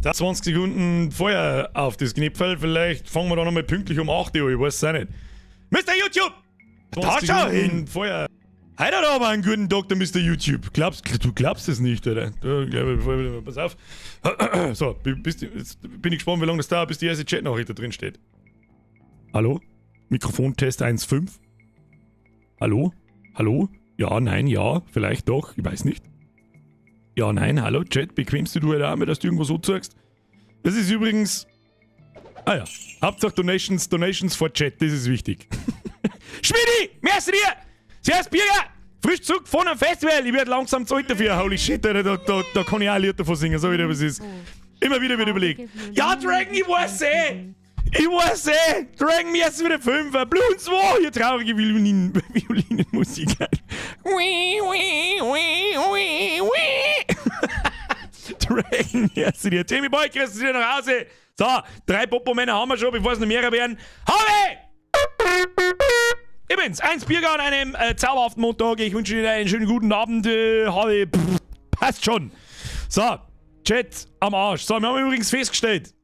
20 Sekunden vorher auf das Knöpferl. Vielleicht fangen wir da nochmal pünktlich um 8 Uhr, ich weiß es auch nicht. Mr. YouTube! Da schau hin! Vorher. Heute hat er aber einen guten Tag, der Mr. YouTube. Glaubst, du glaubst es nicht, oder? Da, glaub, pass auf. So, bist, jetzt bin ich gespannt, wie lange das dauert, bis die erste Chatnachricht da drin steht. Hallo? Mikrofontest 1.5? Hallo? Hallo? Ja, nein, ja, vielleicht doch, ich weiß nicht. Ja, nein, hallo, Chat, bequemst du heute auch mal, dass du irgendwo so zeigst? Das ist übrigens. Ah ja, Hauptsache Donations, Donations for Chat, das ist wichtig. Schmidi, merci dir! Servus, Birger! Frisch zurück von einem Festival, ich werde langsam zu alt dafür. Holy shit, Alter, da kann ich auch ein Lied davon singen, so wie das ist. Immer wieder wird überlegt. Ja, Dragon, ich weiß eh! Ich weiß eh! Dragon, mir ist wieder 5, Blue 2, hier traurige Violinen, Violinenmusik. Dragon, merci dir. Jamie Boy, kriegst du dir nach Hause. So, drei Popo-Männer haben wir schon, bevor es noch mehrere werden. Habe! Ich bin's, eins Bierger an einem zauberhaften Montag. Ich wünsche Ihnen einen schönen guten Abend. Habe, pff, passt schon. So, Chat am Arsch. So, wir haben übrigens festgestellt,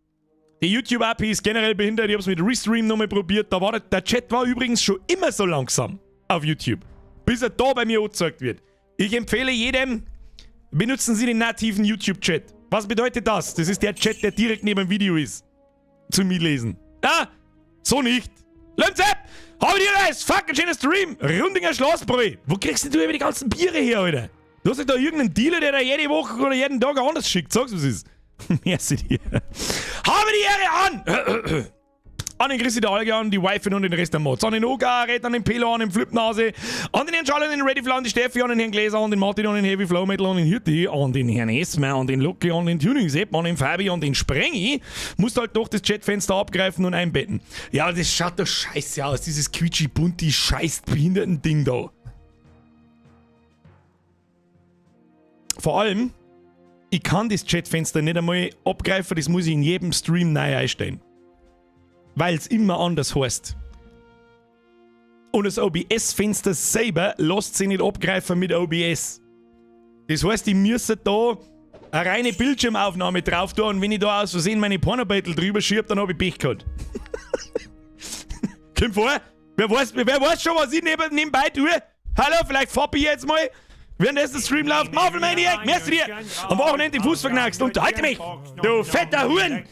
die YouTube-API ist generell behindert. Ich hab's mit Restream nochmal probiert. Da war der Chat war übrigens schon immer so langsam auf YouTube, bis er da bei mir angezeigt wird. Ich empfehle jedem, benutzen Sie den nativen YouTube-Chat. Was bedeutet das? Das ist der Chat, der direkt neben dem Video ist. Zum Mitlesen. Ah, so nicht. Lömzep! Habe dir Reis! Fuck, ein schöner Stream! Rundinger Schlossbräu! Wo kriegst denn du immer die ganzen Biere her, Alter? Du hast doch da irgendeinen Dealer, der da jede Woche oder jeden Tag anders schickt. Sag's, was ist. Merci dir. Habe die Ehre an! An den Christi der Alge, an die Wife und den Rest der Mods. An den Ogaret, an den Pelo, an den Flipnase, an den Herrn Charlie, an den Ready Flow, an die Steffi, an den Herrn Gläser, an den Martin, an den Heavy Flow Metal, an den Hirti, an den Herrn Esmer, an den Lucky, an den Tuning Sepp, an den Fabi, an den Sprengi. Musst halt doch das Chatfenster abgreifen und einbetten. Ja, das schaut doch scheiße aus, dieses quietschi bunti scheiß behinderten Ding da. Vor allem, ich kann das Chatfenster nicht einmal abgreifen, das muss ich in jedem Stream neu einstellen. Weil es immer anders heißt. Und das OBS-Fenster selber lässt sich nicht abgreifen mit OBS. Das heißt, ich müsste da eine reine Bildschirmaufnahme drauf tun und wenn ich da aus Versehen meine Pornobattle drüber schiebe, dann habe ich Pech gehabt. Kommt vor? Wer weiß schon, was ich nebenbei tue? Hallo, vielleicht foppe ich jetzt mal. Währenddessen der Stream läuft, Marvel Maniac, merci dir! Am Wochenende den Fuß verknackst, unterhalte mich! Du fetter Huren!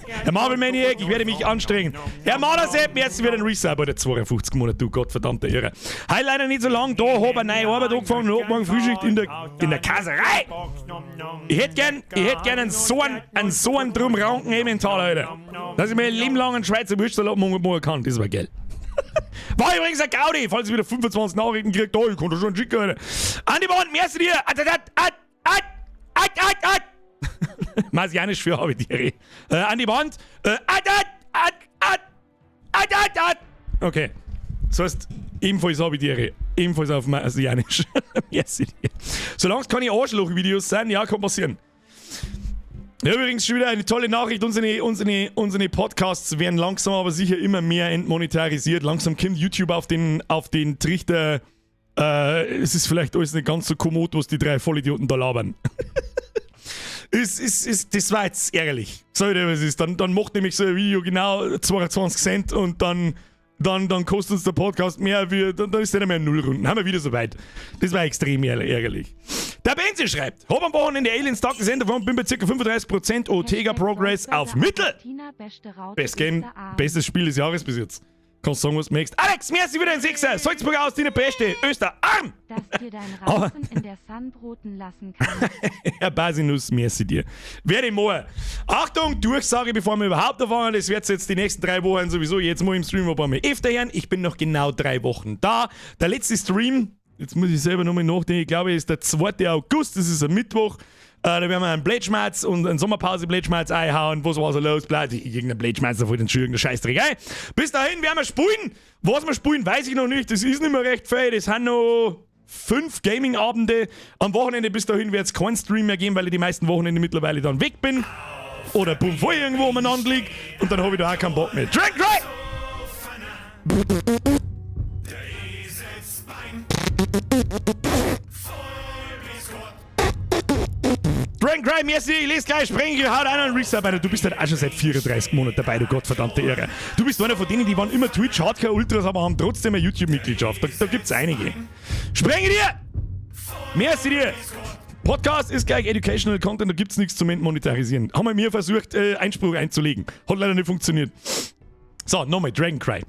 Herr Marvel Maniac, ich werde mich anstrengen. Herr Mardersepp, merci für den Resub oder 52 Monate, du gottverdammter Irre. Heil leider nicht so lang, da hab ich eine neue Arbeit angefangen und hab morgen Frühschicht in der Kaserei. Ich hätt gern einen so einen Drumranken Emmental, Alter. Dass ich mir ein Leben lang einen Schweizer Wurstsalat machen kann, das war geil. War übrigens ein Gaudi, falls ich wieder 25 Nachrichten kriegt, oh, ich konnte schon schicken, Alter. Andi Bond, merci dir. At, at, at, at, at, at, at. Marsianisch für habe ich dir. Andi Bond, at, at, at, at, at, at, at. Okay. Das heißt, ebenfalls habe ich dir. Ebenfalls auf Marsianisch. Merci dir. Solange es keine Arschloch-Videos sind, ja, kann passieren. Ja, übrigens schon wieder eine tolle Nachricht. Unsere Podcasts werden langsam aber sicher immer mehr entmonetarisiert. Langsam kommt YouTube auf den Trichter. Es ist vielleicht alles nicht ganz so kommod, was die drei Vollidioten da labern. Das war jetzt ärgerlich. So, was ist. Dann macht nämlich so ein Video genau 22 Cent und dann kostet uns der Podcast mehr, wie, dann ist der nicht mehr Nullrunden. Haben wir wieder so weit. Das war extrem ärgerlich. Der Benzi schreibt, hab am Wochenende Aliens Darkness Ende bin bei ca. 35% Ortega Progress auf Mittel. Best Game, bestes Spiel des Jahres bis jetzt. Kannst sagen, was du möchtest. Alex, merci wieder ein Sechser. Salzburg aus, deine Beste. Öster, Arm! Dass dir dein Raufen in der Sun broten lassen kann. Herr Basinus, merci dir. Werde ich machen. Achtung, Durchsage, bevor wir überhaupt anfangen. Das wird jetzt die nächsten 3 Wochen sowieso jetzt mal im Stream ein paar Mal öfter hören. Ich bin noch genau 3 Wochen da. Der letzte Stream, jetzt muss ich selber nochmal nachdenken, ich glaube, ist der 2. August, das ist ein Mittwoch. Da werden wir einen Blätschmerz und einen Sommerpause-Blätschmerz einhauen. Was war so los? Bleibt irgendein Blätschmerz, da fällt dann schon irgendein Scheißdreck ein. Bis dahin werden wir spielen. Was wir spielen, weiß ich noch nicht. Das ist nicht mehr recht viel. Das sind noch fünf Gaming-Abende. Am Wochenende bis dahin wird es keinen Stream mehr geben, weil ich die meisten Wochenende mittlerweile dann weg bin. Oder bumm voll irgendwo umeinander lieg. Und dann habe ich da auch keinen Bock mehr. Drink, drink! Dragon Cry, merci, ich lese gleich, sprengen, haut einer einen Resub, Alter. Du bist halt auch schon seit 34 Monaten dabei, du gottverdammte Ehre. Du bist einer von denen, die waren immer Twitch Hardcore Ultras, aber haben trotzdem eine YouTube-Mitgliedschaft. Da gibt's einige. Sprenge dir! Merci dir! Podcast ist gleich Educational Content, da gibt's nichts zum Monetarisieren. Haben wir mir versucht, Einspruch einzulegen. Hat leider nicht funktioniert. So, nochmal, Dragon Cry.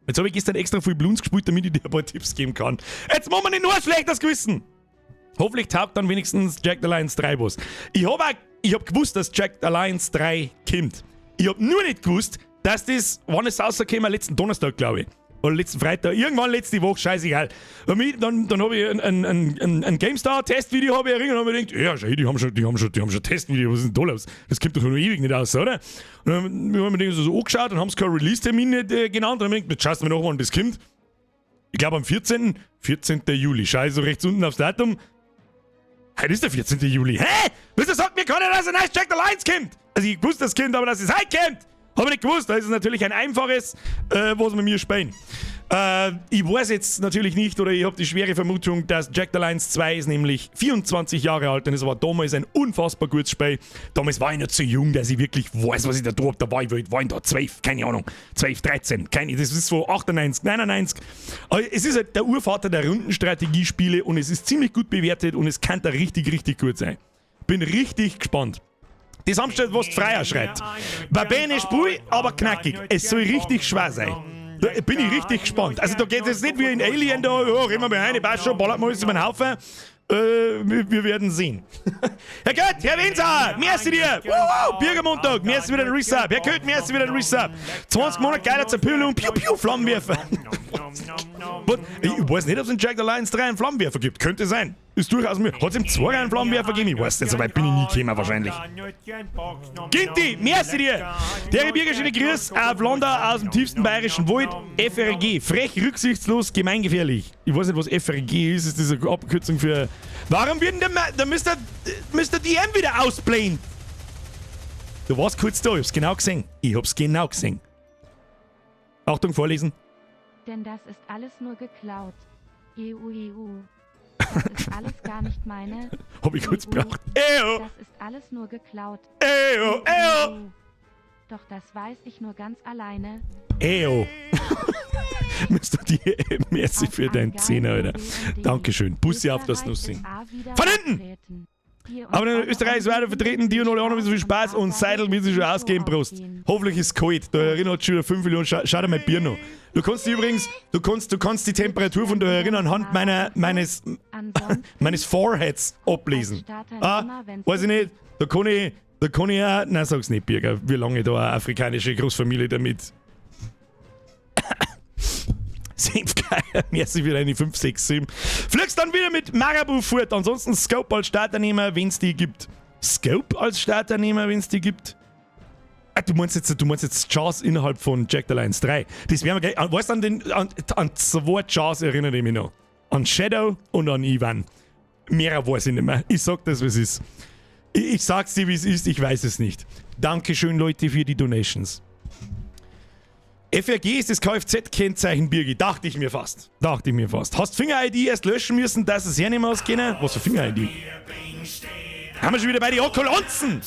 Jetzt habe ich gestern extra viel Bloons gespielt, damit ich dir ein paar Tipps geben kann. Jetzt machen wir nicht nur ein schlechtes Gewissen. Hoffentlich taugt dann wenigstens Jagged Alliance 3 was. Ich hab gewusst, dass Jagged Alliance 3 kommt. Ich hab nur nicht gewusst, dass das, wann ist es rausgekommen? Letzten Donnerstag, glaube ich. Oder letzten Freitag. Irgendwann letzte Woche, scheißegal. Dann habe ich ein GameStar-Testvideo hab ich erinnert und habe mir gedacht, ja, schau, die haben schon Testvideo, was ist denn da los? Das kommt doch noch ewig nicht aus, oder? Und dann haben wir mir das so angeschaut und haben es keinen Release-Termin nicht genannt. Und dann haben wir gedacht, jetzt schaust du mir noch, wann das kommt. Ich glaube am 14. 14. Juli. Schau ich so rechts unten aufs Datum. Heute ist der 14. Juli. Hä? Wieso sagt mir keiner, dass ein neues Jagged Alliance kommt? Also ich wusste, das kommt, aber dass es heute kommt, habe ich nicht gewusst. Da ist es natürlich ein einfaches, was wir mir spielen. Ich weiß jetzt natürlich nicht, oder ich habe die schwere Vermutung, dass Jagged Alliance 2 ist nämlich 24 Jahre alt und es war damals ein unfassbar gutes Spiel. Damals war ich noch zu jung, dass ich wirklich weiß, was ich da tue. Da war ich, war ich da 12, keine Ahnung, 12, 13, keine, das ist so 98, 99. Aber es ist halt der Urvater der Rundenstrategiespiele und es ist ziemlich gut bewertet und es kann da richtig, richtig gut sein. Bin richtig gespannt. Das Samstag, was Freier schreibt. War bene Spiel, aber knackig. Es soll richtig schwer sein. Da bin ich richtig gespannt. Also da geht es nicht wie in Alien da, oh, rennen wir mal rein, passt schon, ballert mal alles über den Haufen. Wir werden sehen. Herr Gött, Herr Winzer, merci dir. Wow, Bürgermontag, merci wieder den Resub. Herr Kött, merci wieder den Resub. 20 Monate geiler Zerpüllung, piu, piu, Flammenwerfer. But, ich weiß nicht, ob es in Jagged Alliance 3 einen Flammenwerfer gibt. Könnte sein. Ist durchaus möglich. Hat es im 2 einen Flammenwerfer gegeben? Ich weiß nicht, so weit bin ich nie gekommen wahrscheinlich. Ginti, merci dir! Der Birger, schöne Grüß auf Landau aus dem tiefsten bayerischen Wald. FRG, frech, rücksichtslos, gemeingefährlich. Ich weiß nicht, was FRG ist. Ist das eine Abkürzung für. Warum wird denn der Mr. DM wieder ausblenden? Du warst kurz da, ich hab's genau gesehen. Ich hab's genau gesehen. Achtung, vorlesen. Denn das ist alles nur geklaut. EU, EU. Das ist alles gar nicht meine. Hab ich kurz EU. gebraucht. Eo, Das ist alles nur geklaut. eo, eo. EU. Doch das weiß ich nur ganz alleine. Eo. Mr. DM, merci Auf für deinen Angabe Zehner, Alter. BND. Dankeschön. Bussi auf das Österreich Nussi. ist A wieder Von hinten! auftreten. Dir und Aber in eure Österreich ist weiter vertreten, dir und alle anderen so viel Spaß und Seidel wird sich schon ausgehen, Prost. Hoffentlich ist es kalt. Da erinnert schon wieder 5 Millionen. Schau dir mein Bier noch. Du kannst dich übrigens, du kannst die Temperatur von da erinnern anhand Ansonsten meines Foreheads ablesen. Ah, weiß ich nicht, da kann ich auch, nein, sag's nicht, Birger, wie lange da eine afrikanische Großfamilie damit. Senfgeier, merci für deine 5, 6, 7. Fliegst dann wieder mit Marabu fort. Ansonsten Scope als Starter nehmen, wenn's die gibt. Scope als Starter nehmen, wenn's die gibt? Ah, du meinst jetzt Chars innerhalb von Jagged Alliance 3. Das werden wir gleich. Weißt du, an zwei Chars erinnere ich mich noch. An Shadow und an Ivan. Mehr weiß ich nicht mehr. Ich sag das, wie es ist. Ich sag's dir, wie es ist, ich weiß es nicht. Dankeschön, Leute, für die Donations. FRG ist das Kfz-Kennzeichen, Birgi. Dachte ich mir fast. Dachte ich mir fast. Hast Finger-ID erst löschen müssen, dass es her nicht mehr auskennen? Was für Finger-ID? Haben wir schon wieder bei den Okolanzen?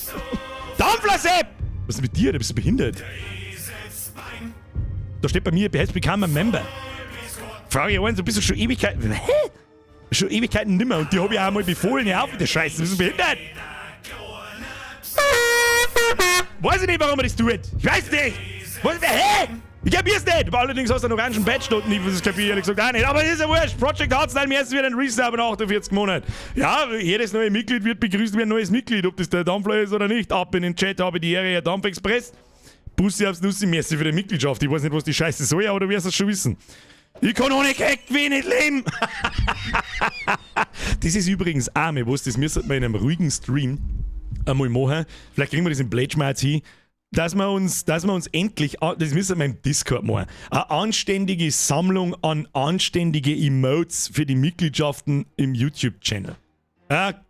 Dampfler-Sepp! Was ist mit dir? Du bist behindert. Da steht bei mir, has become a member. Frage ich einen, du bist doch schon Ewigkeiten. Hä? Schon Ewigkeiten nimmer. Und die habe ich auch einmal befohlen. Hör auf mit der Scheiße, du bist behindert. Weiß ich nicht, warum er das tut. Ich weiß nicht. Was, hä? Ich kapier's nicht. Aber allerdings hast du einen orangen Badge dort nicht. Das kapier ich ehrlich gesagt auch nicht. Aber das ist ja wurscht. Project Hardstyle im ersten wird ein Resub in 48 Monaten. Ja, jedes neue Mitglied wird begrüßt wie ein neues Mitglied. Ob das der Dampfler ist oder nicht. Ab in den Chat habe ich die Ehre, Herr Dampfexpress. Bussi aufs Nussi, merci für die Mitgliedschaft. Ich weiß nicht, was die Scheiße soll, aber du wirst es schon wissen. Ich kann ohne Keck nicht leben. Das ist übrigens auch mir was, das müsste man in einem ruhigen Stream einmal machen. Vielleicht kriegen wir das in Pledge mal jetzt hin, dass wir uns endlich, das müssen wir im Discord machen, eine anständige Sammlung an anständige Emotes für die Mitgliedschaften im YouTube-Channel. Ja,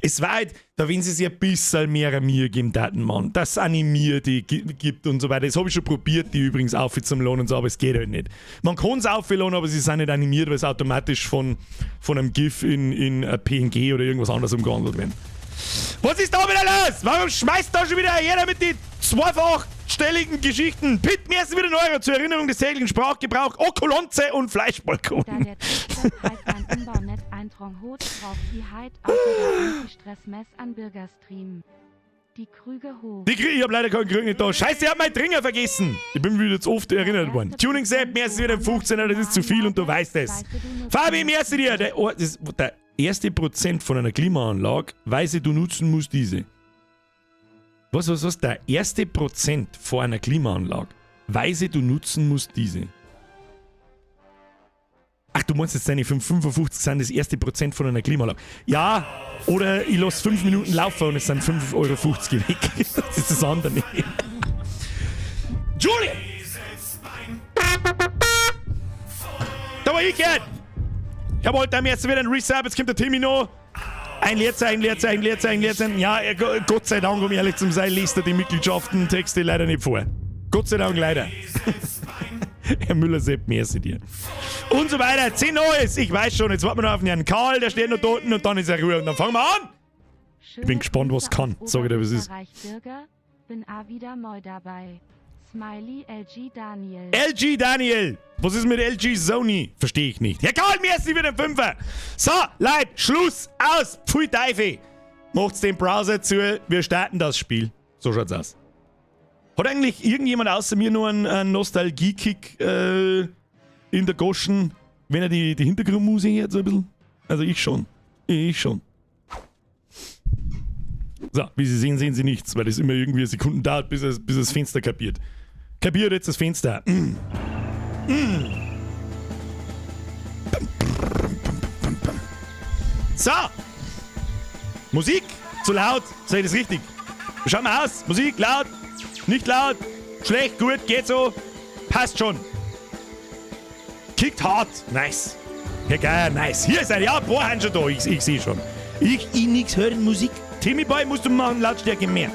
es war halt, da wenn sie sich ein bisschen mehr Mühe geben, taten, Mann, dass es animierte gibt und so weiter. Das habe ich schon probiert, die übrigens auf zum Lohnen und so, aber es geht halt nicht. Man kann es aufladen, aber sie sind nicht animiert, weil es automatisch von einem GIF in ein PNG oder irgendwas anderes umgewandelt wird. Was ist da wieder los? Warum schmeißt da schon wieder jeder mit den zweifachstelligen Geschichten? Pit, mir ist wieder ein Euro zur Erinnerung des täglichen Sprachgebrauchs. Okolonze und Fleischbalkon. Da der Tischler halt beim Umbau net eintrong hot, braucht die Heid außer der Anti-Stress-Mess an Bürgerstream. Die Krüge hoch. Die Krüge, ich hab leider keinen Krüge nicht da. Scheiße, ich hab meinen Tringer vergessen. Ich bin wieder zu oft erinnert worden. Tuning Sepp, mehr ist wieder ein 15er, das ist zu viel und du weißt es. Fabi, merci dir. Der erste Prozent von einer Klimaanlage, weiß ich, du nutzen musst diese. Was, was, was? Der erste Prozent vor einer Klimaanlage, weiß ich, du nutzen musst diese. Ach, du meinst jetzt deine 5,55 sind das erste Prozent von einer Klimaanlage. Ja, oder ich lass 5 Minuten laufen und es sind 5,50 Euro weg. Das ist das andere. Julian! Da war ich gehört! Ich hab heute am ersten wieder einen Resub, jetzt kommt der Timmy noch. Ein Leerzeichen, Leerzeichen, Leerzeichen, Leerzeichen. Ja, Gott sei Dank, um ehrlich zu sein, liest er die Mitgliedschaften Texte leider nicht vor. Gott sei Dank leider. Herr Müller-Sepp, merci dir. Und so weiter. 10 Neues. Ich weiß schon, jetzt warten wir noch auf den Herrn Karl, der steht noch da unten und dann ist er Ruhe. Und dann fangen wir an. Schöne Ich bin gespannt, was Grüße kann. aus Sag ich dir, was ist. Oberösterreich, Bürger, bin a wieder moi dabei. Smiley LG Daniel. LG Daniel. Was ist mit LG Sony? Verstehe ich nicht. Herr Karl, merci für den Fünfer. So, Leute, Schluss, aus. Pfui Teufel. Macht's den Browser zu. Wir starten das Spiel. So schaut's aus. Hat eigentlich irgendjemand außer mir nur einen Nostalgie-Kick in der Goschen, wenn er die Hintergrundmusik hört, so ein bisschen? Also ich schon. Ich schon. So, wie Sie sehen, sehen Sie nichts, weil es immer irgendwie Sekunden dauert, bis es das Fenster kapiert. Kapiert jetzt das Fenster. So. Musik. Zu laut. Sag ich das richtig? Schauen wir aus. Musik laut. Nicht laut. Schlecht, gut, geht so. Passt schon. Kickt hart. Nice. Ja, geil, nice. Hier ist ein, ja, ein paar sind schon da. Ich seh schon. Ich nix hören Musik. Timmy Boy musst du machen, Lautstärke mehr.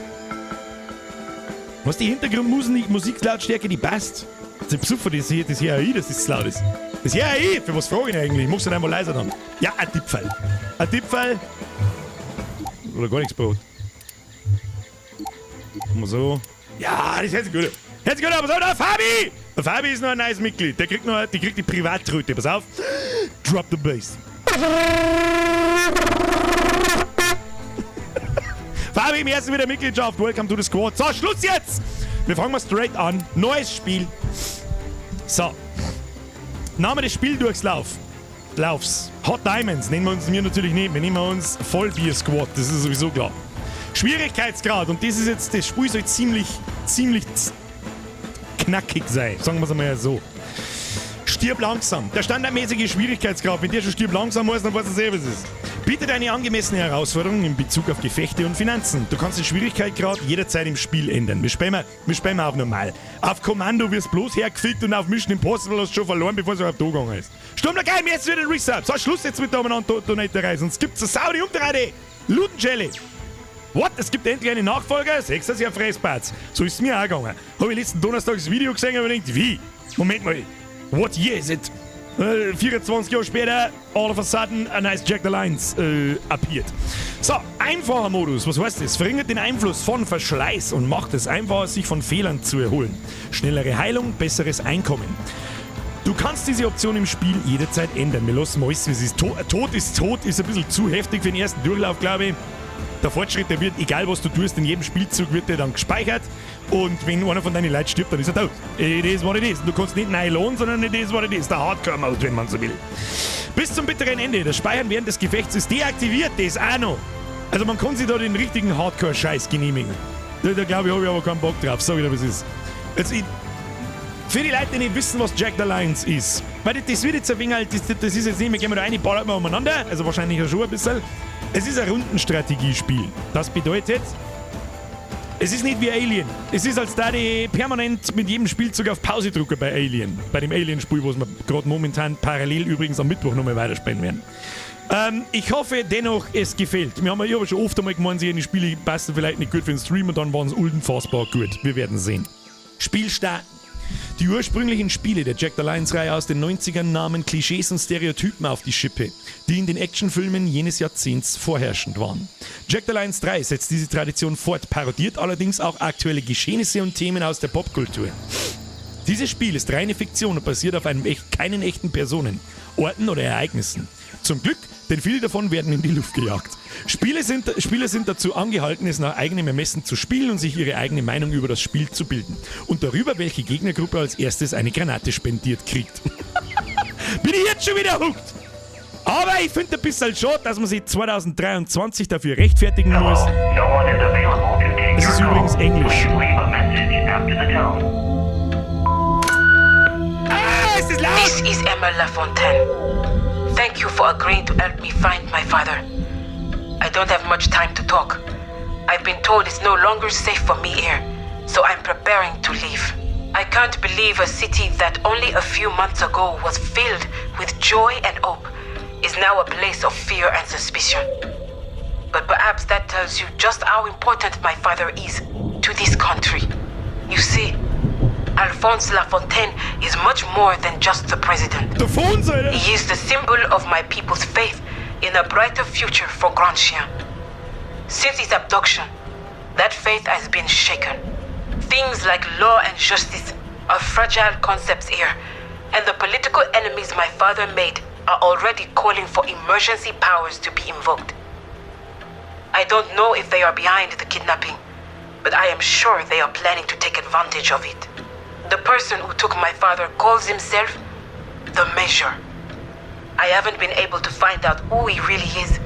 Was die Hintergrundmusik, Musiklautstärke, die passt. Das ist Psuffer, das hier, das hier ich, dass das laut ist. Das hier ich, für was frage ich eigentlich? Ich muss dann einmal leiser dann. Ja, ein Tippfall. Ein Tippfall. Oder gar nichts Brot. Mal so. Ja, das hört sich gut an. Hört sich gut an, pass auf, der Fabi! Der Fabi ist noch ein neues Mitglied. Der kriegt noch, die kriegt die Privattröte. Pass auf. Drop the bass. Fabi im ersten wieder Mitgliedschaft. Welcome to the squad. So, Schluss jetzt! Wir fangen mal straight an. Neues Spiel. So. Name des Spieldurchlaufs. Laufs. Hot Diamonds nennen wir uns mir natürlich nicht. Wir nehmen uns Vollbier Squad. Das ist sowieso klar. Schwierigkeitsgrad. Und das ist jetzt, das Spiel soll ziemlich, ziemlich knackig sein. Sagen wir's einmal so. Stirb langsam. Der standardmäßige Schwierigkeitsgrad. Wenn der schon stirb langsam muss, dann weiß er selber, was es ist. Bietet eine angemessene Herausforderung in Bezug auf Gefechte und Finanzen. Du kannst den Schwierigkeitsgrad jederzeit im Spiel ändern. Wir spielen auf normal. Auf Kommando wirst bloß hergefickt und auf Mission Impossible hast du schon verloren, bevor es überhaupt da gegangen ist. Sturm der Geil, jetzt wieder Resub. So, Schluss jetzt mit der umeinander Donaterei. Sonst gibt's eine Saudi Unterreide. Ludenschelle. What? Es gibt endlich einen Nachfolger? Sechs ist ja Fressbatz. So ist es mir auch gegangen. Hab ich letzten Donnerstag das Video gesehen und mir gedacht, wie? Moment mal. What year is it? 24 Jahre später, all of a sudden, a nice Jagged Alliance appeared. So, einfacher Modus, was heißt das? Verringert den Einfluss von Verschleiß und macht es einfacher, sich von Fehlern zu erholen. Schnellere Heilung, besseres Einkommen. Du kannst diese Option im Spiel jederzeit ändern. Wir lassen mal alles, wie es ist. Tod ist tot, ist ein bisschen zu heftig für den ersten Durchlauf, glaube ich. Der Fortschritt, der wird, egal was du tust, in jedem Spielzug wird der dann gespeichert. Und wenn einer von deinen Leuten stirbt, dann ist er tot. It is what it is. Du kannst nicht neu lohnen, sondern it is what it is. Der Hardcore-Mode, wenn man so will. Bis zum bitteren Ende. Das Speichern während des Gefechts ist deaktiviert, das auch noch. Also man kann sich da den richtigen Hardcore-Scheiß genehmigen. Da glaube ich, hab ich aber keinen Bock drauf. Sag ich dir, was ist. Jetzt, ich, für die Leute, die nicht wissen, was Jagged Alliance ist. Weil das wird jetzt ein wenig, das ist jetzt nicht mehr, gehen wir da rein, ballern wir umeinander. Also wahrscheinlich ja schon ein bisschen. Es ist ein Rundenstrategiespiel. Das bedeutet, es ist nicht wie Alien. Es ist, als da die permanent mit jedem Spielzug auf Pause drücken bei Alien. Bei dem Alien-Spiel, was wir gerade momentan parallel übrigens am Mittwoch nochmal weiterspielen werden. Ich hoffe dennoch, es gefällt. Wir haben ja schon oft einmal gemeint, die Spiele passen vielleicht nicht gut für den Stream und dann waren es unfassbar gut. Wir werden sehen. Spiel starten. Die ursprünglichen Spiele der Jagged Alliance-Reihe aus den 90ern nahmen Klischees und Stereotypen auf die Schippe, die in den Actionfilmen jenes Jahrzehnts vorherrschend waren. Jagged Alliance 3 setzt diese Tradition fort, parodiert allerdings auch aktuelle Geschehnisse und Themen aus der Popkultur. Dieses Spiel ist reine Fiktion und basiert auf einem echt, keinen echten Personen, Orten oder Ereignissen. Zum Glück, denn viele davon werden in die Luft gejagt. Spieler sind dazu angehalten, es nach eigenem Ermessen zu spielen und sich ihre eigene Meinung über das Spiel zu bilden. Und darüber, welche Gegnergruppe als erstes eine Granate spendiert kriegt. Bin ich jetzt schon wieder hooked? Aber ich finde ein bisschen schade, dass man sich 2023 dafür rechtfertigen muss. No one is available to take Es your ist übrigens call. Englisch. Please leave a message after the tone. Ah, ist das laut? This is Emma Lafontaine. Thank you for agreeing to help me find my father. I don't have much time to talk. I've been told it's no longer safe for me here, so I'm preparing to leave. I can't believe a city that only a few months ago was filled with joy and hope is now a place of fear and suspicion. But perhaps that tells you just how important my father is to this country. You see, Alphonse Lafontaine is much more than just the president. Der Fons, Alter. He is the symbol of my people's faith in a brighter future for Grand Chien. Since his abduction, that faith has been shaken. Things like law and justice are fragile concepts here, and the political enemies my father made are already calling for emergency powers to be invoked. I don't know if they are behind the kidnapping, but I am sure they are planning to take advantage of it. The person who took my father calls himself the Major. I haven't been able to find out who he really is,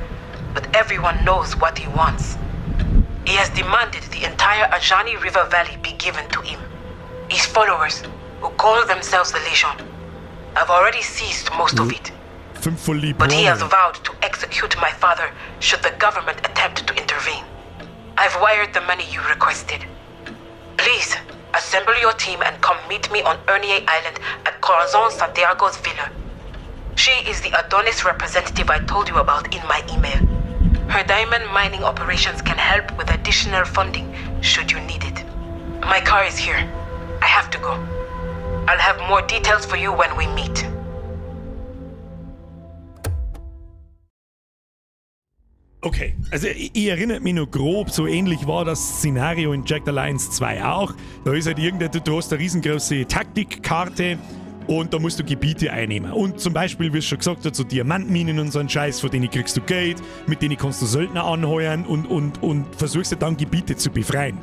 but everyone knows what he wants. He has demanded the entire Ajani River Valley be given to him. His followers, who call themselves the Legion, have already seized most of it. Fünf voll lieb. But he has vowed to execute my father should the government attempt to intervene. I've wired the money you requested. Please, assemble your team and come meet me on Ernier Island at Corazon Santiago's villa. She is the Adonis representative I told you about in my email. Her diamond mining operations can help with additional funding should you need it. My car is here. I have to go. I'll have more details for you when we meet. Okay, also ich erinnere mich noch grob, so ähnlich war das Szenario in Jagged Alliance 2 auch. Da ist halt irgendein, du hast eine riesengroße Taktikkarte und da musst du Gebiete einnehmen. Und zum Beispiel, wie es schon gesagt hat, so Diamantminen und so ein Scheiß, von denen kriegst du Geld, mit denen kannst du Söldner anheuern und versuchst dann Gebiete zu befreien.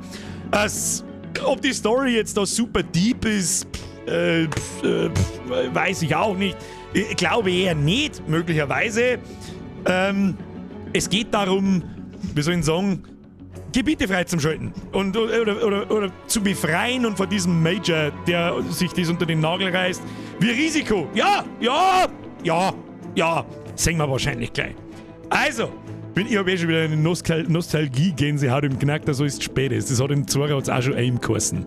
Ob die Story jetzt da super deep ist, pff, weiß ich auch nicht. Ich glaube eher nicht, möglicherweise. Es geht darum, wie soll ich sagen, Gebiete freizuschalten und, oder zu befreien und vor diesem Major, der sich das unter den Nagel reißt, wie Risiko. Ja, sehen wir wahrscheinlich gleich. Also, ich habe eh schon wieder eine Nostalgie-Gänsehaut im Knack, da so ist es spät ist. Das hat im Zora hat's auch schon AIM geheißen.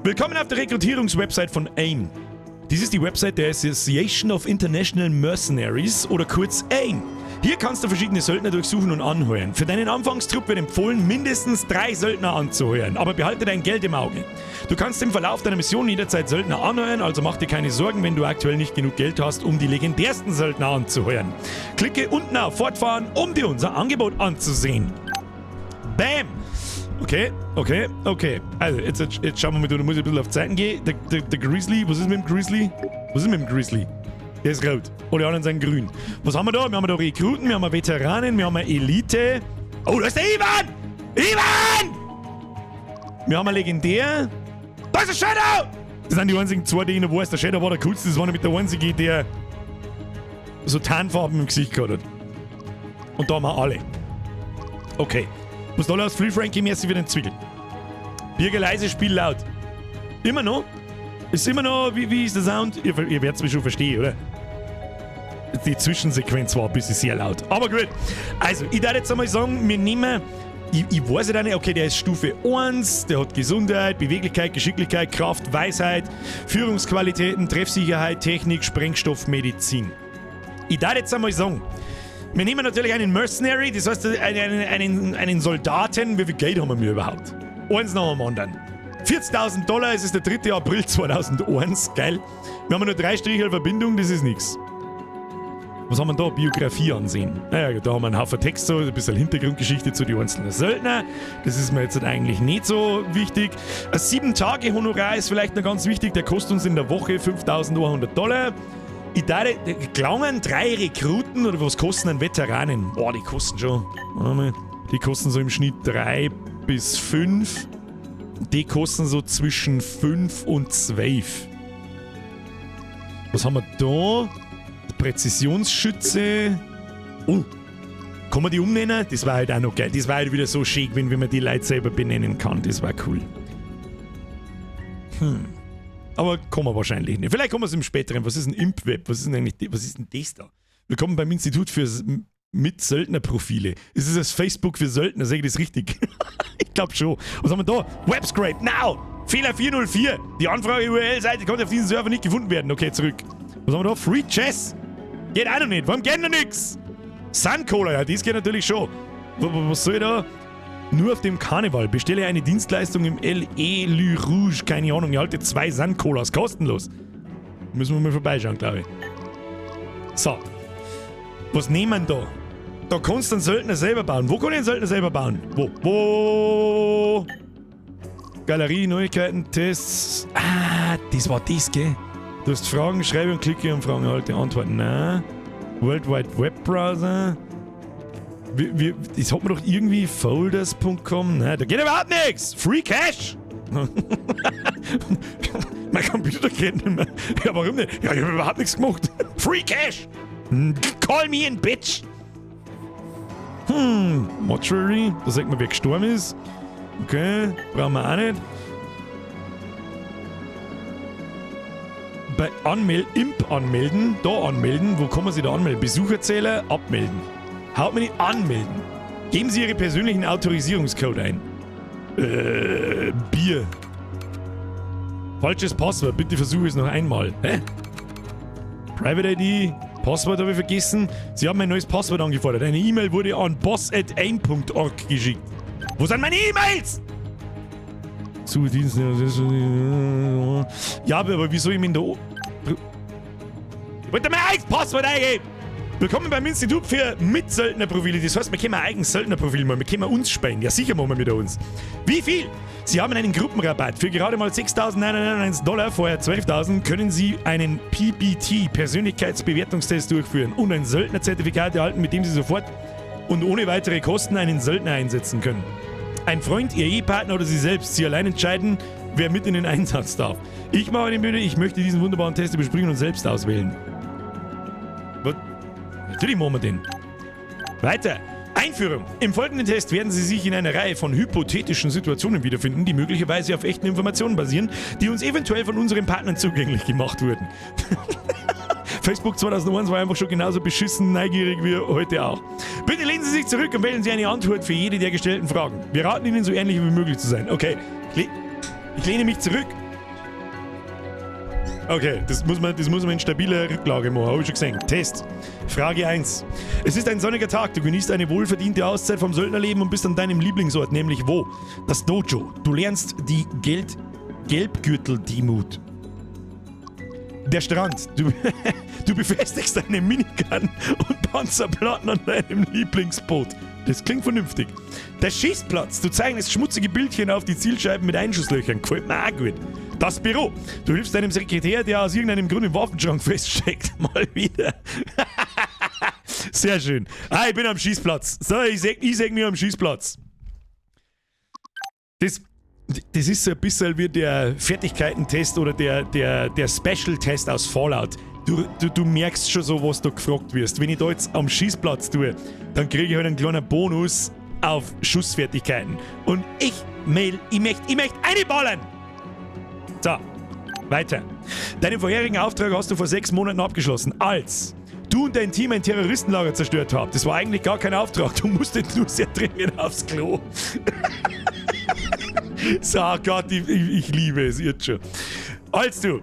Willkommen auf der Rekrutierungswebsite von AIM. Dies ist die Website der Association of International Mercenaries oder kurz AIM. Hier kannst du verschiedene Söldner durchsuchen und anheuern. Für deinen Anfangstrupp wird empfohlen, mindestens 3 Söldner anzuheuern, aber behalte dein Geld im Auge. Du kannst im Verlauf deiner Mission jederzeit Söldner anheuern, also mach dir keine Sorgen, wenn du aktuell nicht genug Geld hast, um die legendärsten Söldner anzuheuern. Klicke unten auf Fortfahren, um dir unser Angebot anzusehen. Bam! Okay. Also, jetzt schauen wir mal, da muss ich ein bisschen auf Zeiten gehen. Der Grizzly, was ist mit dem Grizzly? Was ist mit dem Grizzly? Der ist rot. Alle anderen sind grün. Was haben wir da? Wir haben da Rekruten, wir haben Veteranen, wir haben eine Elite. Oh, da ist der Ivan! Ivan! Wir haben eine Legendär. Da ist der Shadow! Das sind die einzigen zwei, die ich noch weiß. Der Shadow war der coolste, das war nämlich der einzige, der so Tarnfarben im Gesicht gehabt hat. Und da haben wir alle. Okay. Was da los? Free Frankie, merci für den Zwickel. Birger leise, Spiel laut. Immer noch? Ist immer noch, wie ist der Sound? Ihr werdet es mich schon verstehen, oder? Die Zwischensequenz war ein bisschen sehr laut. Aber gut. Also, ich darf jetzt einmal sagen, wir nehmen. Ich weiß ja nicht, okay, der ist Stufe 1, der hat Gesundheit, Beweglichkeit, Geschicklichkeit, Kraft, Weisheit, Führungsqualitäten, Treffsicherheit, Technik, Sprengstoff, Medizin. Ich darf jetzt einmal sagen, wir nehmen natürlich einen Mercenary, das heißt einen Soldaten. Wie viel Geld haben wir überhaupt? Eins nach dem anderen. 40.000 Dollar, es ist der 3. April 2001. Geil. Wir haben nur drei Striche Verbindung, das ist nichts. Was haben wir da? Biografie ansehen. Naja, da haben wir einen Haufen Text so, ein bisschen Hintergrundgeschichte zu den einzelnen Söldner. Das ist mir jetzt eigentlich nicht so wichtig. Ein 7-Tage-Honorar ist vielleicht noch ganz wichtig. Der kostet uns in der Woche 5.100 Dollar. Ich dachte, gelangen drei Rekruten oder was kosten ein Veteranen? Boah, die kosten schon. Warte mal. Die kosten so im Schnitt 3 bis 5. Die kosten so zwischen 5 und 12. Was haben wir da? Präzisionsschütze. Oh, kann man die umnennen? Das war halt auch noch geil. Das war halt wieder so schick, wenn man die Leute selber benennen kann. Das war cool. Aber kann man wahrscheinlich nicht. Vielleicht kommen wir es im späteren. Was ist ein ImpWeb? Was ist denn eigentlich, was ist denn das da? Willkommen beim Institut für mit Söldnerprofile. Ist es das Facebook für Söldner? Sag ich das richtig? Ich glaube schon. Was haben wir da? Webscrape, now! Fehler 404. Die Anfrage-URL-Seite konnte auf diesem Server nicht gefunden werden. Okay, zurück. Was haben wir da? Free Chess. Geht auch noch nicht. Warum geht noch nix? Sun Cola, ja, das geht natürlich schon. Was soll ich da? Nur auf dem Karneval. Bestelle eine Dienstleistung im L'Élu Rouge. Keine Ahnung. Ich halte zwei Sun Colas. Kostenlos. Müssen wir mal vorbeischauen, glaube ich. So. Was nehmen wir da? Da kannst du einen Söldner selber bauen. Wo kann ich einen Söldner selber bauen? Wo? Wo? Galerie, Neuigkeiten, Tests. Ah, das war das, gell? Du hast Fragen, schreibe und klicke und Fragen erhalte Antworten. Nein. World Wide Web Browser. Das hat man doch irgendwie folders.com. Nein, da geht überhaupt nichts. Free Cash. Mein Computer geht nicht mehr. Ja, warum nicht? Ja, ich habe überhaupt nichts gemacht. Free Cash. Call me in, bitch. Mortuary. Da sagt man, wer gestorben ist. Okay, brauchen wir auch nicht. Bei Anmel Imp anmelden, da anmelden, wo kann man sich da anmelden? Besucherzähler, abmelden. Hauptmenü anmelden. Geben Sie Ihre persönlichen Autorisierungscode ein. Bier. Falsches Passwort, bitte versuche es noch einmal. Hä? Private ID, Passwort habe ich vergessen. Sie haben ein neues Passwort angefordert. Eine E-Mail wurde an boss.aim.org geschickt. Wo sind meine E-Mails? Zu Dienst. Ja, aber wieso ich mich da. Ich wollte mein eigenes Passwort eingeben! Willkommen beim Institut für Mitsöldnerprofile. Das heißt, wir können ein eigenes Söldnerprofil machen. Wir können uns spenden. Ja, sicher machen wir mit uns. Wie viel? Sie haben einen Gruppenrabatt. Für gerade mal 6.991 Dollar, vorher 12.000, können Sie einen PBT, Persönlichkeitsbewertungstest, durchführen und ein Söldnerzertifikat erhalten, mit dem Sie sofort und ohne weitere Kosten einen Söldner einsetzen können. Ein Freund, Ihr Ehepartner oder Sie selbst, Sie allein entscheiden, wer mit in den Einsatz darf. Ich mache den Mühe, ich möchte diesen wunderbaren Test überspringen und selbst auswählen. Was? Natürlich machen wir den. Weiter. Einführung. Im folgenden Test werden Sie sich in einer Reihe von hypothetischen Situationen wiederfinden, die möglicherweise auf echten Informationen basieren, die uns eventuell von unseren Partnern zugänglich gemacht wurden. Facebook 2001 war einfach schon genauso beschissen neugierig wie heute auch. Bitte lehnen Sie sich zurück und wählen Sie eine Antwort für jede der gestellten Fragen. Wir raten Ihnen, so ehrlich wie möglich zu sein. Okay, ich lehne mich zurück. Okay, das muss man in stabiler Rücklage machen, habe ich schon gesehen. Test. Frage 1. Es ist ein sonniger Tag, du genießt eine wohlverdiente Auszeit vom Söldnerleben und bist an deinem Lieblingsort, nämlich wo? Das Dojo. Du lernst die Gelbgürtel-Demut. Der Strand. Du befestigst deine Minigun und Panzerplatten an deinem Lieblingsboot. Das klingt vernünftig. Der Schießplatz. Du zeichnest schmutzige Bildchen auf die Zielscheiben mit Einschusslöchern. Gefällt mir auch gut. Das Büro. Du hilfst deinem Sekretär, der aus irgendeinem Grund im Waffenschrank feststeckt. Mal wieder. Sehr schön. Ah, ich bin am Schießplatz. So, ich seh mich am Schießplatz. Das ist so ein bisschen wie der Fertigkeitentest oder der Special-Test aus Fallout. Du merkst schon so, was du gefragt wirst. Wenn ich da jetzt am Schießplatz tue, dann kriege ich halt einen kleinen Bonus auf Schussfertigkeiten. Und ich, mail, ich möcht einballern! So, weiter. Deinen vorherigen Auftrag hast du vor 6 Monaten abgeschlossen, als du und dein Team ein Terroristenlager zerstört habt. Das war eigentlich gar kein Auftrag. Du musstest nur sehr dringend aufs Klo. So, Gott, ich liebe es jetzt schon. Als du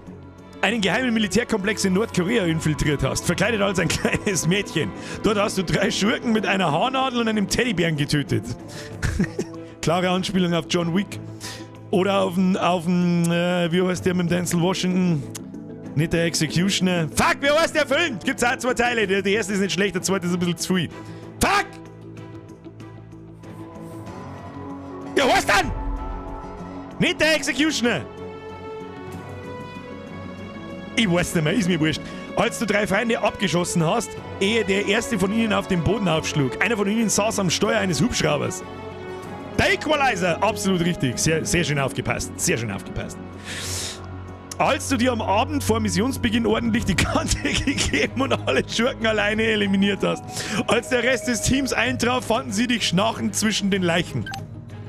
einen geheimen Militärkomplex in Nordkorea infiltriert hast, verkleidet als ein kleines Mädchen. Dort hast du drei Schurken mit einer Haarnadel und einem Teddybären getötet. Klare Anspielung auf John Wick. Oder auf den, auf den, wie heißt der mit dem Denzel Washington? Nicht der Executioner. Fuck, wie heißt der Film? Gibt's auch zwei Teile. Der erste ist nicht schlecht, der zweite ist ein bisschen zu viel. Fuck! Ja, was dann? Nicht der Executioner! Ich weiß nicht mehr, ist mir wurscht. Als du 3 Feinde abgeschossen hast, ehe der erste von ihnen auf den Boden aufschlug. Einer von ihnen saß am Steuer eines Hubschraubers. Der Equalizer! Absolut richtig. Sehr, sehr schön aufgepasst. Sehr schön aufgepasst. Als du dir am Abend vor Missionsbeginn ordentlich die Kante gegeben und alle Schurken alleine eliminiert hast. Als der Rest des Teams eintraf, fanden sie dich schnarchend zwischen den Leichen.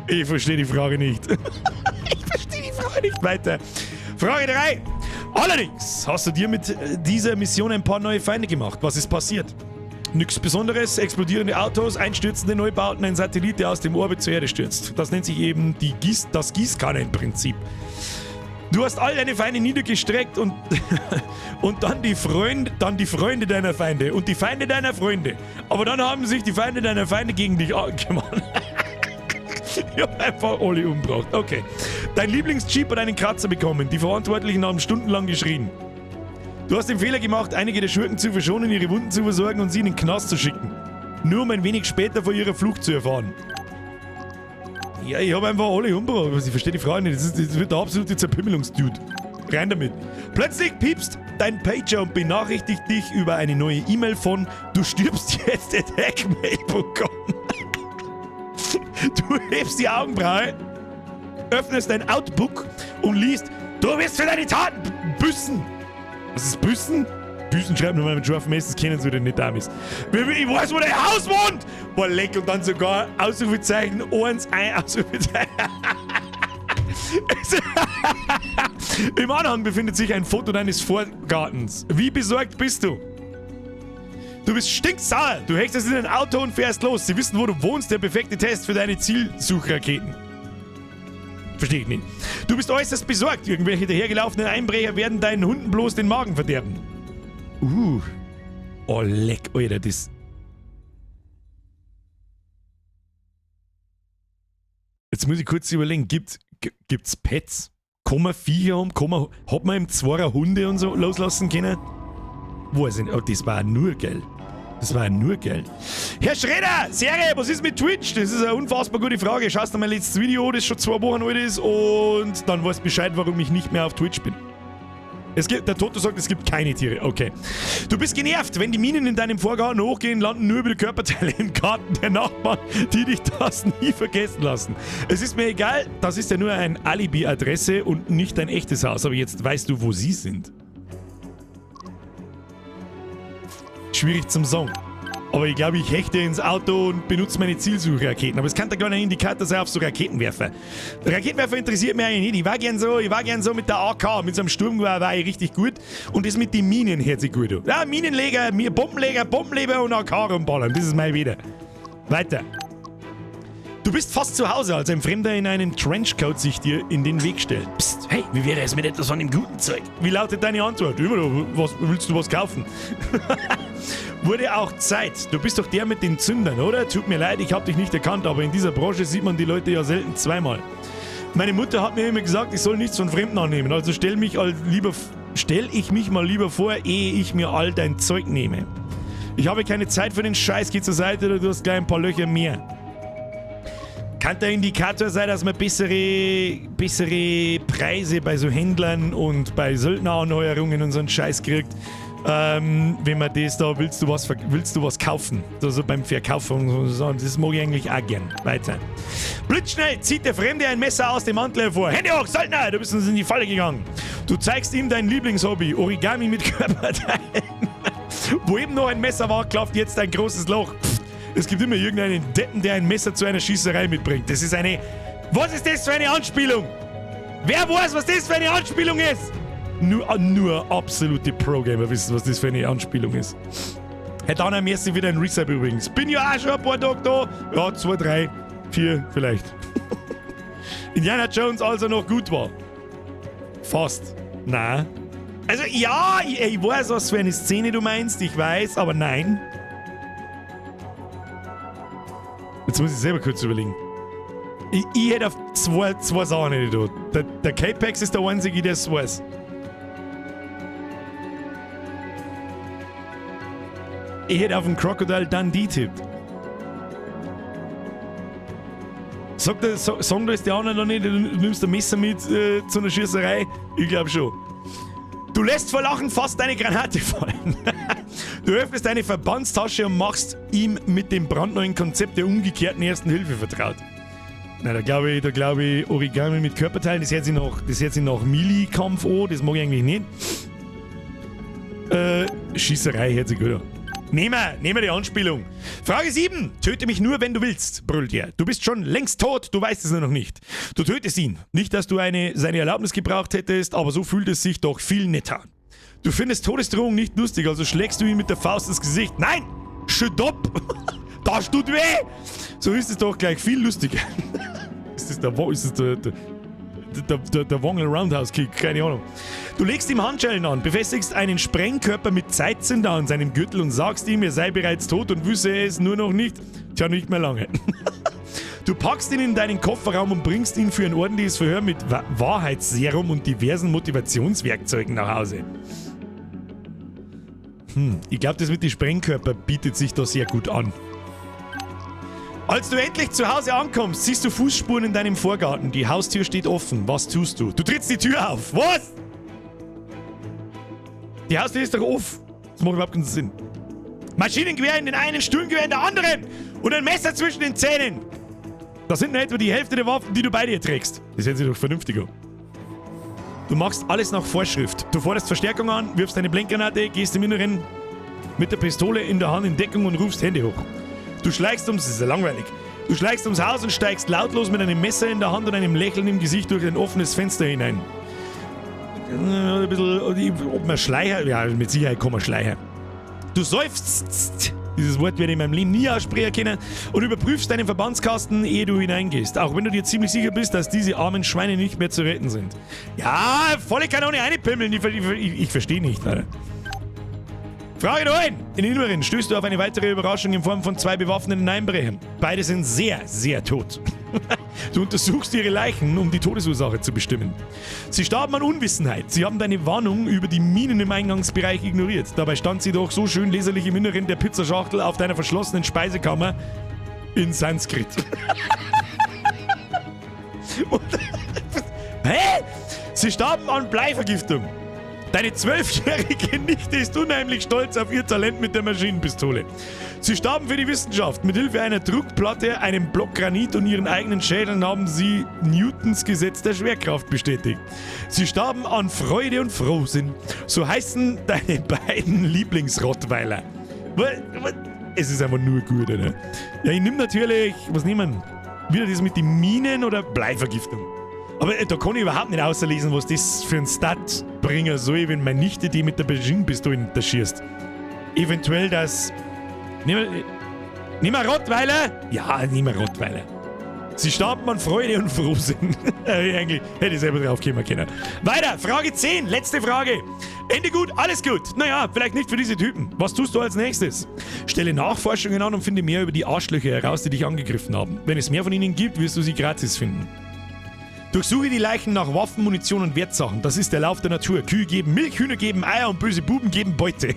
Ich verstehe die Frage nicht. Ich verstehe die Frage nicht weiter. Frage 3. Allerdings hast du dir mit dieser Mission ein paar neue Feinde gemacht. Was ist passiert? Nix Besonderes, explodierende Autos, einstürzende Neubauten, ein Satellit, der aus dem Orbit zur Erde stürzt. Das nennt sich eben das Gießkannenprinzip. Du hast all deine Feinde niedergestreckt und dann die Freunde deiner Feinde und die Feinde deiner Freunde. Aber dann haben sich die Feinde deiner Feinde gegen dich gemacht. Ich hab einfach alle umgebracht. Okay. Dein Lieblingsjeep hat einen Kratzer bekommen. Die Verantwortlichen haben stundenlang geschrien. Du hast den Fehler gemacht, einige der Schurken zu verschonen, ihre Wunden zu versorgen und sie in den Knast zu schicken. Nur um ein wenig später von ihrer Flucht zu erfahren. Ja, ich hab einfach alle umgebracht. Ich verstehe die Frage nicht. Das wird der absolute Zerpimmelungsdude. Rein damit. Plötzlich piepst dein Pager und benachrichtigt dich über eine neue E-Mail von Du stirbst jetzt at hackmail punkt com. Du hebst die Augenbraue, öffnest dein Outbook und liest, du wirst für deine Taten büßen. Was ist büßen? Büßen schreibt nur mal mit scharfem S, das kennen sie wieder nicht, Damis. Ich weiß, wo dein Haus wohnt! Boah, leck, und dann sogar Ausrufezeichen, 1, 1, Ausrufezeichen. Im Anhang befindet sich ein Foto deines Vorgartens. Wie besorgt bist du? Du bist stinksauer. Du hechtest in dein Auto und fährst los. Sie wissen, wo du wohnst. Der perfekte Test für deine Zielsuchraketen. Verstehe ich nicht. Du bist äußerst besorgt. Irgendwelche dahergelaufenen Einbrecher werden deinen Hunden bloß den Magen verderben. Oh, leck, Alter, das... Jetzt muss ich kurz überlegen, gibt's Pets? Kann man Viecher haben? Hat man im Zwarer Hunde und so loslassen können? Weiß ich nicht. Oh, das war nur geil. Das war nur geil. Herr Schredder, Serie, was ist mit Twitch? Das ist eine unfassbar gute Frage. Schaust dir mein letztes Video an, das schon 2 Wochen alt ist, und dann weißt du Bescheid, warum ich nicht mehr auf Twitch bin. Der Toto sagt, es gibt keine Tiere. Okay. Du bist genervt, wenn die Minen in deinem Vorgarten hochgehen, landen nur über die Körperteile im Garten der Nachbarn, die dich das nie vergessen lassen. Es ist mir egal, das ist ja nur eine Alibi-Adresse und nicht dein echtes Haus. Aber jetzt weißt du, wo sie sind. Schwierig zum Sagen. Aber ich glaube, ich hechte ins Auto und benutze meine Zielsuchraketen. Aber es kann da gar nicht Indikator sein auf so Raketenwerfer. Raketenwerfer interessiert mich eigentlich nicht. Ich war gern so, ich war gern so mit der AK, mit so einem Sturmgewehr war ich richtig gut. Und das mit den Minen hört sich gut an. Ja, Minenleger, Bombenleger, Bombenleber und AK rumballern. Das ist mein Wieder. Weiter. Du bist fast zu Hause, als ein Fremder in einem Trenchcoat sich dir in den Weg stellt. Psst, hey, wie wäre es mit etwas von dem guten Zeug? Wie lautet deine Antwort? Immer noch, was, willst du was kaufen? Wurde auch Zeit. Du bist doch der mit den Zündern, oder? Tut mir leid, ich hab dich nicht erkannt, aber in dieser Branche sieht man die Leute ja selten zweimal. Meine Mutter hat mir immer gesagt, ich soll nichts von Fremden annehmen, also stell ich mich mal lieber vor, ehe ich mir all dein Zeug nehme. Ich habe keine Zeit für den Scheiß, geh zur Seite oder du hast gleich ein paar Löcher mehr. Kann der Indikator sein, dass man bessere Preise bei so Händlern und bei Söldneranheuerungen und so einen Scheiß kriegt? Wenn man das da, willst du was kaufen? Also beim Verkaufen und so, das mag ich eigentlich auch gern. Weiter. Blitzschnell zieht der Fremde ein Messer aus dem Mantel hervor. Hände hoch, Söldner, du bist uns in die Falle gegangen. Du zeigst ihm dein Lieblingshobby, Origami mit Körperteilen. Wo eben noch ein Messer war, klafft jetzt ein großes Loch. Pff, es gibt immer irgendeinen Deppen, der ein Messer zu einer Schießerei mitbringt. Das ist eine... Was ist das für eine Anspielung? Wer weiß, was das für eine Anspielung ist? Nur absolute Pro-Gamer wissen, was das für eine Anspielung ist. Herr Downer, merci für deinen Resub übrigens. Bin ja auch schon ein paar Tage da. Ja, 2, 3, 4 vielleicht. Indiana Jones also noch gut war. Fast. Nein. Also ja, ich weiß, was für eine Szene du meinst. Ich weiß, aber nein. Jetzt muss ich selber kurz überlegen. Ich hätte auf zwei Sachen nicht da. Der Capex ist der Einzige, der es weiß. Ich hätte auf den Crocodile Dundee tippt. Sagt der, sagen das die anderen noch nicht, du nimmst ein Messer mit zu einer Schießerei? Ich glaub schon. Du lässt vor Lachen fast deine Granate fallen. Du öffnest deine Verbandstasche und machst ihm mit dem brandneuen Konzept der umgekehrten Ersten Hilfe vertraut. Na, da glaub ich, Origami mit Körperteilen, das hört sich nach Melee-Kampf an, das mag ich eigentlich nicht. Schießerei hört sich gut an. Nehmen wir die Anspielung. Frage 7. Töte mich nur, wenn du willst, brüllt er. Du bist schon längst tot, du weißt es nur noch nicht. Du tötest ihn. Nicht, dass du seine Erlaubnis gebraucht hättest, aber so fühlt es sich doch viel netter an. Du findest Todesdrohung nicht lustig, also schlägst du ihm mit der Faust ins Gesicht. Nein! Shut up! Das tut weh! So ist es doch gleich viel lustiger. Ist das der Wongel Roundhouse Kick? Keine Ahnung. Du legst ihm Handschellen an, befestigst einen Sprengkörper mit Zeitzünder an seinem Gürtel und sagst ihm, er sei bereits tot und wüsste es nur noch nicht. Tja, nicht mehr lange. Du packst ihn in deinen Kofferraum und bringst ihn für ein ordentliches Verhör mit Wahrheitsserum und diversen Motivationswerkzeugen nach Hause. Ich glaub, das mit den Sprengkörper bietet sich da sehr gut an. Als du endlich zu Hause ankommst, siehst du Fußspuren in deinem Vorgarten. Die Haustür steht offen. Was tust du? Du trittst die Tür auf. Was? Die Haustür ist doch offen. Das macht überhaupt keinen Sinn. Maschinengewehr in den einen, Sturmgewehr in der anderen und ein Messer zwischen den Zähnen. Das sind nur etwa die Hälfte der Waffen, die du bei dir trägst. Das hört sich doch vernünftig an. Du machst alles nach Vorschrift. Du forderst Verstärkung an, wirfst eine Blendgranate, gehst im Inneren mit der Pistole in der Hand in Deckung und rufst Hände hoch. Du schleichst ums, das ist ja langweilig. Du schleichst ums Haus und steigst lautlos mit einem Messer in der Hand und einem Lächeln im Gesicht durch ein offenes Fenster hinein. Ein bisschen, ob man Schleicher, ja, mit Sicherheit kann man Schleicher. Du seufzt, dieses Wort werde ich in meinem Leben nie aussprechen können, und überprüfst deinen Verbandskasten, ehe du hineingehst. Auch wenn du dir ziemlich sicher bist, dass diese armen Schweine nicht mehr zu retten sind. Ja, volle Kanone einpimmeln, ich verstehe nicht, Alter. Frage 9. In Inneren stößt du auf eine weitere Überraschung in Form von 2 bewaffneten Einbrechern. Beide sind sehr, sehr tot. Du untersuchst ihre Leichen, um die Todesursache zu bestimmen. Sie starben an Unwissenheit. Sie haben deine Warnung über die Minen im Eingangsbereich ignoriert. Dabei stand sie doch so schön leserlich im Inneren der Pizzaschachtel auf deiner verschlossenen Speisekammer in Sanskrit. Und, hä? Sie starben an Bleivergiftung. Deine 12-jährige Nichte ist unheimlich stolz auf ihr Talent mit der Maschinenpistole. Sie starben für die Wissenschaft. Mit Hilfe einer Druckplatte, einem Block Granit und ihren eigenen Schädeln haben sie Newtons Gesetz der Schwerkraft bestätigt. Sie starben an Freude und Frohsinn. So heißen deine beiden Lieblingsrottweiler. Es ist einfach nur gut, oder? Ja, ich nehm natürlich... Was nehmen wir? Wieder das mit den Minen oder Bleivergiftung? Aber da kann ich überhaupt nicht auslesen, was das für ein Stat bringen soll, wenn meine Nichte die mit der Maschinenpistole da schießt. Eventuell das... Nimm mal Rottweiler? Ja, nimm mal Rottweiler. Sie starben an Freude und Frohsinn. Eigentlich hätte ich selber drauf kommen können. Weiter, Frage 10, letzte Frage. Ende gut, alles gut. Naja, vielleicht nicht für diese Typen. Was tust du als nächstes? Stelle Nachforschungen an und finde mehr über die Arschlöcher heraus, die dich angegriffen haben. Wenn es mehr von ihnen gibt, wirst du sie gratis finden. Durchsuche die Leichen nach Waffen, Munition und Wertsachen. Das ist der Lauf der Natur. Kühe geben Milch, Hühner geben Eier und böse Buben geben Beute.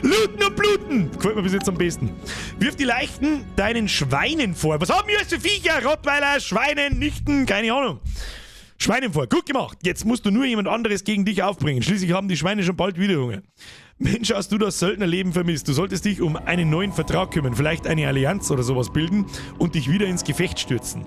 Looten und bluten! Gefällt mir bis jetzt am besten. Wirf die Leichen deinen Schweinen vor. Was haben wir für Viecher? Rottweiler, Schweine, Nichten, keine Ahnung. Schweinen vor. Gut gemacht. Jetzt musst du nur jemand anderes gegen dich aufbringen. Schließlich haben die Schweine schon bald wieder Hunger. Mensch, hast du das Söldnerleben vermisst. Du solltest dich um einen neuen Vertrag kümmern. Vielleicht eine Allianz oder sowas bilden und dich wieder ins Gefecht stürzen.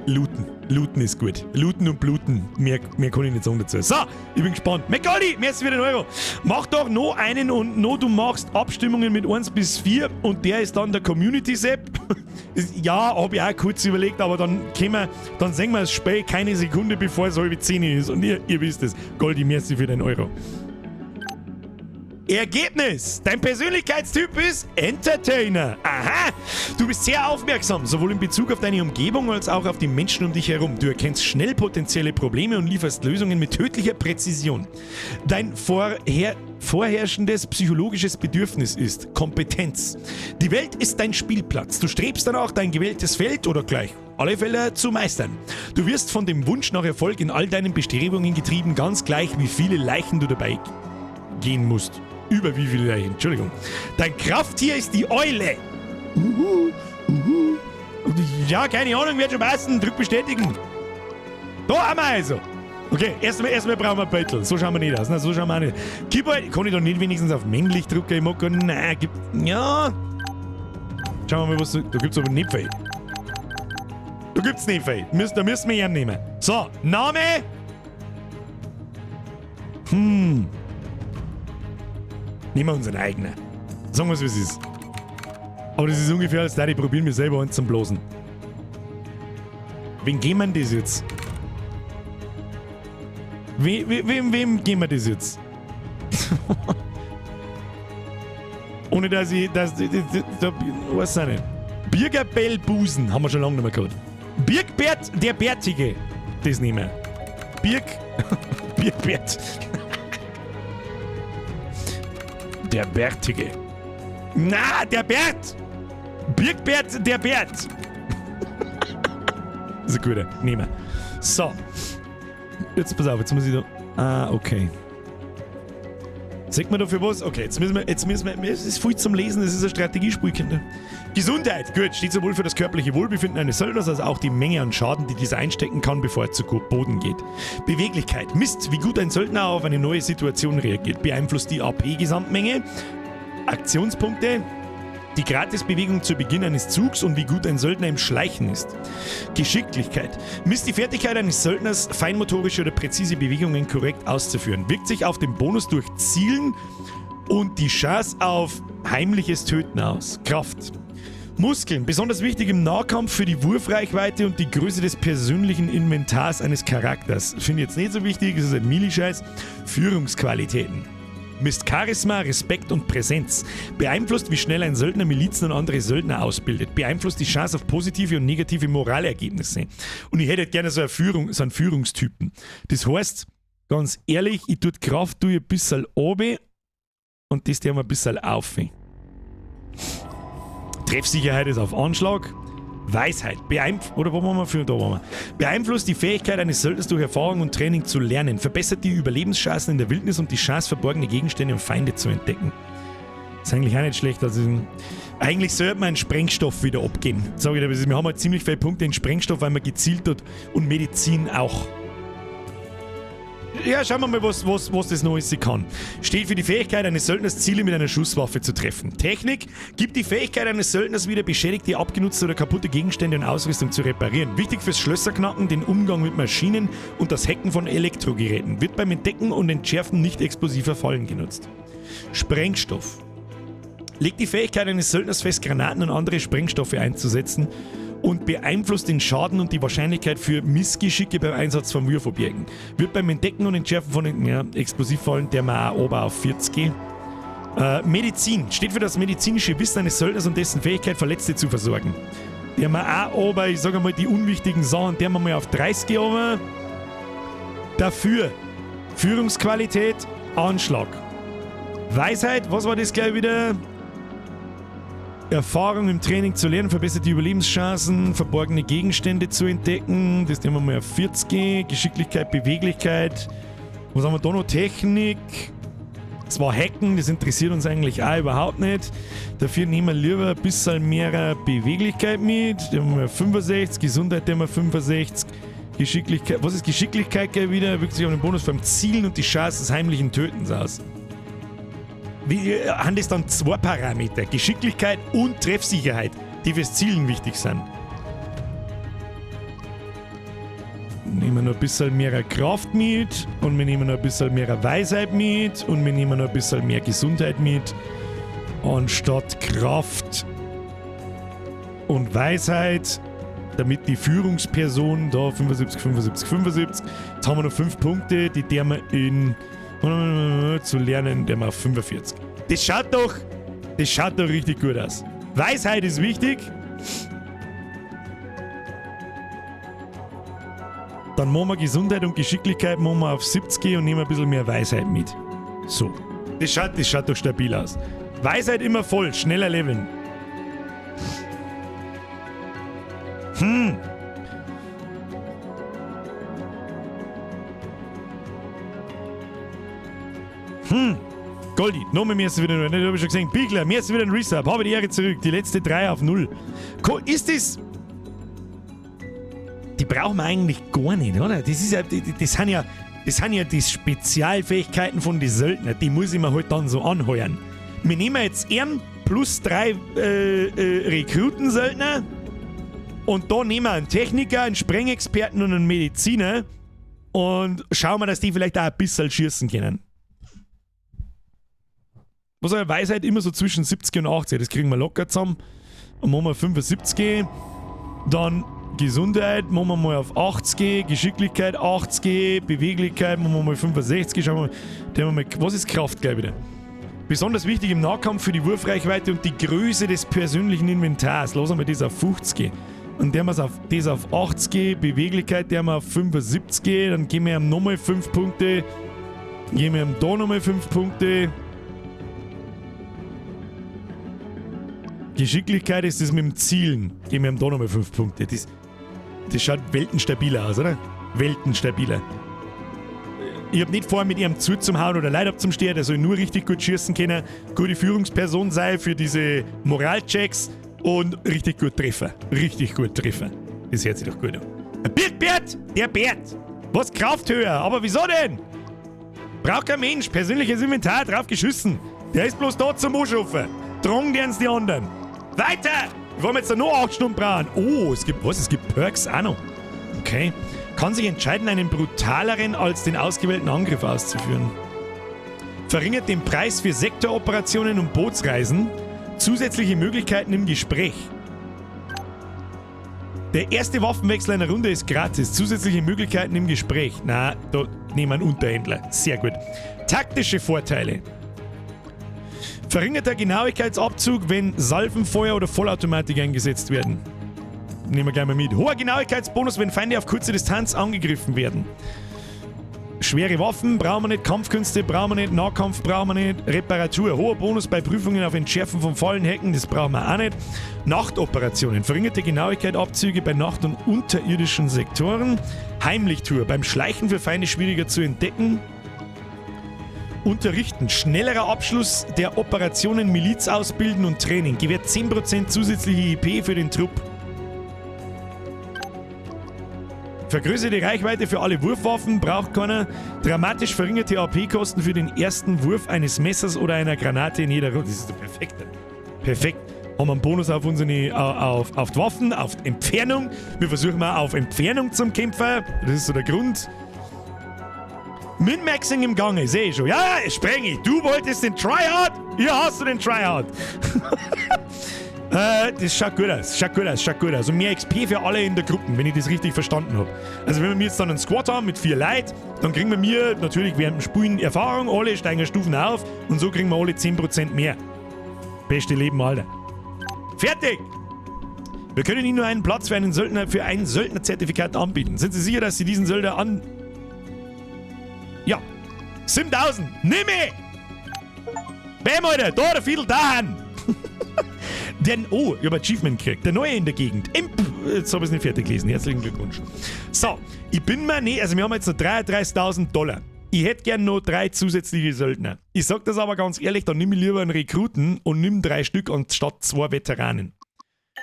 Looten. Looten ist gut. Looten und bluten. Mehr kann ich nicht sagen dazu. So, ich bin gespannt. McGoldi, merci für den Euro. Mach doch noch einen und noch du machst Abstimmungen mit 1 bis 4 und der ist dann der Community-Sepp. Ja, hab ich auch kurz überlegt, aber dann sehen wir das Spiel keine Sekunde, bevor es 9:30 ist. Und ihr wisst es. Goldi, merci für den Euro. Ergebnis! Dein Persönlichkeitstyp ist Entertainer. Aha! Du bist sehr aufmerksam, sowohl in Bezug auf deine Umgebung als auch auf die Menschen um dich herum. Du erkennst schnell potenzielle Probleme und lieferst Lösungen mit tödlicher Präzision. Dein vorherrschendes psychologisches Bedürfnis ist Kompetenz. Die Welt ist dein Spielplatz. Du strebst danach, dein gewähltes Feld oder gleich alle Felder zu meistern. Du wirst von dem Wunsch nach Erfolg in all deinen Bestrebungen getrieben, ganz gleich wie viele Leichen du dabei gehen musst. Über wie viele Leichen, Entschuldigung. Dein Krafttier ist die Eule. Uhu, uhu. Ja, keine Ahnung, wird schon passen. Drück bestätigen. Da haben wir also. Okay, erstmal brauchen wir ein Beutel. So schauen wir nicht aus. Na, so schauen wir auch nicht. Keyboard, kann ich da nicht wenigstens auf männlich drücken? Ich mag gar nicht. Nein, gibt. Ja. Schauen wir mal, was. Da gibt's aber nicht viel. Da gibt's nicht viel. Da müssen wir ihn nehmen. So, Name. Nehmen wir unseren eigenen. Sagen wir's, wie es ist. Aber das ist ungefähr, als da die probieren wir selber uns zum Bloßen. Wen geben wir das jetzt? Wem geben wir das jetzt? Ohne dass ich. Dass, da, weiß ich nicht. Birgerbell Busen haben wir schon lange nicht mehr gehabt. Birgbert der Bärtige. Das nehmen wir. Birgbert. Der Bärtige. Na, der Bert! Birgbert, der Bert! Das ist ein guter. Nehmen wir. So. Jetzt pass auf, jetzt muss ich da. Ah, okay. Sagt man dafür was? Okay, jetzt müssen wir, es ist viel zum Lesen, das ist ein Strategiespiel, Kinder. Gesundheit, gut, steht sowohl für das körperliche Wohlbefinden eines Söldners als auch die Menge an Schaden, die dieser einstecken kann, bevor er zu Boden geht. Beweglichkeit, misst, wie gut ein Söldner auf eine neue Situation reagiert, beeinflusst die AP-Gesamtmenge, Aktionspunkte, die Gratisbewegung zu Beginn eines Zugs und wie gut ein Söldner im Schleichen ist. Geschicklichkeit. Misst die Fertigkeit eines Söldners, feinmotorische oder präzise Bewegungen korrekt auszuführen. Wirkt sich auf den Bonus durch Zielen und die Chance auf heimliches Töten aus. Kraft. Muskeln. Besonders wichtig im Nahkampf für die Wurfreichweite und die Größe des persönlichen Inventars eines Charakters. Finde ich jetzt nicht so wichtig, das ist ein Mili-Scheiß. Führungsqualitäten. Misst Charisma, Respekt und Präsenz. Beeinflusst, wie schnell ein Söldner Milizen und andere Söldner ausbildet. Beeinflusst die Chance auf positive und negative Moralergebnisse. Und ich hätte halt gerne so einen Führungstypen. Das heißt, ganz ehrlich, ich tue die Kraft tue ich ein bisschen runter und das tue ich ein bisschen auf. Treffsicherheit ist auf Anschlag. Weisheit. Oder wo waren wir für? Da waren wir. Beeinflusst die Fähigkeit eines Söldners durch Erfahrung und Training zu lernen. Verbessert die Überlebenschancen in der Wildnis und die Chance, verborgene Gegenstände und Feinde zu entdecken. Ist eigentlich auch nicht schlecht. Also, eigentlich sollte man einen Sprengstoff wieder abgeben. Sag ich dir, wir haben halt ziemlich viele Punkte in Sprengstoff, weil man gezielt hat und Medizin auch. Ja, schauen wir mal, was das noch alles kann. Steht für die Fähigkeit eines Söldners, Ziele mit einer Schusswaffe zu treffen. Technik gibt die Fähigkeit eines Söldners wieder, beschädigte, abgenutzte oder kaputte Gegenstände und Ausrüstung zu reparieren. Wichtig fürs Schlösserknacken, den Umgang mit Maschinen und das Hacken von Elektrogeräten. Wird beim Entdecken und Entschärfen nicht explosiver Fallen genutzt. Sprengstoff. Legt die Fähigkeit eines Söldners fest, Granaten und andere Sprengstoffe einzusetzen und beeinflusst den Schaden und die Wahrscheinlichkeit für Missgeschicke beim Einsatz von Wurfobjekten. Wird beim Entdecken und Entschärfen von, ja, Explosivfallen, der mal auch oben auf 40 geht. Medizin. Steht für das medizinische Wissen eines Söldners und dessen Fähigkeit, Verletzte zu versorgen. Der mal auch oben, ich sag einmal, die unwichtigen Sachen, der mal auf 30 oben. Dafür Führungsqualität, Anschlag. Weisheit, was war das gleich wieder? Erfahrung im Training zu lernen, verbessert die Überlebenschancen, verborgene Gegenstände zu entdecken. Das nehmen wir mal auf 40. Geschicklichkeit, Beweglichkeit. Was haben wir da noch? Technik. Das war Hacken, das interessiert uns eigentlich auch überhaupt nicht. Dafür nehmen wir lieber ein bisschen mehr Beweglichkeit mit. Da haben wir 65, Gesundheit nehmen wir 65. Geschicklichkeit. Was ist Geschicklichkeit gleich wieder? Wirkt sich auf den Bonus beim Zielen und die Chance des heimlichen Tötens aus. Wie haben das dann zwei Parameter? Geschicklichkeit und Treffsicherheit, die fürs Zielen wichtig sind. Nehmen wir noch ein bisschen mehr Kraft mit und wir nehmen noch ein bisschen mehr Weisheit mit und wir nehmen noch ein bisschen mehr Gesundheit mit. Anstatt Kraft und Weisheit, damit die Führungsperson da 75, 75, 75. Jetzt haben wir noch 5 Punkte, die der wir in Zu lernen, der mal 45. Das schaut doch, das schaut doch richtig gut aus. Weisheit ist wichtig. Dann machen wir Gesundheit und Geschicklichkeit machen wir auf 70 und nehmen ein bisschen mehr Weisheit mit. So. Das schaut, das schaut doch stabil aus. Weisheit immer voll, schneller leveln. Goldi, nochmal mir ist wieder, nicht, hab ich schon gesehen. Bigler, mir ist wieder ein Resub. Habe die Ehre zurück. Die letzte 3 auf 0. Ist das. Die brauchen wir eigentlich gar nicht, oder? Das ist ja, das sind ja, das sind ja die Spezialfähigkeiten von den Söldnern. Die muss ich mir halt dann so anheuern. Wir nehmen jetzt M plus 3 Rekrutensöldner. Und da nehmen wir einen Techniker, einen Sprengexperten und einen Mediziner. Und schauen wir, dass die vielleicht auch ein bisschen schießen können. Was ist Weisheit immer so zwischen 70 und 80, das kriegen wir locker zusammen. Dann machen wir 75. Dann Gesundheit machen wir mal auf 80, Geschicklichkeit 80, Beweglichkeit machen wir mal 65. Schauen wir mal, was ist Kraft gleich wieder? Besonders wichtig im Nahkampf für die Wurfreichweite und die Größe des persönlichen Inventars. Lassen wir das auf 50. Und der haben wir auf, das auf 80, Beweglichkeit, der haben wir auf 75. Dann geben wir ihm nochmal 5 Punkte. Geben wir ihm da nochmal 5 Punkte. Geschicklichkeit ist das mit dem Zielen. Geben wir ihm da nochmal 5 Punkte. Das, das schaut weltenstabiler aus, oder? Weltenstabiler. Ich hab nicht vor, mit ihm zuzuhauen oder Leute abzustehen. Der soll nur richtig gut schießen können, gute Führungsperson sein für diese Moralchecks und richtig gut treffen. Richtig gut treffen. Das hört sich doch gut an. Bert, Bert! Der Bert! Was Kraft höher? Aber wieso denn? Braucht kein Mensch. Persönliches Inventar drauf geschissen. Der ist bloß da zum Anschaffen. Tragen die die anderen. Weiter! Wir wollen jetzt da noch 8 Stunden brauchen. Oh, es gibt was? Es gibt Perks auch noch. Okay. Kann sich entscheiden, einen brutaleren als den ausgewählten Angriff auszuführen. Verringert den Preis für Sektoroperationen und Bootsreisen. Zusätzliche Möglichkeiten im Gespräch. Der erste Waffenwechsel einer Runde ist gratis. Zusätzliche Möglichkeiten im Gespräch. Na, da nehmen wir einen Unterhändler. Sehr gut. Taktische Vorteile. Verringerter Genauigkeitsabzug, wenn Salvenfeuer oder Vollautomatik eingesetzt werden. Nehmen wir gleich mal mit. Hoher Genauigkeitsbonus, wenn Feinde auf kurze Distanz angegriffen werden. Schwere Waffen brauchen wir nicht, Kampfkünste brauchen wir nicht, Nahkampf brauchen wir nicht, Reparatur, hoher Bonus bei Prüfungen auf Entschärfen von Fallenhecken, das brauchen wir auch nicht. Nachtoperationen, verringerte Genauigkeit, Abzüge bei Nacht- und unterirdischen Sektoren. Heimlichtour, beim Schleichen für Feinde schwieriger zu entdecken. Unterrichten, schnellerer Abschluss der Operationen, Miliz ausbilden und Training. Gewährt 10% zusätzliche IP für den Trupp. Vergrößerte Reichweite für alle Wurfwaffen, braucht keiner. Dramatisch verringerte AP-Kosten für den ersten Wurf eines Messers oder einer Granate in jeder Runde. Das ist doch perfekt. Perfekt. Haben wir einen Bonus auf unsere, auf die Waffen, auf die Entfernung. Wir versuchen mal auf Entfernung zum Kämpfer. Das ist so der Grund. Min-Maxing im Gange, sehe ich schon. Ja, spreng ich. Du wolltest den Tryhard? Hier hast du den Tryhard. Das schaut gut aus, schaut gut aus, schaut gut aus. Und mehr XP für alle in der Gruppe, wenn ich das richtig verstanden habe. Also wenn wir jetzt dann einen Squad haben mit 4 Leuten, dann kriegen wir mir natürlich während dem Spielen Erfahrung, alle steigen Stufen auf und so kriegen wir alle 10% mehr. Beste Leben, Alter. Fertig! Wir können Ihnen nur einen Platz für einen Söldner, für ein Söldnerzertifikat anbieten. Sind Sie sicher, dass Sie diesen Söldner an... Ja. 7000! Nimm mich! Bam, Alter! Da, der Fiedel, da hin! Denn, oh, ich hab Achievement gekriegt. Der Neue in der Gegend. Imp. Jetzt hab ich's nicht fertig gelesen. Herzlichen Glückwunsch. So, ich bin mir nicht, also wir haben jetzt noch 33.000 Dollar. Ich hätte gern noch 3 zusätzliche Söldner. Ich sag das aber ganz ehrlich, dann nimm ich lieber einen Rekruten und nimm 3 Stück anstatt 2 Veteranen.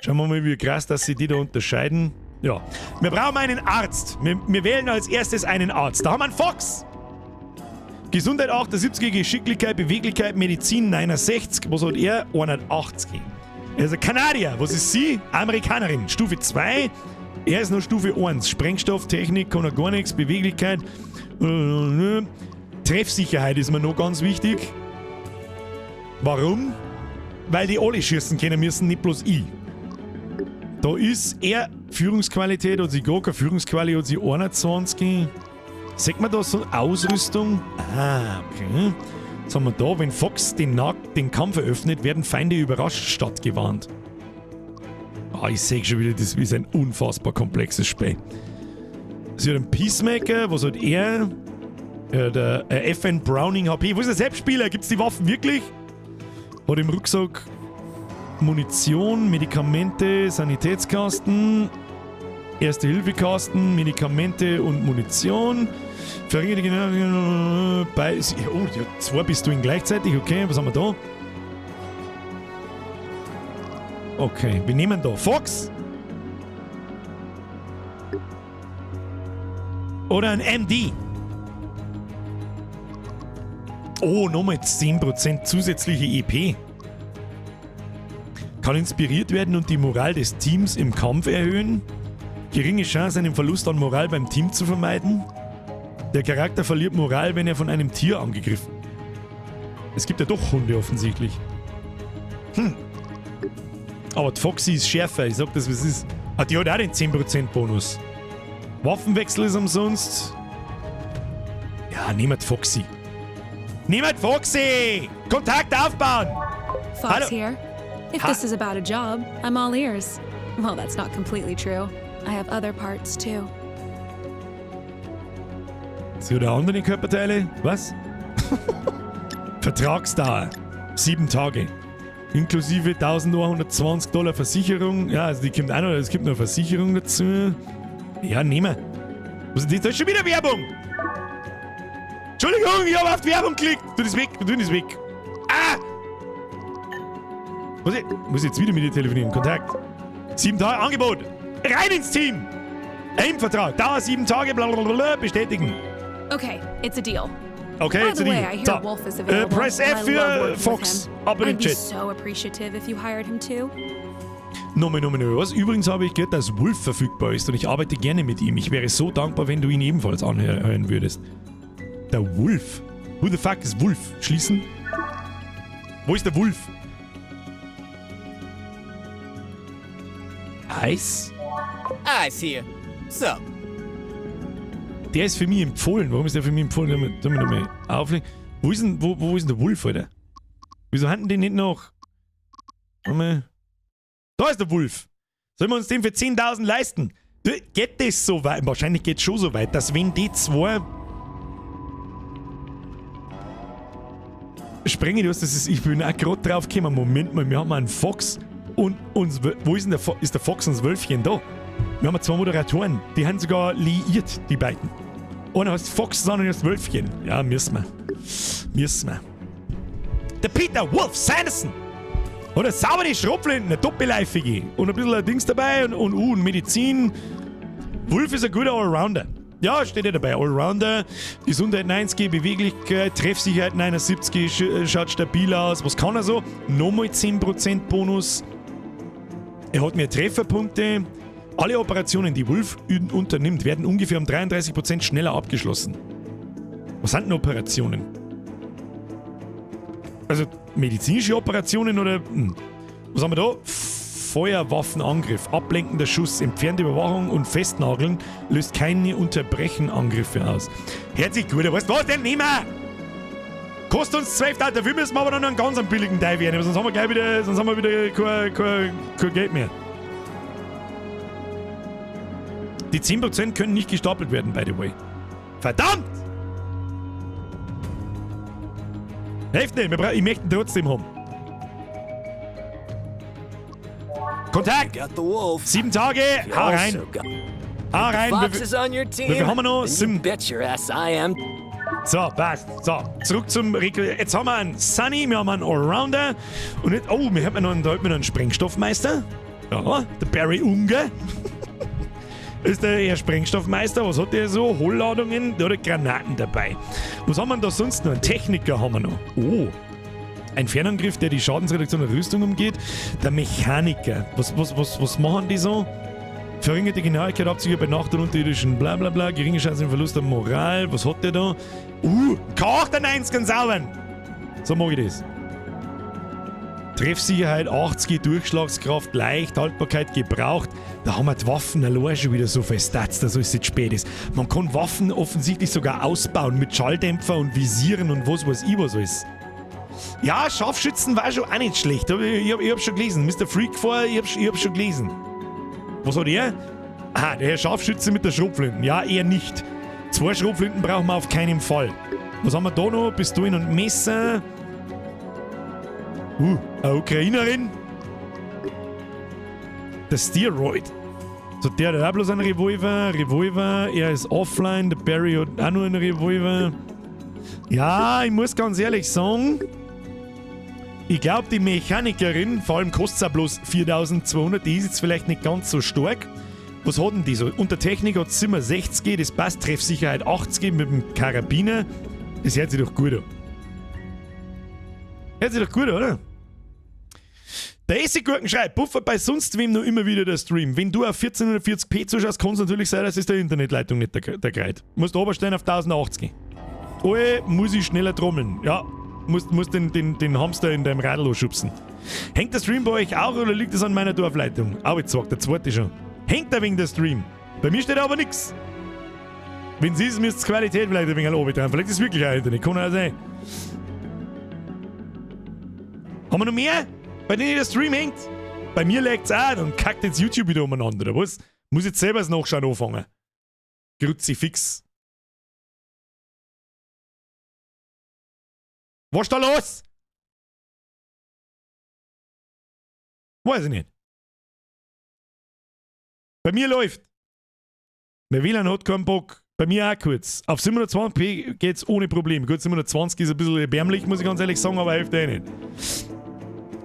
Schauen wir mal, wie krass, dass sie die da unterscheiden. Ja. Wir brauchen einen Arzt. Wir wählen als erstes einen Arzt. Da haben wir einen Fox. Gesundheit 78, Geschicklichkeit, Beweglichkeit, Medizin 69. Was hat er? 180. Er ist ein Kanadier. Was ist sie? Amerikanerin. Stufe 2. Er ist noch Stufe 1. Sprengstoff, Technik, kann er gar nichts. Beweglichkeit. Treffsicherheit ist mir noch ganz wichtig. Warum? Weil die alle schießen können müssen, nicht bloß ich. Da ist er Führungsqualität, hat sie gar keine Führungsqualität, hat sie 21. Sieht man da so Ausrüstung? Ah, okay. Was haben wir da? Wenn Fox den Kampf eröffnet, werden Feinde überrascht statt gewarnt. Ah, ich sehe schon wieder, das ist ein unfassbar komplexes Spiel. Sie hat einen Peacemaker, was hat er? Der FN Browning HP. Wo ist der Selbstspieler? Gibt's die Waffen wirklich? Hat im Rucksack Munition, Medikamente, Sanitätskasten, Erste-Hilfe-Kasten, Medikamente und Munition. Verringerte Genau. Bei. Oh, die hat zwei Pistolen gleichzeitig. Okay, was haben wir da? Okay, wir nehmen da Fox. Oder ein MD. Oh, nochmal 10% zusätzliche EP. Kann inspiriert werden und die Moral des Teams im Kampf erhöhen. Geringe Chance, einen Verlust an Moral beim Team zu vermeiden. Der Charakter verliert Moral, wenn er von einem Tier angegriffen wird. Es gibt ja doch Hunde offensichtlich. Hm. Aber die Foxy ist schärfer, ich sag das, was es ist. Ah, die hat auch den 10% Bonus. Waffenwechsel ist umsonst. Ja, nehmt Foxy. Nehmt Foxy! Kontakt aufbauen! Fox Hallo. here. If Ha- this is about a job, I'm all ears. Well, that's not completely true. I have other parts too. Sie hat auch andere Körperteile? Was? Vertragsdauer. 7 Tage. Inklusive 1120 $ Versicherung. Ja, also die kommt auch noch, es gibt noch Versicherung dazu. Ja, nehmen wir. Was ist das? Da ist schon wieder Werbung! Entschuldigung, ich hab auf die Werbung geklickt. Tu das weg, tu das weg. Ah! Muss ich jetzt wieder mit dir telefonieren? Kontakt. 7 Tage, Angebot. Rein ins Team! Aim-Vertrag. Dauer 7 Tage, blablabla, bestätigen. Okay, it's a deal. Okay, By it's a the way, deal. I hear So, Wolf is available. Press and F I love für working with Fox. him. Ab in den I'd be Chat. so appreciative if you hired him too. Nochmal, nochmal, nochmal. Was? Übrigens habe ich gehört, dass Wolf verfügbar ist und ich arbeite gerne mit ihm. Ich wäre so dankbar, wenn du ihn ebenfalls anhören würdest. Der Wolf? Who the fuck is Wolf? Schließen? Wo ist der Wolf? Eis? Ice here. So. Der ist für mich empfohlen. Warum ist der für mich empfohlen? Sollen wir nochmal auflegen? Wo ist denn, wo ist denn der Wolf, Alter? Wieso haben die nicht noch? Warte mal. Da ist der Wolf. Sollen wir uns den für 10.000 leisten? Du, geht das so weit? Wahrscheinlich geht's schon so weit, dass wenn die zwei sprengen, du hast, das ist, ich bin auch grad drauf gekommen. Moment mal, wir haben einen Fox und uns, wo ist denn der ist der Fox und das Wölfchen da? Wir haben zwei Moderatoren, die haben sogar liiert, die beiden. Einer heißt Fox, der andere heißt Wölfchen. Ja, müssen wir. Müssen wir. Der Peter Wolf Sanderson! Oder saubere Schrotflinten, eine doppelläufige. Und ein bisschen ein Dings dabei und Medizin. Wolf ist ein guter Allrounder. Ja, steht ja dabei. Allrounder, Gesundheit 90, Beweglichkeit, Treffsicherheit 79, schaut stabil aus. Was kann er so? Nochmal 10% Bonus. Er hat mehr Trefferpunkte. Alle Operationen, die Wolf unternimmt, werden ungefähr um 33% schneller abgeschlossen. Was sind denn Operationen? Also medizinische Operationen oder... Was haben wir da? Feuerwaffenangriff, ablenkender Schuss, entfernte Überwachung und Festnageln löst keine Unterbrechenangriffe aus. Herzlich gut, weißt du was denn? Nehmen wir! Kostet uns 12.000, dafür müssen wir aber noch einen ganz billigen Teil werden, sonst haben wir gleich wieder, sonst haben wir wieder kein Geld mehr. Die 10% können nicht gestapelt werden, by the way. Verdammt! Hilft nicht, ich möchte ihn trotzdem haben. Kontakt! Got the wolf. 7 Tage, You hau rein. also got Hau rein. Fox Wie is on your team. viel haben wir noch? Then you 7. bet your ass I am. So, passt. So, zurück zum Regel. Jetzt haben wir einen Sunny, wir haben einen Allrounder. Und jetzt, oh, wir haben noch einen, da hätten wir noch einen Sprengstoffmeister. Ja, der Barry Unger. Ist der Herr Sprengstoffmeister. Was hat der so? Hohlladungen oder Granaten dabei. Was haben wir denn da sonst noch? Einen Techniker haben wir noch. Oh. Ein Fernangriff, der die Schadensreduktion der Rüstung umgeht. Der Mechaniker. Was machen die so? Verringerte Genauigkeit, Abzüge bei Nacht- und unterirdischen bla bla bla. Geringe Chance im Verlust der Moral. Was hat der da? K98 ganz sauber. So mag ich das. Treffsicherheit 80, Durchschlagskraft leicht, Haltbarkeit gebraucht. Da haben wir die Waffen allein schon wieder so viel Stats, dass alles jetzt spät ist. Man kann Waffen offensichtlich sogar ausbauen mit Schalldämpfer und Visieren und was weiß ich was alles. Ja, Scharfschützen war schon auch nicht schlecht. Ich hab schon gelesen. Mr. Freak vor, ich hab schon gelesen. Was hat er? Ah, der Herr Scharfschütze mit der Schrotflinten. Ja, eher nicht. Zwei Schrotflinten brauchen wir auf keinen Fall. Was haben wir da noch? Pistolen und Messer. Eine Ukrainerin. Der Steroid. So, der hat auch bloß einen Revolver. Revolver, er ist offline. Der Barry hat auch nur einen Revolver. Ja, ich muss ganz ehrlich sagen, ich glaube, die Mechanikerin, vor allem kostet es auch bloß 4200, die ist jetzt vielleicht nicht ganz so stark. Was hat denn die so? Unter Technik hat 67, das passt, Treffsicherheit 80 mit dem Karabiner. Das hört sich doch gut an. Hört sich doch gut an, oder? Der Essiggurken schreibt, Buffer bei sonst wem noch immer wieder der Stream. Wenn du auf 1440p zuschaust, kann es natürlich sein, dass es der Internetleitung nicht der Greit. Musst du stellen auf 1080. Oje, muss ich schneller trommeln. Ja, musst den Hamster in deinem Radl schubsen. Hängt der Stream bei euch auch oder liegt es an meiner Dorfleitung? Au, jetzt sagt der zweite schon. Hängt da wegen der Stream? Bei mir steht aber nix. Wenn sie ist, müsst die Qualität vielleicht ein wenig runter. Vielleicht ist es wirklich auch Internet. Kann ja sein. Haben wir noch mehr? Bei denen der Stream hängt? Bei mir lagt's auch, dann kackt jetzt YouTube wieder umeinander, oder was? Muss jetzt selber das Nachschauen anfangen. Kruzifix. Was ist da los? Weiß ich nicht. Bei mir läuft. Mein WLAN hat keinen Bock. Bei mir auch kurz. Auf 720p geht's ohne Problem. Gut, 720 ist ein bisschen erbärmlich, muss ich ganz ehrlich sagen, aber hilft eh nicht.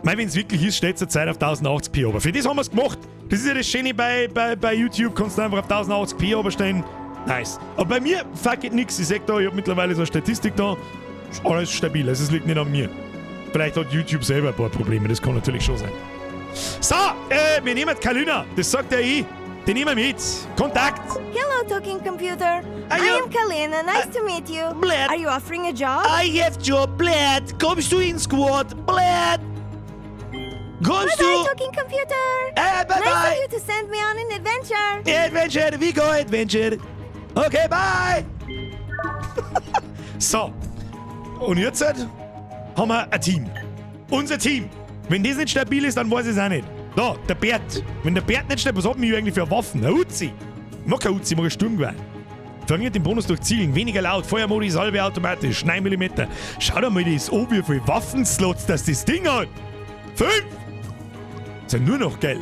Mei, wenn's wirklich ist, steht's zur Zeit auf 1080p aber. Für das haben wir's gemacht. Das ist ja das Schöne bei YouTube, kannst du einfach auf 1080p runterstellen. Nice. Aber bei mir fuck it nix. Ich sag da, ich hab mittlerweile so eine Statistik da. Ist alles stabil, also es liegt nicht an mir. Vielleicht hat YouTube selber ein paar Probleme, das kann natürlich schon sein. So, wir nehmen Kalina, das sagt ja eh. Den nehmen wir mit. Kontakt. Hello, talking computer. Are I you am Kalina. Nice to meet you. Bled. Are you offering a job? I have job, Bled. Kommst du in Squad? Bled. Kommst Bye du? bye, talking computer. Bye Nice bye. of you to send me on an adventure. Adventure, we go adventure. Okay, bye. So. Und jetzt haben wir ein Team. Unser Team. Wenn das nicht stabil ist, dann weiß ich es auch nicht. Da, der Bert. Wenn der Bert nicht stabil ist, was hat mich eigentlich für Waffen? Eine Uzi. Ich mag keine Uzi, ich mag ein Sturmgewehr. Verringert den Bonus durch Zielen, weniger laut, Feuermodi, Salve automatisch, 9 Millimeter. Schau dir mal das an, wie viele Waffenslots das Ding hat. 5! Ist ja nur noch geil.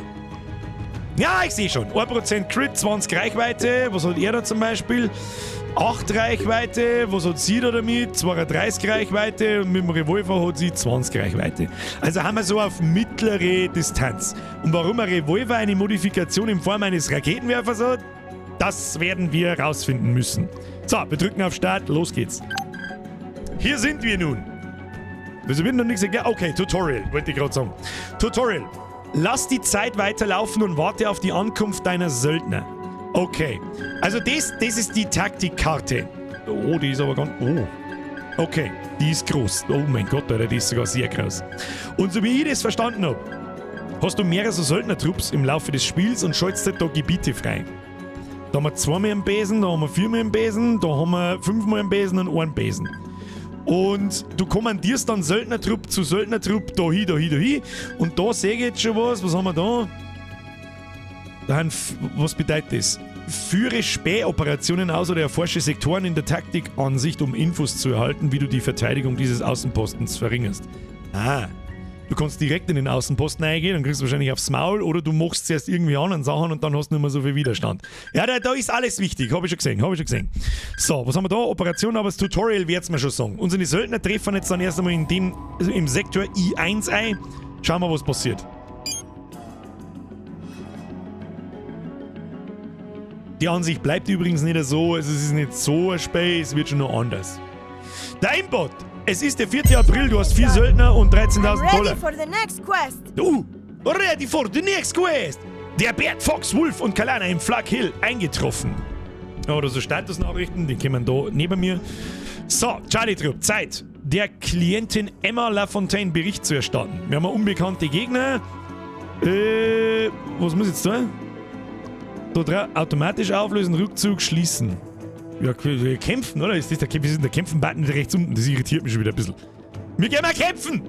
Ja, ich seh schon. 1% Crit, 20 Reichweite. Was hat er da zum Beispiel? 8 Reichweite. Was hat sie da damit? 32 Reichweite. Und mit dem Revolver hat sie 20 Reichweite. Also haben wir so auf mittlere Distanz. Und warum ein Revolver eine Modifikation in Form eines Raketenwerfers hat, das werden wir rausfinden müssen. So, wir drücken auf Start. Los geht's. Hier sind wir nun. Wieso wird noch nichts erklärt? Okay, Tutorial, wollte ich gerade sagen. Tutorial. Lass die Zeit weiterlaufen und warte auf die Ankunft deiner Söldner. Okay. Also das ist die Taktikkarte. Oh, die ist aber ganz... Oh. Okay, die ist groß. Oh mein Gott, Alter, die ist sogar sehr groß. Und so wie ich das verstanden hab, hast du mehrere so Söldnertrupps im Laufe des Spiels und schaltest halt da Gebiete frei. Da haben wir 2-mal einen Besen, da haben wir 4-mal einen Besen, da haben wir 5-mal einen Besen und einen Besen. Und du kommandierst dann Söldnertrupp zu Söldnertrupp, da hin, da hin, da hin. Und da sehe ich jetzt schon was. Was haben wir da? Da haben, was bedeutet das? Führe Spähoperationen aus oder erforsche Sektoren in der Taktikansicht, um Infos zu erhalten, wie du die Verteidigung dieses Außenpostens verringerst. Ah, du kannst direkt in den Außenposten reingehen, dann kriegst du wahrscheinlich aufs Maul oder du machst zuerst irgendwie anderen Sachen und dann hast du nicht mehr so viel Widerstand. Ja, da ist alles wichtig, hab ich schon gesehen, hab ich schon gesehen. So, was haben wir da? Operation, aber das Tutorial wird's mir schon sagen. Unsere Söldner treffen jetzt dann erst einmal im Sektor I1 ein. Schauen wir, was passiert. Die Ansicht bleibt übrigens nicht so, also es ist nicht so ein Spiel, es wird schon noch anders. Der Aimbot! Es ist der 4. April, du hast 4 Söldner und 13.000 I'm ready Dollar. for the next quest. Ready for the next quest. Der Bert, Fox, Wolf und Kalana im Flag Hill eingetroffen. Oder so Statusnachrichten, die kommen da neben mir. So, Charlie Trupp, Zeit, der Klientin Emma LaFontaine Bericht zu erstatten. Wir haben unbekannte Gegner. Was muss ich jetzt tun? Da drauf, automatisch auflösen, Rückzug schließen. Ja, wir kämpfen, oder? Ist das der, wir sind der Kämpfen-Button rechts unten? Das irritiert mich schon wieder ein bisschen. Wir gehen mal kämpfen!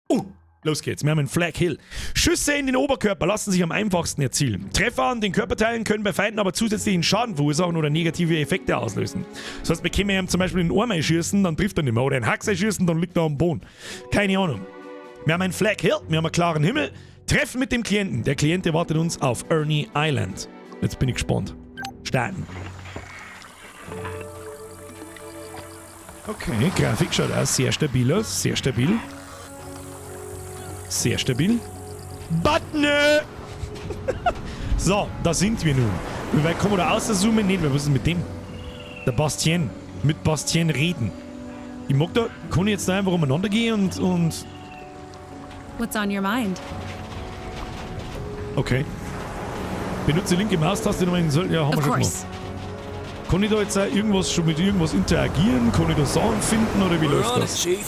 Oh, los geht's. Wir haben einen Flag Hill. Schüsse in den Oberkörper lassen sich am einfachsten erzielen. Treffer an den Körperteilen können bei Feinden aber zusätzlichen Schaden verursachen oder negative Effekte auslösen. Das heißt, wir können ihm zum Beispiel in den Arm einschießen, dann trifft er nicht mehr. Oder in den Hax einschießen, dann liegt er am Boden. Keine Ahnung. Wir haben einen Flag Hill, wir haben einen klaren Himmel. Treffen mit dem Klienten. Der Klient erwartet uns auf Ernie Island. Jetzt bin ich gespannt. Starten. Okay, Grafik schaut auch sehr stabil aus. Sehr stabil. Sehr stabil. Button! So, da sind wir nun. Wie weit kommen wir da rauszoomen? Nicht, was ist mit dem? Der Bastien. Mit Bastien reden. Ich mag da, kann ich jetzt da einfach umeinander gehen und What's on your mind? Okay. Benutze linke Maustaste, um einen soll. Ja, haben wir Of schon gemacht. course. Kann ich da jetzt auch irgendwas schon mit irgendwas interagieren? Kann ich da Sachen finden oder wie We're läuft on it, das? Chief.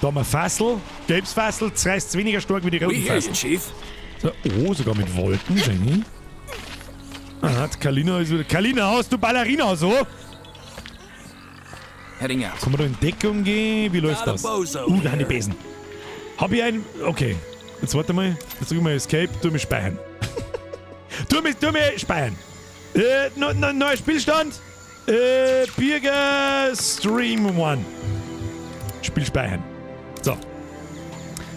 Da haben wir Fassel. Gelbes Fassel, zerreißt weniger stark wie die We roten hear you, Fassel. Chief. So, oh, sogar mit Wolken, Jenny. Aha, die Kalina ist wieder. Kalina, hast du Ballerina so? Heading out. Kann man da in Deckung gehen? Wie läuft Got a das? bozo Da haben die here. Besen. Hab ich einen. Okay. Jetzt warte mal. Jetzt drücken wir Escape. Tu mich speichern. Tu mich speichern. No, no, neuer Spielstand. Birger Stream 1. Spiel speichern. So.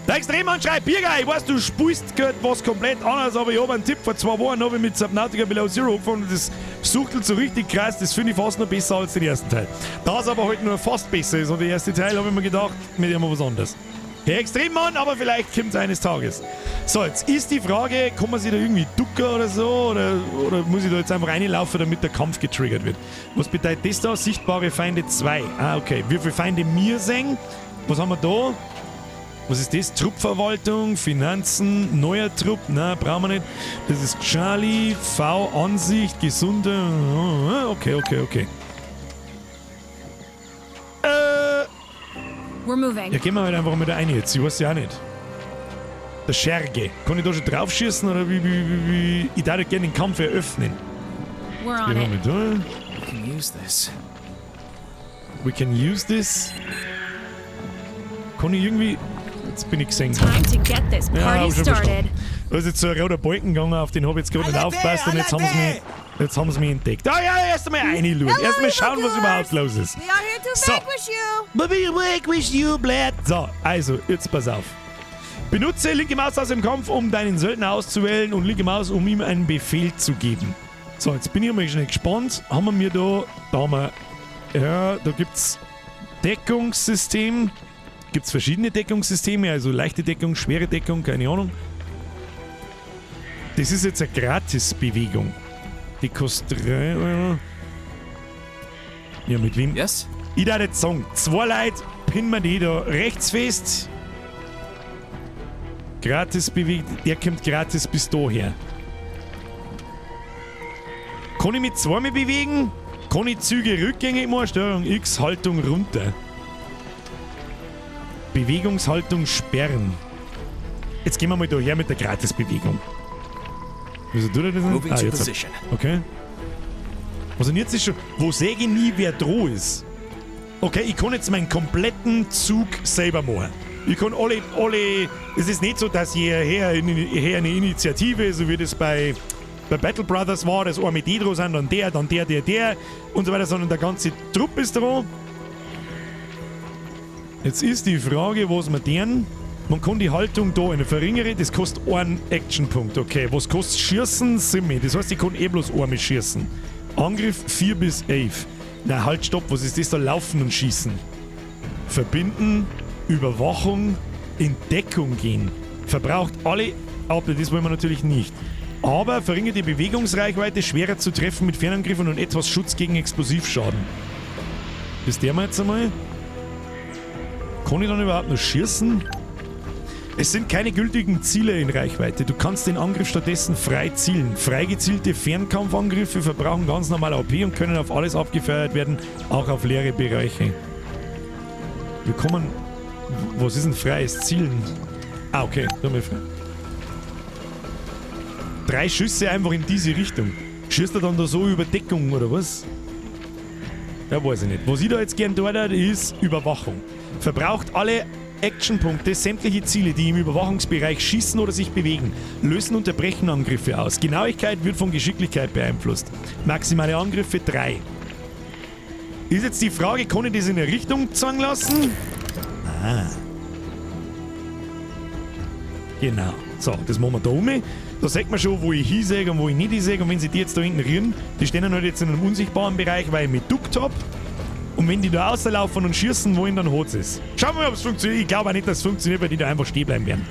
Der Extremmann schreibt, Birger, ich weiß, du spielst grad was komplett anderes, aber ich habe einen Tipp. Vor 2 Wochen habe ich mit Subnautica Below Zero angefangen und das suchtelt so richtig krass, das finde ich fast noch besser als den ersten Teil. Da es aber halt nur fast besser ist und der erste Teil, habe ich mir gedacht, mit dem was anderes. Herr Extremmann, aber vielleicht kommt es eines Tages. So, jetzt ist die Frage, kann man sich da irgendwie ducken oder so? Oder muss ich da jetzt einfach reinlaufen, damit der Kampf getriggert wird? Was bedeutet das da? Sichtbare Feinde 2. Ah, okay. Wie viele Feinde mir sehen? Was haben wir da? Was ist das? Truppverwaltung, Finanzen, neuer Trupp? Na, brauchen wir nicht. Das ist Charlie, V, Ansicht, gesunde. Okay, okay, okay. We're moving. Ja, gehen wir halt einfach mal da rein jetzt. Ich weiß ja auch nicht. Der Scherge. Kann ich da schon draufschießen oder wie? Ich darf gerne den Kampf eröffnen. We're on Gehen wir it. mal da. We can use this. We can use this. Kann ich irgendwie. Jetzt bin ich gesehen. Time to get this Ja, party hab schon started. verstanden. Da ist jetzt so ein roter Balken gegangen, auf den habe ich jetzt gerade nicht aufgepasst und jetzt haben sie mich entdeckt. Ah ja, erst einmal reinschauen. Erst mal schauen, was überhaupt los ist. We are here to So. vanquish you. Vanquish you, blad. So, also, jetzt pass auf. Benutze linke Maustaste im Kampf, um deinen Söldner auszuwählen und linke Maus, um ihm einen Befehl zu geben. So, jetzt bin ich mal schnell gespannt. Haben wir mir da, da haben wir, ja, da gibt's Deckungssystem. Gibt's verschiedene Deckungssysteme, also leichte Deckung, schwere Deckung, keine Ahnung. Das ist jetzt eine Gratis-Bewegung. Die kostet 3 Euro. Ja, mit wem? Yes? Ich darf jetzt sagen, 2 Leute pinnen wir die da rechts fest. Gratis bewegt, der kommt gratis bis daher. Kann ich mich zweimal bewegen? Kann ich Züge rückgängig machen? Steuerung X, Haltung runter. Bewegungshaltung sperren. Jetzt gehen wir mal da her mit der Gratisbewegung. Wieso tut er das nicht? Moving Ah, to jetzt. position. Okay. Was denn jetzt ist schon. Wo sehe ich nie, wer droh ist? Okay, ich kann jetzt meinen kompletten Zug selber machen. Ich kann alle. Es ist nicht so, dass hierher eine Initiative, so wie das bei Battle Brothers war, dass einmal die dran sind, dann der, dann der, der, der und so weiter, sondern der ganze Trupp ist dran. Jetzt ist die Frage, was wir deren. Man kann die Haltung da eine verringere, das kostet einen Actionpunkt. Okay, was kostet Schießen? Simmi. Das heißt, ich kann eh bloß einmal schießen. Angriff 4 bis 11. Na halt, stopp, was ist das da? Laufen und Schießen. Verbinden, Überwachung, in Deckung gehen. Verbraucht alle aber das wollen wir natürlich nicht. Aber verringert die Bewegungsreichweite, schwerer zu treffen mit Fernangriffen und etwas Schutz gegen Explosivschaden. Das der wir jetzt einmal. Kann ich dann überhaupt noch schießen? Es sind keine gültigen Ziele in Reichweite. Du kannst den Angriff stattdessen frei zielen. Freigezielte Fernkampfangriffe verbrauchen ganz normal AP und können auf alles abgefeuert werden, auch auf leere Bereiche. Wir kommen. Was ist ein freies Zielen? Ah, okay. Da haben wir frei. Drei Schüsse einfach in diese Richtung. Schießt er dann da so über Deckung oder was? Ja, weiß ich nicht. Was ich da jetzt gern tue, ist Überwachung. Verbraucht alle Actionpunkte, sämtliche Ziele, die im Überwachungsbereich schießen oder sich bewegen, lösen unterbrechen Angriffe aus. Genauigkeit wird von Geschicklichkeit beeinflusst. Maximale Angriffe 3. Ist jetzt die Frage, kann ich das in eine Richtung zeigen lassen? Ah. Genau. So, das machen wir da um. Da sieht man schon, wo ich hinsehe und wo ich nicht hinsehe. Und wenn sie die jetzt da hinten rühren, die stehen dann halt jetzt in einem unsichtbaren Bereich, weil ich mich duckt hab. Und wenn die da rauslaufen und schießen wollen, dann hat's es. Schauen wir mal, ob es funktioniert. Ich glaube auch nicht, dass es funktioniert, weil die da einfach stehen bleiben werden.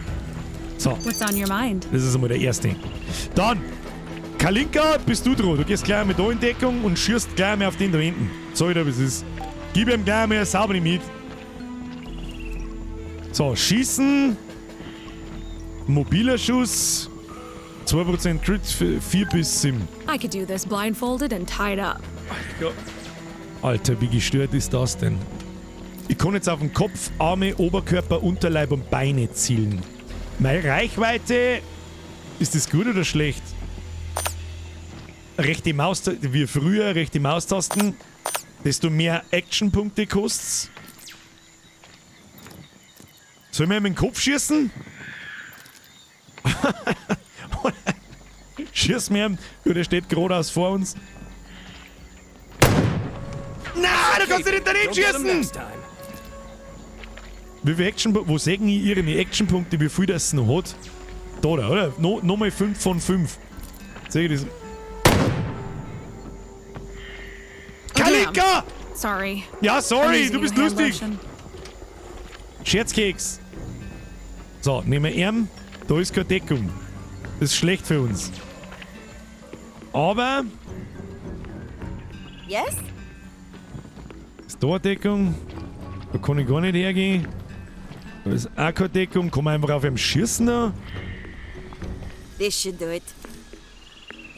So, What's on your mind? Das ist einmal der erste. Dann, Kalinka, bist du dran. Du gehst gleich mit da in Deckung und schießt gleich mal auf den da hinten. Sag ich dir, wie es ist. Gib ihm gleich mal sauber mit. So, schießen. Mobiler Schuss. 2% Crit, 4 bis 7. I could do this blindfolded and tied up. Alter, wie gestört ist das denn? Ich kann jetzt auf den Kopf, Arme, Oberkörper, Unterleib und Beine zielen. Meine Reichweite. Ist das gut oder schlecht? Rechte Maustaste, wie früher, rechte Maustasten, desto mehr Actionpunkte kostet's. Sollen wir ihm in den Kopf schießen? Schießen wir ihm? Gut, er steht geradeaus vor uns. Na, du kannst nicht daneben Go get 'em schießen! next time. Wie viel Action, wo sehen ich ihre Actionpunkte, wie viel das noch hat? Da, da, oder? No, nochmal 5 von 5. Sehe ich das? Kalinka! Sorry. Ja, I'm sorry, using du bist new hand lustig. lotion. Scherzkeks. So, nehmen wir ihn. Da ist keine Deckung. Das ist schlecht für uns. Aber Yes? Ist da eine Deckung? Da kann ich gar nicht hergehen. Da ist auch keine Deckung. Kann man einfach auf ihm schießen da? This should do it.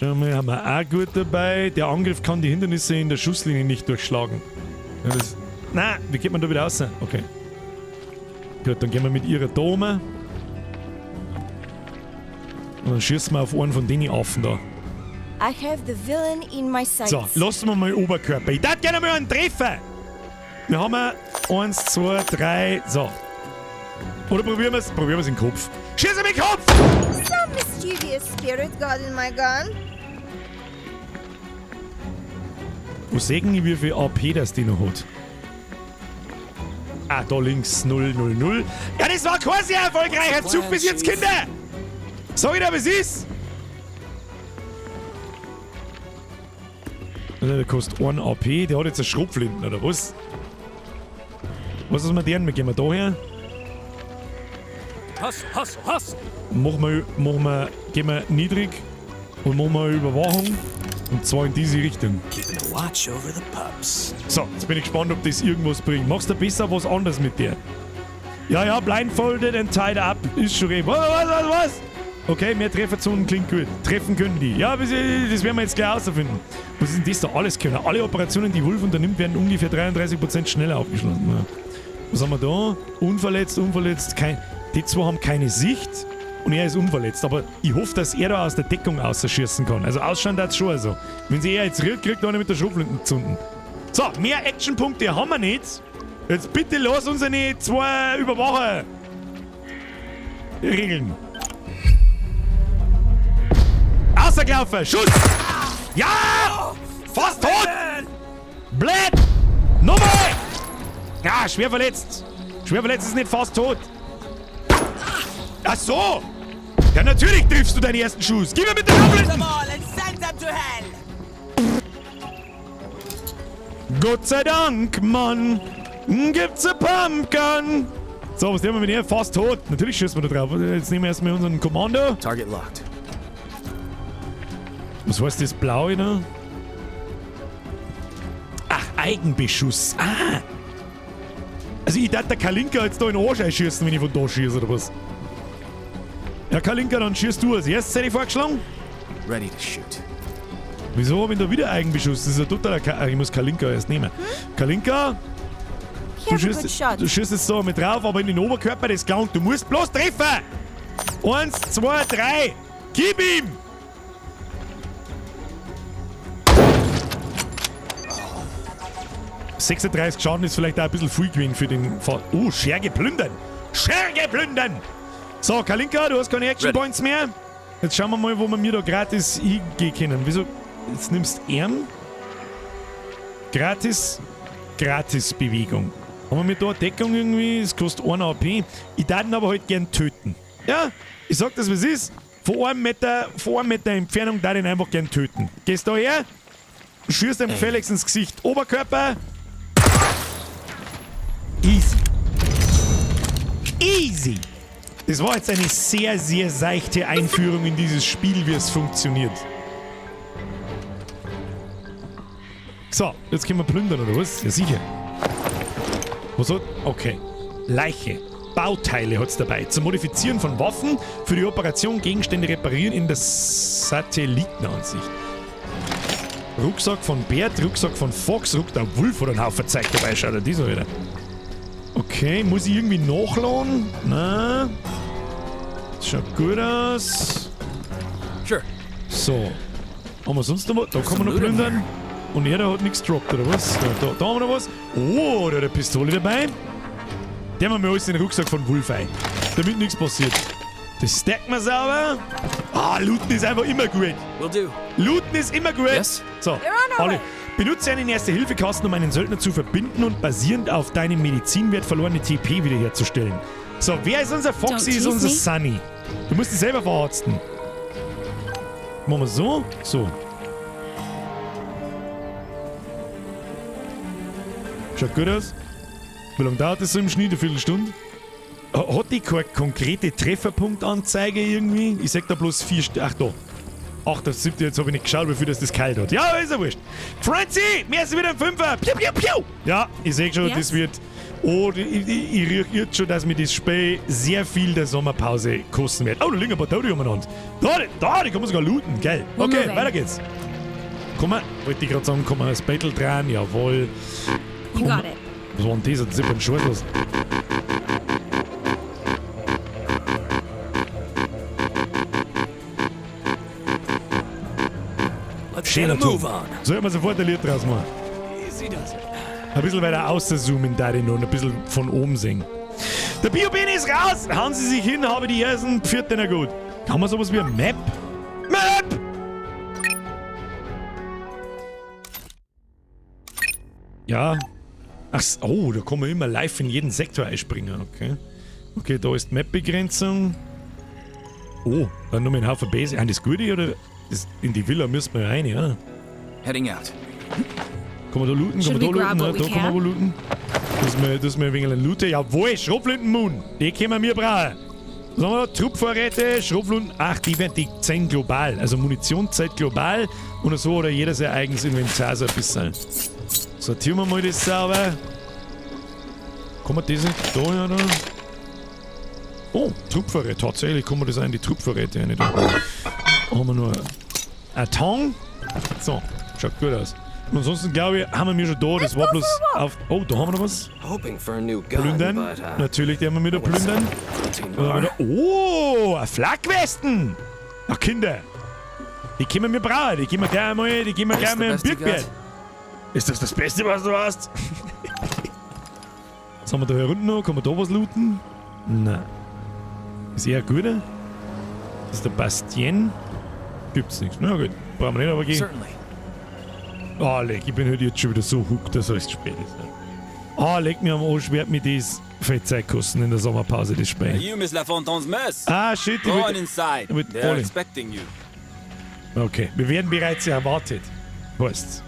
Schau mal, haben wir auch gut dabei. Der Angriff kann die Hindernisse in der Schusslinie nicht durchschlagen. Ja, das, na, wie geht man da wieder raus? Okay. Gut, dann gehen wir mit ihrer Dome. Und dann schießen wir auf einen von denen Affen da. I have the villain in my sights. So, lassen wir mal Oberkörper. Ich darf gerne mal einen treffen. Wir haben eins, zwei, drei, so. Oder probieren wir es? Probieren wir es in den Kopf. Schieß ihm in den Kopf! Some mischievous spirit got in my gun. Wo sehen ich, wie viel AP das die noch hat? Ah, da links 0, 0, 0. Ja, das war quasi ein erfolgreicher Zug bis jetzt, Kinder! Sag ich dir, was ist? Der kostet 1 AP, der hat jetzt eine Schrotflinten, oder was? Was ist mit denen? Wir gehen wir da her. Hustle, hustle, hustle. Machen wir, gehen wir niedrig und machen wir Überwachung. Und zwar in diese Richtung. Keeping a watch over the pups. So, jetzt bin ich gespannt, ob das irgendwas bringt. Machst du besser was anderes mit dir? Ja, blindfolded and tied up ist schon recht. Was, was, was, was? Okay, mehr Trefferzonen klingt gut. Treffen können die. Ja, das werden wir jetzt gleich herausfinden. Was ist denn das da alles können? Alle Operationen, die Wolf unternimmt, werden ungefähr 33% schneller abgeschlossen. Ja. Was haben wir da? Unverletzt, unverletzt. Kein, die zwei haben keine Sicht und er ist unverletzt. Aber ich hoffe, dass er da aus der Deckung ausschießen kann. Also ausschauen darf schon. Also. Wenn sie er jetzt rührt, kriegt er eine mit der Schrotflinte zünden. So, mehr Actionpunkte haben wir nicht. Jetzt bitte lass unsere zwei Überwacher regeln. Außergelaufen! Schuss! Ja! Fast tot! Blöd! Nochmal! Ja, schwer verletzt. Schwer verletzt ist nicht fast tot. Ach so! Ja, natürlich triffst du deinen ersten Schuss. Gib mir mit der Schrotflinte! Them all and send them to hell! Gott sei Dank, Mann, gibt's a Pumpgun. So, was nehmen wir mit ihr? Fast tot. Natürlich schießen wir da drauf. Jetzt nehmen wir erstmal unseren Kommando. Target locked. Was heißt das Blaue da? Ach, Eigenbeschuss. Ah. Also ich darf der Kalinka jetzt da in den Arsch einschießen, wenn ich von da schieße, oder was? Ja, Kalinka, dann schießt du als erstes, hätte ich vorgeschlagen. Ready to shoot. Wieso habe ich da wieder Eigenbeschuss? Das ist ja totaler Ka Ich muss Kalinka erst nehmen. Kalinka, Have a good shot. du schießt jetzt so mit drauf, aber in den Oberkörper des Clown. Du musst bloß treffen! 1, 2, 3! Gib ihm! 36 Schaden ist vielleicht auch ein bisschen viel gewesen für den Fall. Oh, Scherge plündern! Scherge plündern! So, Kalinka, du hast keine Action Ready. Points mehr. Jetzt schauen wir mal, wo wir mir da gratis hingehen können. Wieso? Jetzt nimmst du ihn. Gratis, gratis Bewegung. Haben wir da eine Deckung irgendwie? Es kostet 1 AP. Ich darf ihn aber halt gern töten. Ja, ich sag das, wie es ist. Von einem Meter Entfernung darf ich ihn einfach gern töten. Gehst da her, schießt ihm gefälligst ins Gesicht. Oberkörper. Easy. Easy. Das war jetzt eine sehr, sehr seichte Einführung in dieses Spiel, wie es funktioniert. So, jetzt können wir plündern, oder was? Ja, sicher. Was hat? Okay. Leiche. Bauteile hat's dabei. Zum Modifizieren von Waffen, für die Operation Gegenstände reparieren in der Satellitenansicht. Rucksack von Bert, Rucksack von Fox, Rucksack Wolf oder ein Haufen Zeug dabei. Schaut dir das an, wieder. Okay, muss ich irgendwie nachladen? Na. Schaut gut aus. Sure. So. Haben wir sonst noch was? Da kann man noch Some loot in plündern. Und er da hat nichts gedroppt, oder was? Da haben wir noch was. Oh, da hat eine Pistole dabei. Der haben wir alles in den Rucksack von Wolf ein. Damit nichts passiert. Das stackt man sauber. Ah, Looten ist einfach immer gut. Will do. Looten ist immer gut. Yes. So, on our alle. way. Benutze einen Erste-Hilfe-Kasten, um einen Söldner zu verbinden und basierend auf deinem Medizinwert verlorene TP wiederherzustellen. So, wer ist unser Foxy, Don't ist tease unser me. Sunny? Du musst dich selber verarzten. Machen wir so. So. Schaut gut aus. Wie lange dauert das so im Schnitt? Eine Viertelstunde? Hat die keine konkrete Trefferpunktanzeige irgendwie? Ich sag da bloß 4. Ach da. 78, jetzt habe ich nicht geschaut, wie viel das kalt hat. Ja, ist ja wurscht. Franzi, mir ist wieder ein Fünfer. Piu, piu, piu. Ja, ich sehe schon, Yes? das wird. Oh, ich riech jetzt schon, dass mir das Spiel sehr viel der Sommerpause kosten wird. Oh, da liegen ein paar Tote umeinander. Da, die kann man sogar looten, geil. We're Okay, moving. weiter geht's. Komm mal, wollte ich gerade sagen, komm mal das Battle dran, jawohl. You got it. Was war denn das? Das ist ein Schuss los. Let's get Schöner a Ton. move on. Soll man sofort ein Lied draus machen? Easy does it. Ein bisschen weiter außerzoomen da noch und ein bisschen von oben sehen. Der Biobene ist raus! Hauen Sie sich hin, habe die ersten Pfiat na gut. Kann man sowas wie ein Map? Map! Ja. Ach, oh, da kann man immer live in jeden Sektor einspringen, okay. Okay, da ist die Map-Begrenzung. Oh, dann nur mit einem Haufen Base. Ah, das Gute oder? Das, in die Villa müssen wir rein, ja. Heading out. Kann man da looten? Kann Should man da we grab looten? what Ja, we da kann man can? wohl looten. Das ist mir ein wenig ein Loote. Jawohl, Schrotflinten-Moon. Die können wir brauchen. Was haben wir da? Truppvorräte, Schrotflinten. Ach, die werden die zählen global. Also Munition zählt global. Und so oder jeder sein eigenes Inventar so ein bisschen. Sortieren wir mal das sauber. Kann man das nicht da her, da? Oh, Truppvorräte. Tatsächlich kann man das auch in die Truppvorräte rein. Da haben wir nur ein Tang. So, schaut gut aus. Und ansonsten glaube ich, haben wir mir schon da. Das war bloß auf. Oh, da haben wir noch was. Hoping for a new gun, Plündern. but Natürlich, die haben wir wieder plündern. protein Was haben wir bar. da? Oh, ein Flakwesten. Ach, Kinder. Die können wir brauchen. Die können wir gleich mal, die können wir Is gleich the mal im best you Birkbett. got? Ist das das Beste, was du hast? Was haben wir da hier unten noch? Kann man da was looten? Nein. Ist eher ein guter. Das ist der Bastien. Gibt's nichts. Na gut, brauchen wir nicht, aber gehen. Certainly. Ah, leck, ich bin heute jetzt schon wieder so hooked, dass alles spät ist. Ah, leck mir am Arsch, wird mir das viel Zeit kosten in der Sommerpause, das Spiel. You miss LaFontaine's mess. Ah, shit, ich Go on wollte- inside. with They're Olli. expecting you. Okay, wir werden bereits erwartet. Heißt's.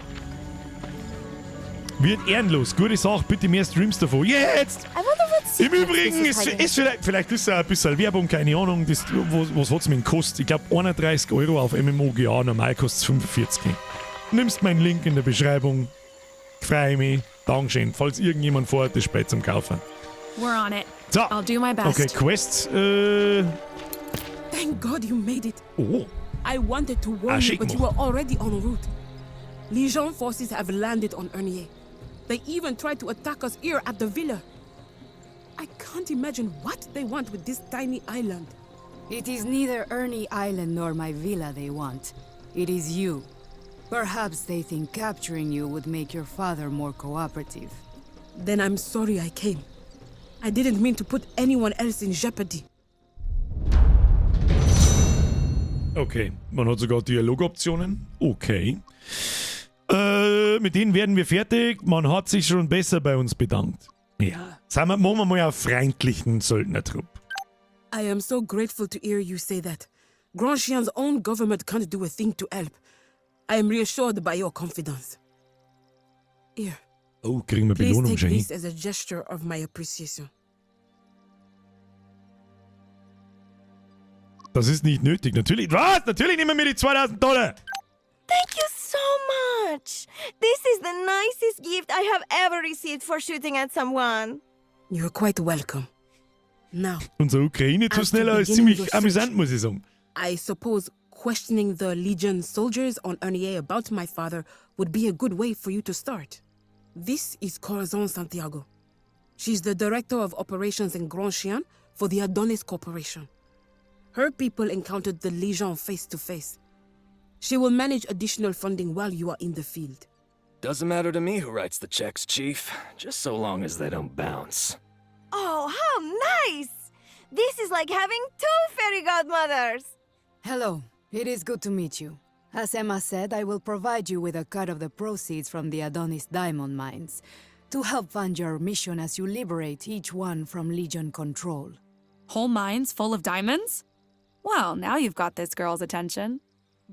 Wird ehrenlos. Gute Sache, bitte mehr Streams davon. Jetzt! I wonder what Im secrets Übrigen this is ist, hiding. ist vielleicht ist es auch ein bisschen Werbung, keine Ahnung. Das, was hat's mir gekostet? Ich glaube 31 Euro auf MMOGA, normal kostet es 45. Nimmst meinen Link in der Beschreibung. Freue mich. Dankeschön. Falls irgendjemand vorhat, das spät zum Kaufen. We're on it. So. I'll do my best. Okay, Quest. Thank Thank God you made it. Oh. I wanted to warn Ah, you, schick but you gemacht. were already en route. Legion forces have landed on Ernier. They even tried to attack us here at the villa. I can't imagine what they want with this tiny island. It is neither Erney Island nor my villa they want. It is you. Perhaps they think capturing you would make your father more cooperative. Then I'm sorry I came. I didn't mean to put anyone else in jeopardy. Okay, man hat sogar Dialogoptionen. Okay. Mit denen werden wir fertig. Man hat sich schon besser bei uns bedankt. Ja. Sagen wir, machen wir mal einen freundlichen Söldnertrupp. I am so grateful to hear you say that. Grand Chien's own government can't do a thing to help. I am reassured by your confidence. Here, Oh, kriegen wir please Belohnung take schon hin. this as a gesture of my appreciation. Das ist nicht nötig. Natürlich. Was? Natürlich nehmen wir die 2000 Dollar. Thank you so much! This is the nicest gift I have ever received for shooting at someone. You're quite welcome. Now, Unser Ukraine-Tusnella ist beginning ziemlich your search. amüsant, muss ich sagen. I suppose questioning the Legion soldiers on Ernier about my father would be a good way for you to start. This is Corazon Santiago. She's the director of operations in Grand Chien for the Adonis Corporation. Her people encountered the Legion face to face. She will manage additional funding while you are in the field. Doesn't matter to me who writes the checks, Chief. Just so long as they don't bounce. Oh, how nice! This is like having two fairy godmothers! Hello, it is good to meet you. As Emma said, I will provide you with a cut of the proceeds from the Adonis diamond mines to help fund your mission as you liberate each one from Legion control. Whole mines full of diamonds? Well, now you've got this girl's attention.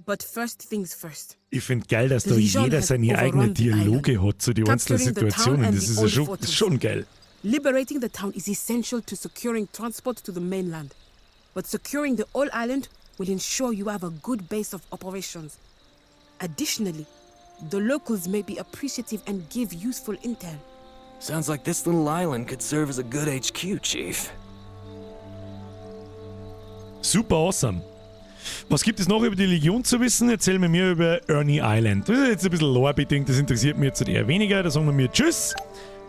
But first things first. Ich finde geil, dass da Legion jeder has seine eigenen overrun the Dialoge island, hat zu den einzelnen capturing the town Situationen. and Das the ist ja old schon, fortress. schon geil. Liberating the town is essential to securing transport to the mainland. But securing the whole island will ensure you have a good base of operations. Additionally, the locals may be appreciative and give useful intel. Sounds like this little island could serve as a good HQ, Chief. Super awesome. Was gibt es noch über die Legion zu wissen? Erzähl mir mehr über Ernie Island. Das ist jetzt ein bisschen lore-bedingt, das interessiert mich jetzt eher weniger. Da sagen wir mir Tschüss.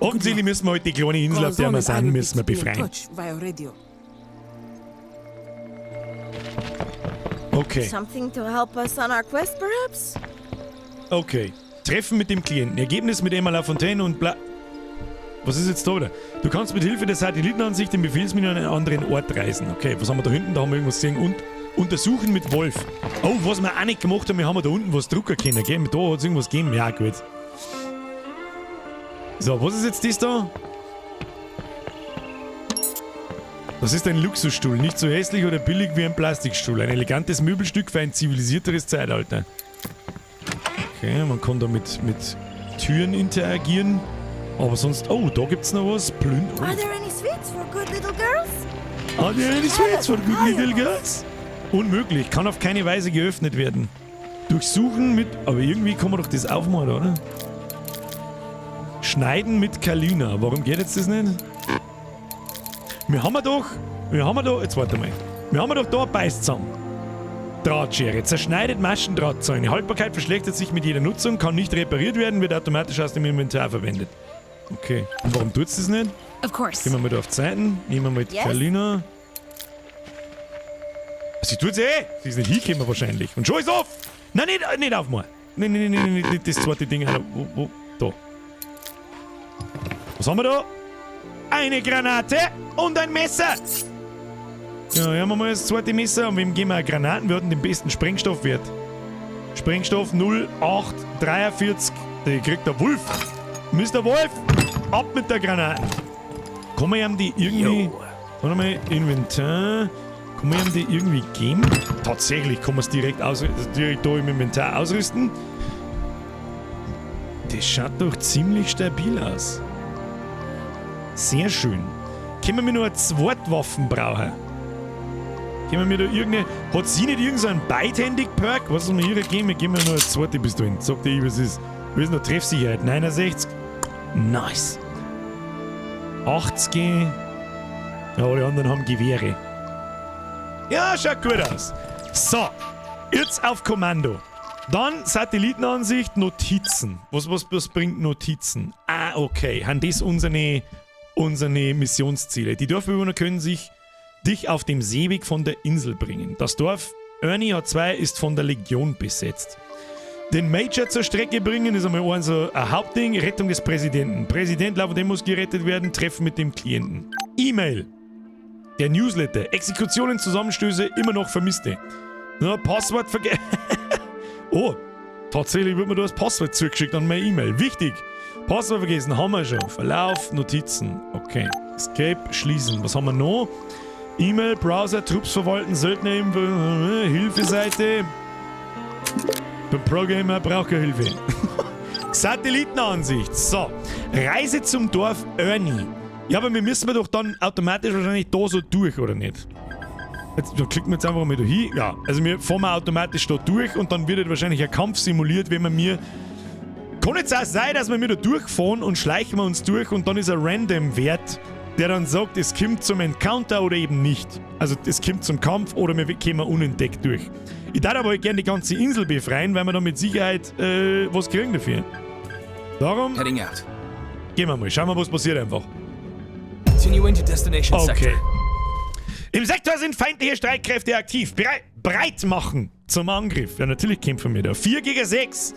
Offensichtlich müssen wir heute die kleine Insel, auf der Corazon wir and I sind, will be müssen wir keeping in befreien. touch via radio. Okay, Something to help us on our quest, perhaps? okay. Treffen mit dem Klienten. Ergebnis mit Emma Lafontaine und bla. Was ist jetzt da wieder? Du kannst mit Hilfe der Satellitenansicht im Befehlsmenü an einen anderen Ort reisen. Okay, was haben wir da hinten? Da haben wir irgendwas gesehen. Und untersuchen mit Wolf. Oh, was wir auch nicht gemacht haben, wir haben da unten was drucken können, gell? Da hat es irgendwas gegeben. Ja, gut. So, was ist jetzt das da? Das ist ein Luxusstuhl, nicht so hässlich oder billig wie ein Plastikstuhl. Ein elegantes Möbelstück für ein zivilisierteres Zeitalter. Okay, man kann da mit Türen interagieren. Aber sonst. Oh, da gibt's noch was. Plünd. Oh. Are there any sweets for good little girls? Are there any sweets for good little girls? Unmöglich, kann auf keine Weise geöffnet werden. Durchsuchen mit. Aber irgendwie kann man doch das aufmachen, oder? Schneiden mit Kalina. Warum geht jetzt das nicht? Wir haben ja doch. Wir haben ja doch. Jetzt warte mal. Wir haben ja doch da eine Beißzange. Drahtschere. Zerschneidet Maschendrahtzäune. Haltbarkeit verschlechtert sich mit jeder Nutzung, kann nicht repariert werden, wird automatisch aus dem Inventar verwendet. Okay. Und warum tut's das nicht? Of course. Gehen wir mal da auf die Seiten. Nehmen wir mal die Yes. Kalina. Sie tut's eh. Sie ist nicht hingekommen wahrscheinlich. Und schon ist auf! Nein, nicht aufmachen. Nein, nein, nein, nein, nicht das zweite Ding. Wo, wo? Da. Was haben wir da? Eine Granate und ein Messer. Ja, hier haben wir mal das zweite Messer. Und wem geben wir eine Granaten? Wir hatten den besten Sprengstoffwert. Sprengstoff 0843. Den kriegt der Wolf. Mr. Wolf, ab mit der Granate. Kann man ihm die irgendwie... Yo. Warte mal, Inventar. Kann man ihm die irgendwie geben? Tatsächlich kann man es direkt, direkt da im Inventar ausrüsten. Das schaut doch ziemlich stabil aus. Sehr schön. Können wir nur eine Zweitwaffen brauchen? Können wir mir da irgendeine... Hat sie nicht irgendeinen Beidhändig-Perk? Was soll man ihr geben? Wir geben ihr nur eine zweite Pistole. Sagt ihr, was ist? Wir sind noch Treffsicherheit. 69. Nice. 80. Ja, alle anderen haben Gewehre. Ja, schaut gut aus. So, jetzt auf Kommando. Dann Satellitenansicht, Notizen. Was bringt Notizen? Ah, okay. Haben das unsere Missionsziele? Die Dorfbewohner können sich dich auf dem Seeweg von der Insel bringen. Das Dorf Ernie H2 ist von der Legion besetzt. Den Major zur Strecke bringen ist einmal ein so ein Hauptding. Rettung des Präsidenten. Präsident dem muss gerettet werden. Treffen mit dem Klienten. E-Mail. Der Newsletter. Exekutionen, Zusammenstöße, immer noch Vermisste. Na, Passwort vergessen. Oh, tatsächlich wird mir da das Passwort zugeschickt an meine E-Mail. Wichtig. Passwort vergessen, haben wir schon. Verlauf, Notizen. Okay. Escape, schließen. Was haben wir noch? E-Mail, Browser, Trupps verwalten, Söldner, Hilfeseite. Beim Pro-Gamer braucht keine Hilfe. Satellitenansicht. So. Reise zum Dorf Ernie. Ja, aber wir müssen doch dann automatisch wahrscheinlich da so durch, oder nicht? Jetzt, da klicken wir jetzt einfach mal da hin. Ja, also wir fahren automatisch da durch und dann wird halt wahrscheinlich ein Kampf simuliert, wenn wir mir... Kann jetzt auch sein, dass wir mir da durchfahren und schleichen wir uns durch und dann ist ein Random-Wert, der dann sagt, es kommt zum Encounter oder eben nicht. Also es kommt zum Kampf oder wir kommen unentdeckt durch. Ich darf aber gerne die ganze Insel befreien, weil wir da mit Sicherheit was kriegen dafür. Darum Heading out. gehen wir mal, schauen wir, was passiert einfach. Continuing to destination Okay. sector. Im Sektor sind feindliche Streitkräfte aktiv. Breit machen zum Angriff. Ja, natürlich kämpfen wir da. 4 gegen 6.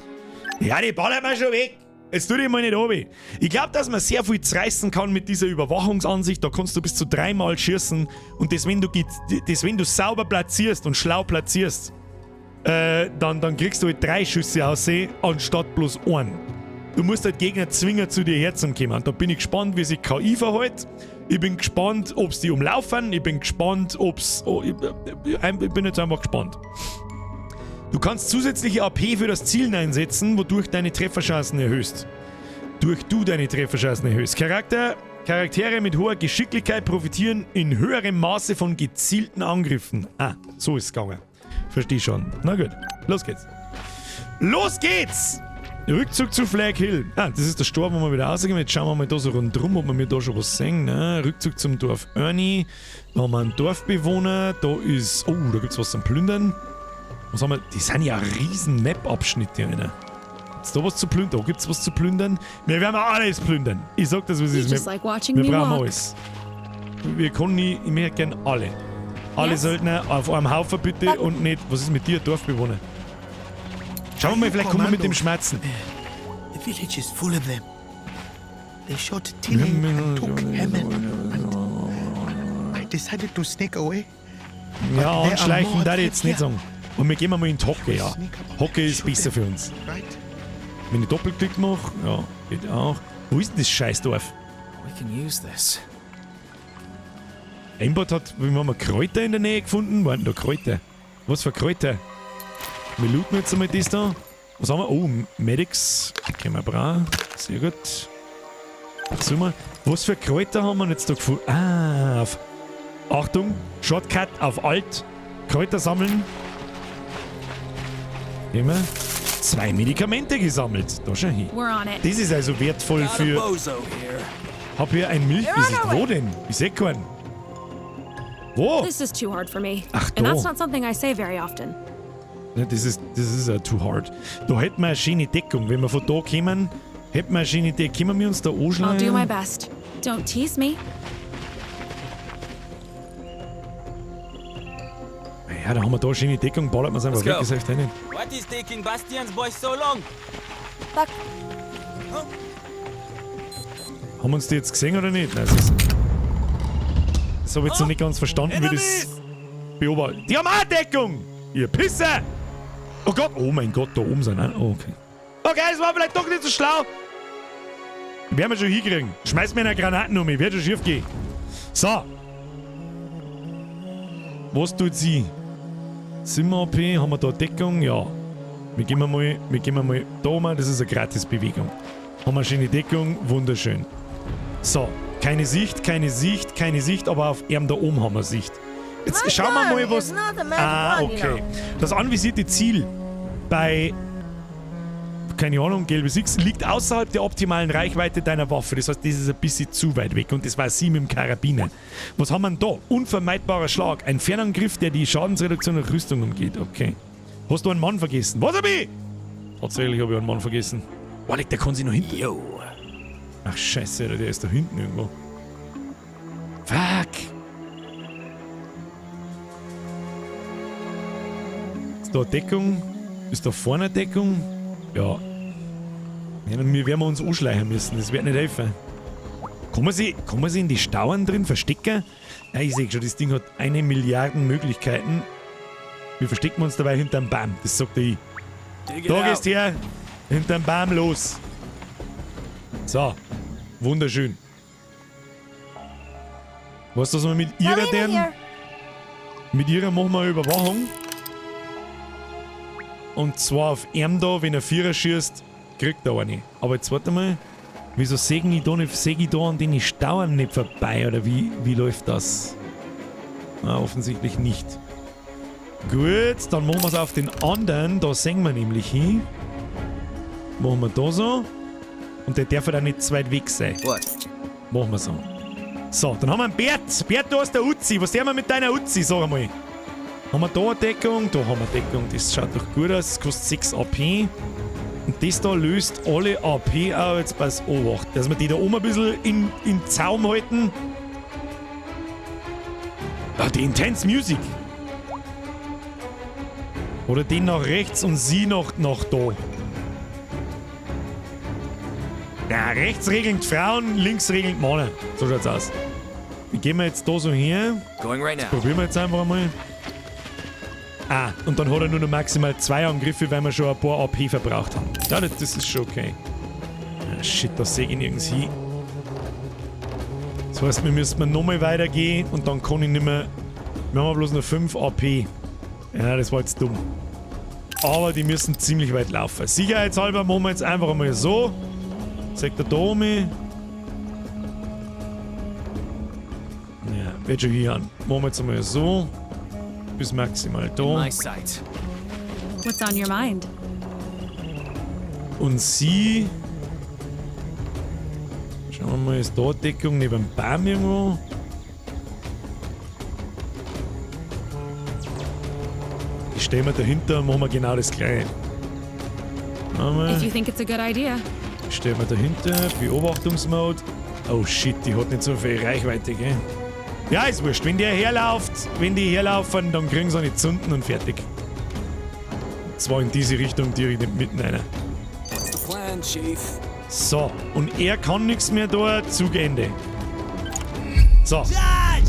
Ja, die ballern wir schon weg. Jetzt tu dich mal nicht runter. Ich glaub, dass man sehr viel zerreißen kann mit dieser Überwachungsansicht. Da kannst du bis zu 3-mal schießen. Und das, wenn du sauber platzierst und schlau platzierst, dann kriegst du halt 3 Schüsse aus, anstatt bloß einen. Du musst halt Gegner zwingen, zu dir herzukommen. Und da bin ich gespannt, wie sich KI verhält. Ich bin gespannt, ob's die umlaufen. Ich bin gespannt, ob's... Oh, ich bin jetzt einfach gespannt. Du kannst zusätzliche AP für das Zielen einsetzen, wodurch deine Trefferchancen erhöhst. Durch du deine Trefferchancen erhöhst. Charaktere mit hoher Geschicklichkeit profitieren in höherem Maße von gezielten Angriffen. Ah, so ist es gegangen. Versteh schon. Na gut, los geht's. Los geht's! Rückzug zu Flag Hill. Ah, das ist der Stor, wo wir wieder rausgehen. Jetzt schauen wir mal da so rundherum, ob wir mir da schon was sehen. Ne? Rückzug zum Dorf Ernie. Da haben wir einen Dorfbewohner. Da ist... Oh, da gibt's was zum Plündern. Was haben wir? Die sind ja riesen Map-Abschnitte, Alter. Gibt's da was zu plündern? Da gibt's was zu plündern. Wir werden alles plündern. Ich sag das, was es You ist. just Wir like watching me brauchen walk. alles. Wir können nie, ich möchte gern alle. Alle Yes. Söldner auf einem Haufen bitte und nicht... Was ist mit dir, Dorfbewohner? Schauen wir mal, vielleicht kommen wir mit dem Schmerzen. The village is full of them. They shot Tilly and took Hammond and I decided to sneak away. Ja, But there are anschleichen more darf ich jetzt nicht here. sagen. Und wir gehen mal in die Hocke, ja. Hocke ist besser für uns. Right? Wenn ich Doppelklick mache, ja, geht auch. Wo ist denn das Scheißdorf? We can use this. Aimbot hat, wir haben Kräuter in der Nähe gefunden. Wo sind denn da Kräuter? Was für Kräuter? Wir looten jetzt einmal das da. Was haben wir? Oh, Medics. Können wir brauchen. Sehr gut. Super. Was für Kräuter haben wir jetzt da gefunden? Ah, auf Achtung, Shortcut auf Alt. Kräuter sammeln. Immer. 2 Medikamente gesammelt. Da schau hin. We're on it. Das ist also wertvoll Got a für... bozo here. Hab hier ein Milchgesicht. You're on our Wo denn? Ich seh keinen. Wo? This is too hard for me. Ach, And that's da. not something I say very often. Ne, das ist ja too hard. Da hätten wir eine schöne Deckung. Wenn wir von da kommen, hätten wir eine schöne Deckung. Können wir uns da anschlagen? I'll do my best. Don't tease me. Ja, da haben wir da eine schöne Deckung. Ballert man's einfach Let's weg. go. Das hilft eh nicht. What is taking Bastian's boy so long? Fuck. Haben wir uns die jetzt gesehen oder nicht? Nein, das hab ich jetzt noch nicht ganz verstanden, wie das beobachtet. Die haben auch Deckung! Ihr Pisser! Oh Gott! Oh mein Gott, da oben sind auch. Oh, okay. Okay, das war vielleicht doch nicht so schlau. Werden wir schon hinkriegen. Schmeiß mir eine Granaten um mich, wird schon schief gehen. So. Was tut sie? Zimmer-AP, haben wir da Deckung? Ja. Wir gehen mal da mal, das ist eine Gratis-Bewegung. Haben wir eine schöne Deckung, wunderschön. So, keine Sicht, keine Sicht, keine Sicht, aber auf ihm da oben haben wir Sicht. Jetzt My schauen wir mal, gun was... is not a magic Ah, wand, you okay. know. Das anvisierte Ziel bei Keine Ahnung, gelbes X, liegt außerhalb der optimalen Reichweite deiner Waffe. Das heißt, das ist ein bisschen zu weit weg und das war sie mit dem Karabiner. Was haben wir denn da? Unvermeidbarer Schlag. Ein Fernangriff, der die Schadensreduktion durch Rüstung umgeht. Okay. Hast du einen Mann vergessen? Was hab ich? Tatsächlich habe ich einen Mann vergessen. Oh, der kann sich noch hinten. Yo. Ach, scheiße, der ist da hinten irgendwo. Fuck. Ist da Deckung? Ist da vorne Deckung? Ja. Ja, dann werden wir uns anschleichen müssen. Das wird nicht helfen. Kann man sie in die Stauern drin verstecken? Ja, ich sehe schon, das Ding hat 1 Milliarde Möglichkeiten. Wir verstecken uns dabei hinterm Baum. Das sagt ich. Da gehst her. Hinterm Baum los. So. Wunderschön. Weißt du, was wir mit ihrer denn? Mit ihrer machen wir eine Überwachung. Und zwar auf ihm da, wenn er Vierer schießt, kriegt er eine. Aber jetzt warte mal. Wieso säge ich da nicht, säge ich da an den Stauern nicht vorbei? Oder wie läuft das? Na, offensichtlich nicht. Gut, dann machen wir es auf den anderen. Da sehen wir nämlich hin. Machen wir da so. Und der darf halt auch nicht zu weit weg sein. What? Machen wir so. So, dann haben wir einen Bert. Bert, du hast der Uzi. Was tun wir mit deiner Uzi? Sag einmal. Haben wir da eine Deckung? Da haben wir Deckung. Das schaut doch gut aus. Das kostet 6 AP. Und das da löst alle AP auf. Jetzt pass auf. Dass wir die da oben ein bisschen in Zaum halten. Ah, die Intense Music. Oder den nach rechts und sie noch nach da. Ja, rechts regeln die Frauen, links regeln die Männer. So schaut's aus. Wie gehen wir jetzt da so her? Going right now. Das probieren wir jetzt einfach mal. Ah, und dann hat er nur noch maximal 2 Angriffe, weil wir schon ein paar AP verbraucht haben. Ja, das ist schon okay. Ah, shit, da sehe ich nirgends hin. Das heißt, wir müssen nochmal weitergehen und dann kann ich nicht mehr... Wir haben bloß noch 5 AP. Ja, das war jetzt dumm. Aber die müssen ziemlich weit laufen. Sicherheitshalber machen wir jetzt einfach mal so. Sagt der Domi. Ja, wird schon hier an. Machen wir jetzt einmal so. Bis maximal da. What's on your mind? Und sie. Schauen wir mal, ist da Deckung neben dem Baum irgendwo? Die stellen wir dahinter und machen wir genau das gleiche. Einmal. If you think it's a good idea. Stellen wir dahinter, Beobachtungsmode. Oh shit, die hat nicht so viel Reichweite, gell? Ja, ist wurscht. Wenn der herlauft, wenn die herlaufen, dann kriegen sie eine Zunden und fertig. Zwar in diese Richtung, direkt mitten rein. What's the plan, Chief? So, und er kann nichts mehr da, Zugende. So.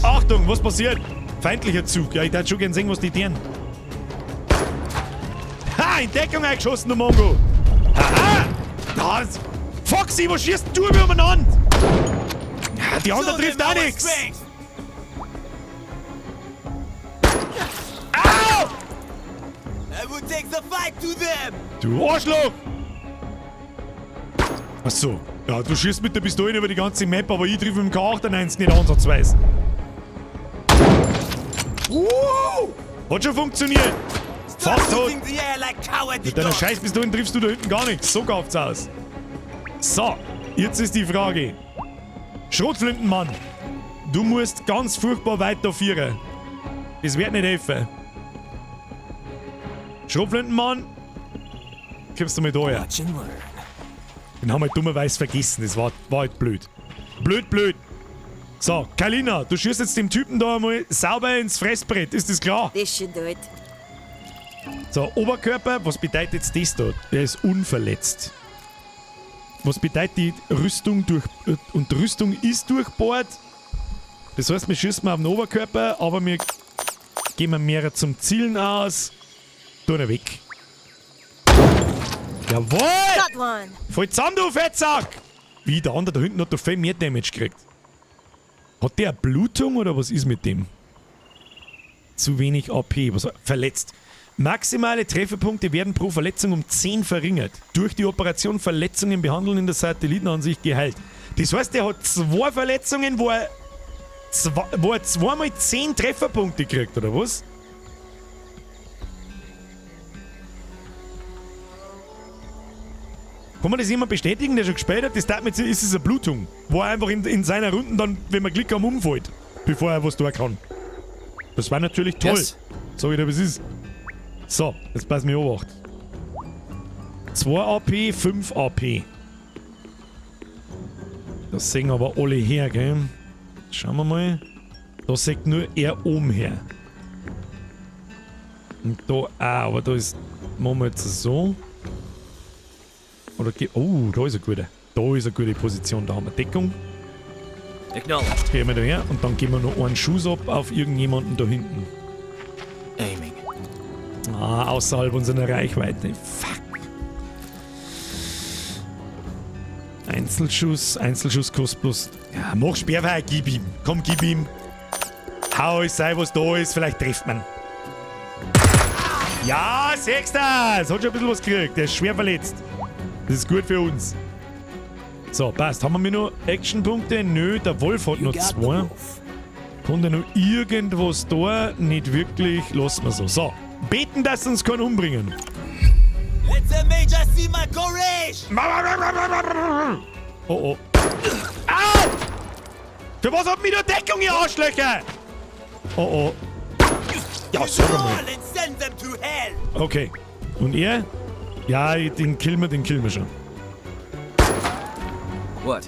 Achtung, was passiert? Feindlicher Zug. Ja, ich darf schon gern sehen, was die tun. Ha, in Deckung eingeschossen, du Mongo. Haha! Das. Foxy, was schießt du über umeinander? Ja, die andere trifft auch nichts. Au! Du Arschloch! Achso. Ja, du schießt mit der Pistole über die ganze Map, aber ich treffe mit dem K98 nicht ansatzweise. Hat schon funktioniert. Fast tot. Mit deiner Scheißpistole triffst du da hinten gar nichts. So gauft's aus. So, jetzt ist die Frage. Schrotflintenmann, du musst ganz furchtbar weit da führen. Das wird nicht helfen. Schrotflintenmann, kommst du mal da her. Den haben wir dummerweise vergessen. Das war halt blöd. Blöd, blöd. So, Kalina, du schießt jetzt dem Typen da einmal sauber ins Fressbrett. Ist das klar? This should do it. So, Oberkörper, was bedeutet jetzt das da? Der ist unverletzt. Was bedeutet die Rüstung durch... Und Rüstung ist durchbohrt. Das heißt, wir schießen auf den Oberkörper, aber wir gehen mehr zum Zielen aus. Tun er weg. Jawohl! Got one. Voll zusammen, du Fettsack! Wie, der andere da hinten hat doch viel mehr Damage gekriegt. Hat der Blutung oder was ist mit dem? Zu wenig AP. Was, verletzt. Maximale Trefferpunkte werden pro Verletzung um 10 verringert. Durch die Operation Verletzungen behandeln in der Satellitenansicht geheilt. Das heißt, der hat 2 Verletzungen, wo er zweimal 10 Trefferpunkte kriegt, oder was? Kann man das jemand bestätigen, der schon gespielt hat? Das tat mir jetzt, ist es eine Blutung, wo er einfach in seiner Runden dann, wenn man Glück haben, umfällt, bevor er was tun kann. Das war natürlich toll. Yes. Sag ich dir, was ist. So, jetzt pass mir Obacht. 2 AP, 5 AP. Das sehen aber alle her, gell? Schauen wir mal. Da sieht nur er oben her. Und da auch, aber da ist. Machen wir jetzt so. Oder ge oh, da ist eine gute. Da ist eine gute Position. Da haben wir Deckung. Acknowledged. Gehen wir da her und dann geben wir noch einen Schuss ab auf irgendjemanden da hinten. Aiming. Ah, außerhalb unserer Reichweite. Fuck. Einzelschuss, Einzelschuss kostet bloß. Ja, mach Sperrfeuer, gib ihm. Komm, gib ihm. Hau es, sei was da ist, vielleicht trifft man. Ja, sechster! Es hat schon ein bisschen was gekriegt. Der ist schwer verletzt. Das ist gut für uns. So, passt. Haben wir noch Actionpunkte? Nö, der Wolf hat noch 2. Kann der noch irgendwas da? Nicht wirklich. Lassen wir so. So. Beten, dass uns keinen umbringen. Let the Major see my courage! Oh oh. Au! Für was hat mich da Deckung, ihr Arschlöcher? Oh oh. Ja, sag mal. All and send them to hell! Okay. Und er? Ja, den killen wir schon. What?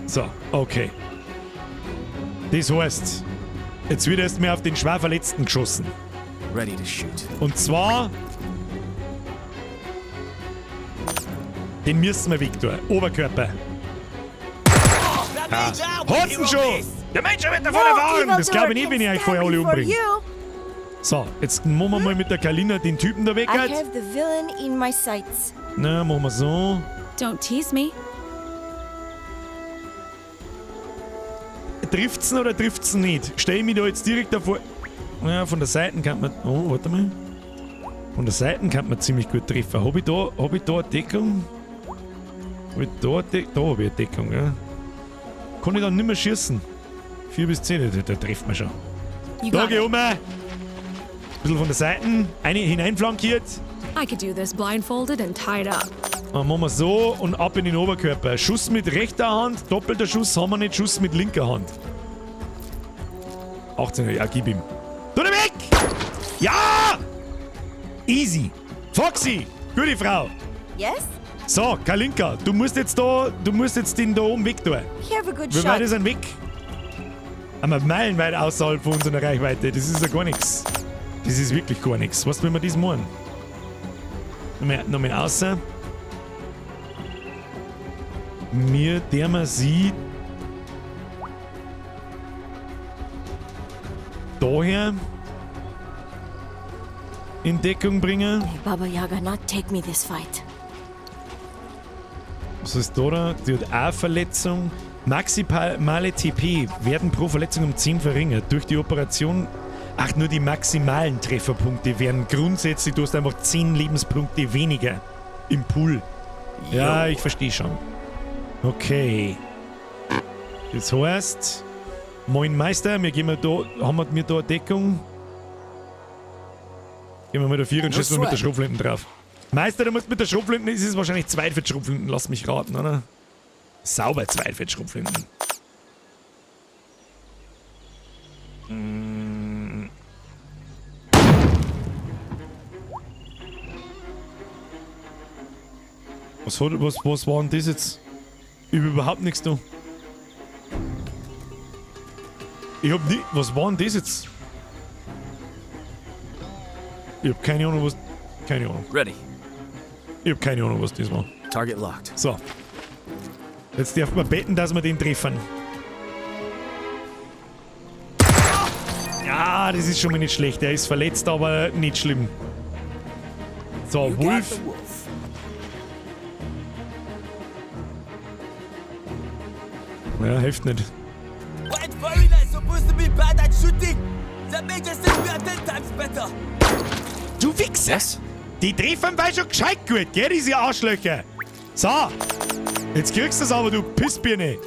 So, okay. Das heißt, jetzt wird erst mehr auf den schwer Verletzten geschossen. Ready to shoot. Und zwar. Den müssen wir weg tun. Oberkörper. The Ja. Major will Hat's hear ihn of schon! this! Der Major wird davon No erfahren! Das glaube ich evildoer nicht, wenn ich can euch vorher stand alle before umbringe. you. So, jetzt machen wir mal mit der Kalina den Typen da weg. I have the villain in my sights. Na, machen wir so. Don't tease me. Trifft's ihn oder trifft's ihn nicht? Stell ich mich da jetzt direkt davor. Ja, von der Seite kann man. Oh, warte mal. Von der Seite kann man ziemlich gut treffen. Hab ich da, hab ich da eine Deckung? Hab ich da eine Deckung? Da hab ich eine Deckung, ja. Kann ich dann nicht mehr schießen? 4 bis 10, da trifft man schon. You Da got geh it. um. Ein bisschen von der Seite. Eine hineinflankiert. I could do this blindfolded and tied up. Dann machen wir so und ab in den Oberkörper. Schuss mit rechter Hand, doppelter Schuss haben wir nicht, Schuss mit linker Hand. 18, ja, gib ihm. Tu ihn weg! Ja! Easy. Foxy, gute Frau. Yes? So, Kalinka, du musst jetzt da, du musst jetzt den da oben weg tun. We have a good Wie shot. weit ist er weg? Aber meilenweit außerhalb von unserer Reichweite. Das ist ja gar nichts. Das ist wirklich gar nichts. Was will man das machen? Noch mehr außer. Mir, der man sieht. Daher in Deckung bringen. May Baba Yaga not take me this fight. Was ist da? da? Die hat auch Verletzung. Maximale TP werden pro Verletzung um 10 verringert. Durch die Operation. Ach, nur die maximalen Trefferpunkte werden grundsätzlich. Du hast einfach 10 Lebenspunkte weniger im Pool. Ja, ich verstehe schon. Okay. Das heißt, moin Meister, wir gehen mal da, haben wir mir da eine Deckung? Gehen wir mal da vier und No schießen wir mit der sweat. Schrotflinten drauf. Meister, du musst mit der Schrotflinten, es ist wahrscheinlich zwei für die Schrotflinten, lass mich raten, oder? Sauber zwei für die Schrotflinten. Was war denn das jetzt? Ich hab überhaupt nichts da. Ich hab nie. Was war denn das jetzt? Ich hab keine Ahnung, was. Keine Ahnung. Ready. Ich hab keine Ahnung, was das war. Target locked. So. Jetzt darf man beten, dass wir den treffen. Ja, das ist schon mal nicht schlecht. Er ist verletzt, aber nicht schlimm. So, You got Wolf. the wolf. Ja, hilft nicht. White foreigner is supposed to be bad at shooting! The Major says we are 10 times better! Du Wichser! Yes? Die treffen weil schon gescheit gut, gell, diese Arschlöcher. So. Jetzt kriegst du es aber, du Pissbirne.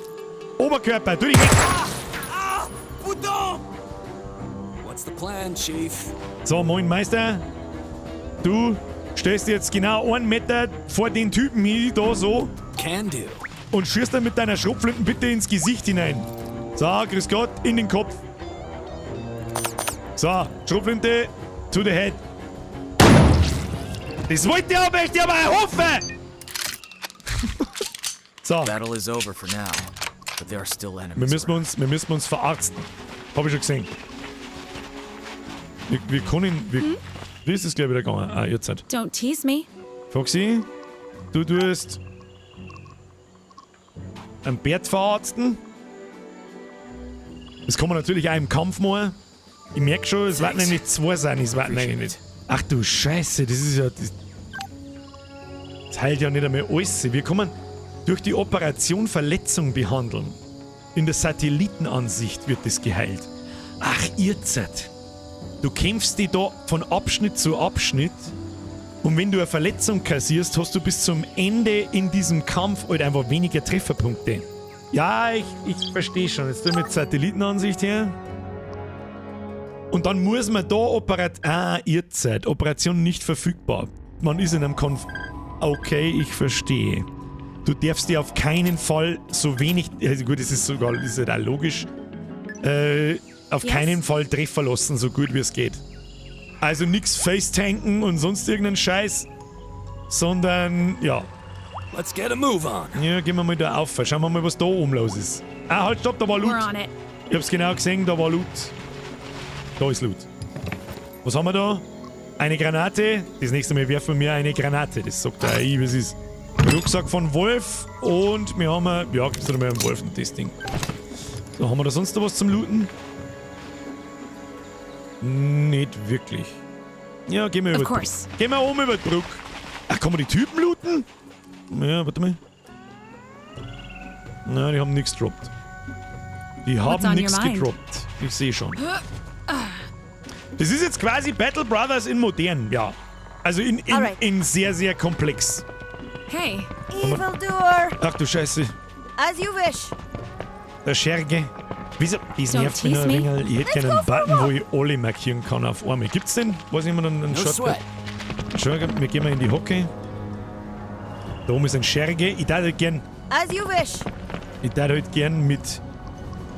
Oberkörper, tu dich weg. Ah! Putain! What's the plan, Chief? So, moin Meister. Du Stellst dich jetzt genau 1 Meter vor den Typen hier, da so. Can do. Und schießt dann mit deiner Schrotflinte bitte ins Gesicht hinein. So, grüß Gott, in den Kopf. So, Schrotflinte to the head. Das wollte ich aber, ich aber hoffen! So. Battle is over for now, but there are still enemies. Wir müssen uns verarzten. Hab ich schon gesehen. Wir können, wir, Wie ist es gleich wieder gegangen? Ah, jetzt halt. Don't tease me. Foxy, du tust einen Bert verarzten. Das kann man natürlich auch im Kampf machen. Ich merk schon, es werden eigentlich zwei sein, es werden eigentlich nicht. Ach du Scheiße, das ist ja. Das heilt ja nicht einmal alles. Wir kommen durch die Operation Verletzung behandeln. In der Satellitenansicht wird das geheilt. Ach, ihr Zett. Du kämpfst dich da von Abschnitt zu Abschnitt. Und wenn du eine Verletzung kassierst, hast du bis zum Ende in diesem Kampf halt einfach weniger Trefferpunkte. Ja, ich verstehe schon. Jetzt tun wir die Satellitenansicht her. Und dann muss man da ah, ihr Zeit. Operation nicht verfügbar. Man ist in einem Konf... Okay, ich verstehe. Du darfst dir auf keinen Fall so wenig... Also gut, das ist sogar, das ist halt auch logisch. Auf keinen Fall Treffer lassen, so gut wie es geht. Also nix facetanken und sonst irgendeinen Scheiß, sondern, ja. Let's get a move on. Ja, gehen wir mal da auf. Schauen wir mal, was da oben los ist. Ah, halt, stopp, da war Loot. We're on it. Ich hab's genau gesehen, da war Loot. Da ist Loot. Was haben wir da? Eine Granate. Das nächste Mal werfen wir eine Granate. Das sagt der AI, wie es ist. Rucksack von Wolf und wir haben, ja, gibt's da noch mal einen Wolf und das Ding. So, haben wir da sonst noch was zum Looten? Nicht wirklich. Ja, gehen wir Of über die course. Brücke. Gehen wir oben über die Brücke. Ach, kann man die Typen looten? Ja, warte mal. Nein, die haben nichts gedroppt. Die What's haben on your nichts mind? gedroppt. Ich sehe schon. Das ist jetzt quasi Battle Brothers in modern, ja. Also Alright. in sehr, sehr komplex. Hey. Evildoer, Ach du Scheiße. as you wish. Der Scherge. Wieso? Das Don't nervt mich noch ein tease me. wenig. Ich hätte gerne einen Button, wo ich alle markieren kann auf einmal. Gibt's den? Weiß jemand einen No Shortcut? sweat. Schau, wir gehen mal in die Hocke. Da oben ist ein Scherge. Ich würde halt gern, As you wish. ich würd halt gern mit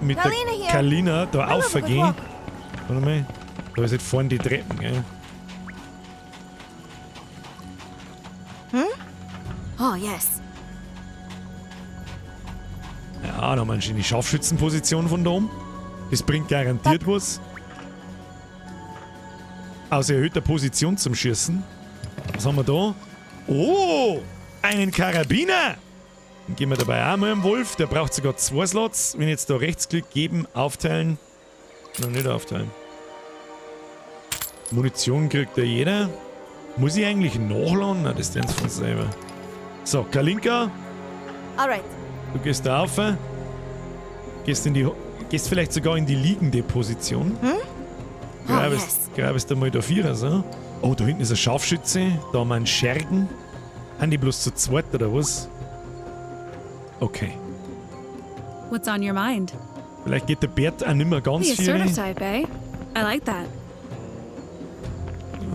der Kalina hier. Kalina da I love a good raufgehen. walk. Warte mal. Da ist halt vorne die Treppen, gell? Oh, yes. Ja, da haben wir eine schöne Scharfschützenposition von da oben. Das bringt garantiert was. Aus erhöhter Position zum Schießen. Was haben wir da? Oh, einen Karabiner! Dann gehen wir dabei auch mal einen Wolf. Der braucht sogar 2 Slots. Wenn ich jetzt da Rechtsklick geben, aufteilen. Noch nicht aufteilen. Munition kriegt ja jeder. Muss ich eigentlich nachladen? Nein, das ist von selber. So, Kalinka. Alright. Du gehst da rauf. Gehst vielleicht sogar in die liegende Position. Hm? Oh, Grabest, yes. grabest du mal da Vierer, so. Oh, da hinten ist ein Scharfschütze. Da haben wir einen Schergen. Haben die bloß zu zweit oder was? Okay. What's on your mind? Vielleicht geht der Bert auch nicht mehr ganz The viel. assertive type, eh? I like that.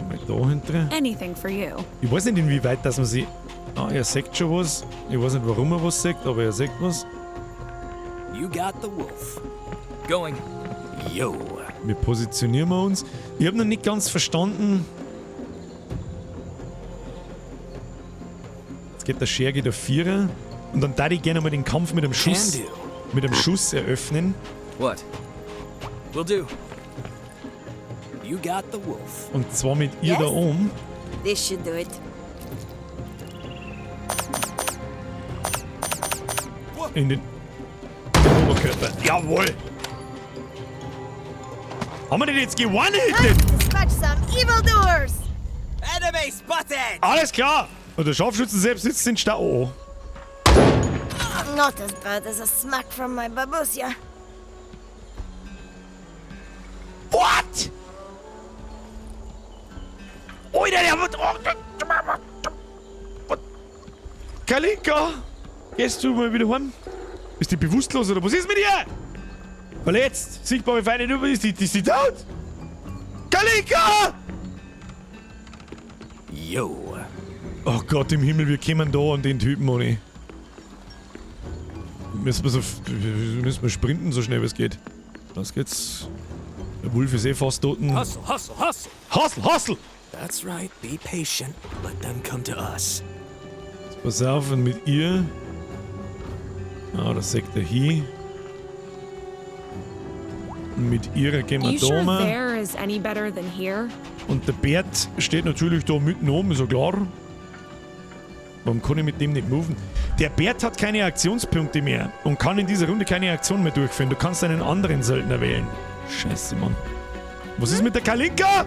Mal da hinten. Anything for you. Ich weiß nicht, inwieweit, dass man sie. Ah, er sagt schon was. Ich weiß nicht, warum er was sagt, aber er sagt was. You got the wolf. Going. Yo. Wir positionieren wir uns. Ich hab noch nicht ganz verstanden. Jetzt geht der Scherge der Vierer. Und dann darf ich gerne mal den Kampf mit dem Schuss, Can do. mit dem Schuss eröffnen. What? Will do. You got the wolf. Und zwar mit ihr Yes? da oben. This should do it. In den Oberkörper. Jawohl! Haben wir den jetzt gewonnen? Dispatch some evildoers! Enemy spotted! Alles klar! Und der Scharfschützen selbst sitzt in Stau. Oh. Not as bad as a smack from my babusia. What? Alter, der wird. Oh, Kalinka! Gehst du mal wieder heim? Ist die bewusstlos oder was ist mit ihr? Verletzt! Sichtbare Feinde, du bist die, ist die tot? Kalinka! Yo. Oh Gott im Himmel, wir kommen da an den Typen, Moni. Müssen wir, so, müssen wir sprinten, so schnell wie es geht. Los geht's. Der Wolf ist eh fast tot. Hustle, hustle, hustle! Hustle, hustle! That's right, be patient. Let them come to us. Jetzt pass auf, und mit ihr. Ah, das sagt er hier. Und mit ihrer gehen wir You da sure mal. there is any better than here? Und der Bert steht natürlich da mitten oben, ist ja klar. Warum kann ich mit dem nicht moven? Der Bert hat keine Aktionspunkte mehr und kann in dieser Runde keine Aktion mehr durchführen. Du kannst einen anderen Söldner wählen. Scheiße, Mann. Was ist mit der Kalinka?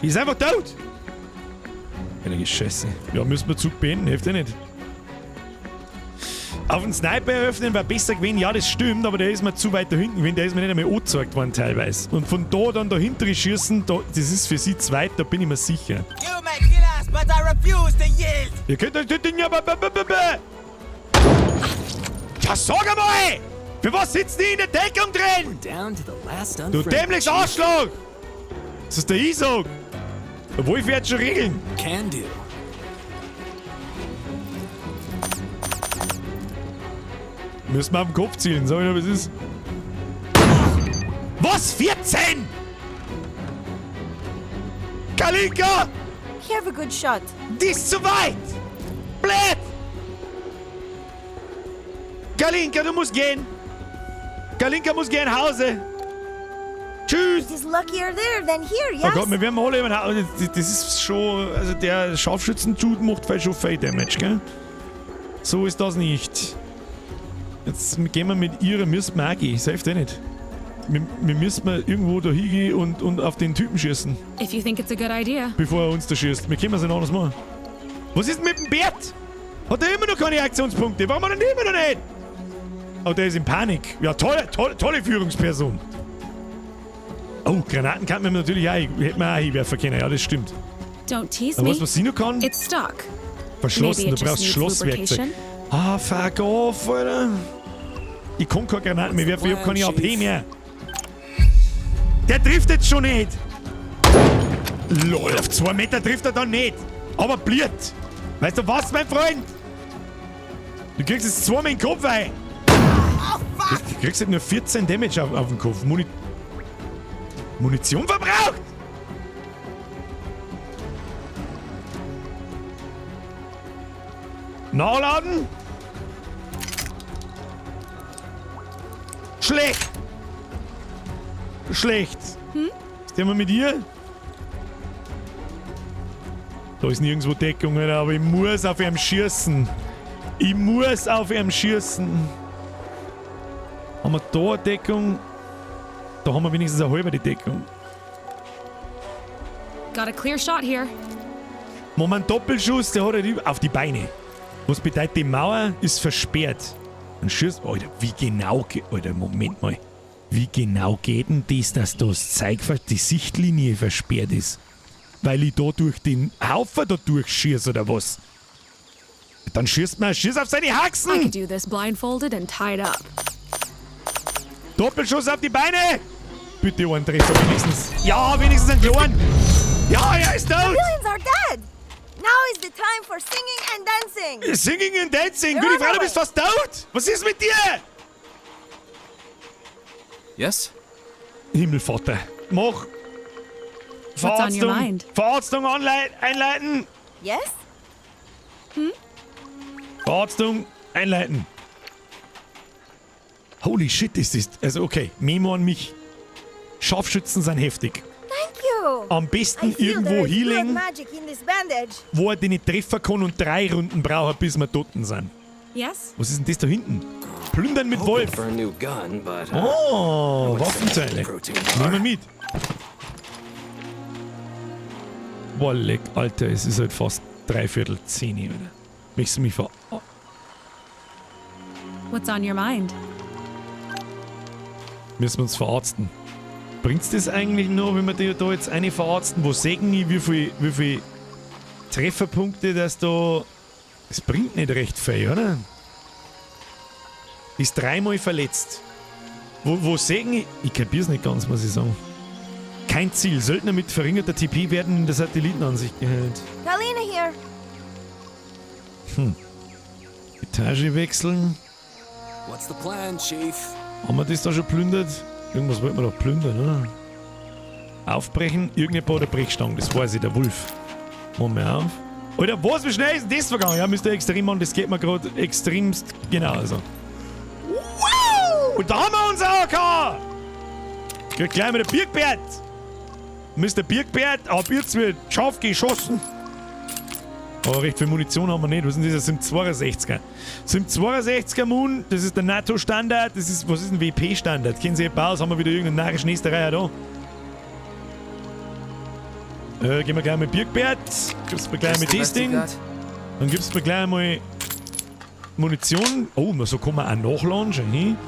Die ist einfach tot. Heilige Scheiße. Ja, müssen wir Zug beenden, hilft eh nicht. Auf den Sniper eröffnen war besser gewesen, ja, das stimmt, aber der ist mir zu weit da hinten gewesen, der ist mir nicht einmal angezeigt worden teilweise. Und von da dann dahinter schießen, da, das ist für sie zu weit, da bin ich mir sicher. You may kill us, but I refuse to yield! Ihr könnt euch das ja, Ja, sag einmal! Für was sitzen die in der Deckung drin? Down to the last Du unfriendly. dämliches Arschloch! Das ist der Isaac! Der Wolf wird schon regeln. Can do. Müssen wir auf den Kopf zielen, sag ich dir, was ist. Was? 14? Kalinka! Have a good shot. Die ist zu weit! Blöd! Kalinka, du musst gehen! Kalinka muss gehen Hause! Tschüss! It is luckier there than here, yes? Oh Gott, wir werden alle über Das ist schon. Also der Scharfschützen-Dude macht vielleicht schon viel Damage, gell? So ist das nicht. Jetzt gehen wir mit ihrer, müssen wir auch gehen. Das hilft eh nicht. Wir müssen mal irgendwo da hingehen und auf den Typen schießen, If you think it's a good idea. bevor er uns da schießt. Wir können es nicht anders machen. Was ist denn mit dem Bert? Hat er immer noch keine Aktionspunkte? Warum hat er denn immer noch nicht? Oh, der ist in Panik. Ja, tolle, tolle, tolle Führungsperson. Oh, Granaten kann man natürlich auch, hätte man auch hinwerfen können. Ja, das stimmt. Don't tease Aber me. weißt du, was sie noch kann? It's stuck. Verschlossen, Maybe du it just brauchst needs Schlosswerkzeug. lubrication. Ah, fuck off, Alter. Ich kann keine Granaten mehr werfen, ich hab keine AP mehr. Der trifft jetzt schon nicht. Lol, auf 2 Meter trifft er dann nicht. Aber bliert. Weißt du was, mein Freund? Du kriegst jetzt zweimal in den Kopf rein. Du kriegst halt nur 14 Damage auf den Kopf. Munition verbraucht! Nachladen! Schlecht! Schlecht! Hm? Ist der mal mit ihr? Da ist nirgendwo Deckung, Alter, aber ich muss auf ihm schießen. Ich muss auf ihm schießen. Haben wir da eine Deckung? Da haben wir wenigstens eine halbe Deckung. Got a clear shot here. Moment, Doppelschuss, der hat halt auf die Beine. Was bedeutet, die Mauer ist versperrt. Dann schießt. Alter, wie genau. Alter, Moment mal. Wie genau geht denn das, dass das Zeug, die Sichtlinie versperrt ist? Weil ich da durch den Haufen da durchschieß oder was? Dann schießt man, schieß auf seine I Haxen! could do this blindfolded and tied up. Doppelschuss auf die Beine! Bitte einen Treffer wenigstens. Ja, wenigstens einen kleinen. Ja, er ist tot! Villains are dead! Now is the time for singing and dancing! Singing and Dancing! You're Gute on Frau, our du bist way. fast tot! Was ist mit dir? Yes? Himmelvater, mach! What's on your Verarztung, mind? Verarztung einleiten! Yes? Verarztung einleiten! Holy shit, ist das. Also okay, Memo an mich. Scharfschützen sind heftig. Thank you! Am besten I feel irgendwo there is good Healing, magic in this bandage. wo er den nicht treffen kann und 3 Runden braucht, bis wir toten sind. Yes? Was ist denn das da hinten? Plündern mit Hoping Wolf. for a new gun, but Oh, Waffenteile. Protein bar. Nehmen wir mit. Boah, leck, Alter, es ist halt fast 9:45, Alter. Möchtest du mich ver... What's on your mind? Müssen wir uns verarzten. Bringt's das eigentlich noch, wenn wir die da jetzt eine verarzten? Wo sägen ich, wie viel Trefferpunkte das da... Das bringt nicht recht viel, oder? Ist 3-mal verletzt. Wo sägen ich... Ich kapier's nicht ganz, muss ich sagen. Kein Ziel. Söldner mit verringerter TP werden in der Satellitenansicht geheilt. Kalina here. Etage wechseln. What's the plan, Chief? Haben wir das da schon plündert? Irgendwas wollten wir doch plündern, oder? Aufbrechen. Irgendjemand hat eine Brechstange. Das weiß ich, der Wolf. Machen wir auf. Alter, was? Wie schnell ist denn das vergangen? Ja, Mr. Extremmann, das geht mir gerade extremst genau. Also. Wow! Und da haben wir unser AK! Kriegt gleich mal der Birkbert! Mr. Birkbert, ab jetzt wird scharf geschossen. Aber recht viel Munition haben wir nicht. Was ist denn das? Das sind 62er. Sind 62er Moon, das ist der NATO-Standard. Das ist, was ist ein WP-Standard? Kennen Sie etwa aus? Haben wir wieder irgendeinen narischen Österreicher da? Gehen wir gleich mit Birkbert. Gibt's mir gleich mit das Ding. Dann gibt's mir gleich mal Munition. Oh, so kann man auch nachladen. Schau hin.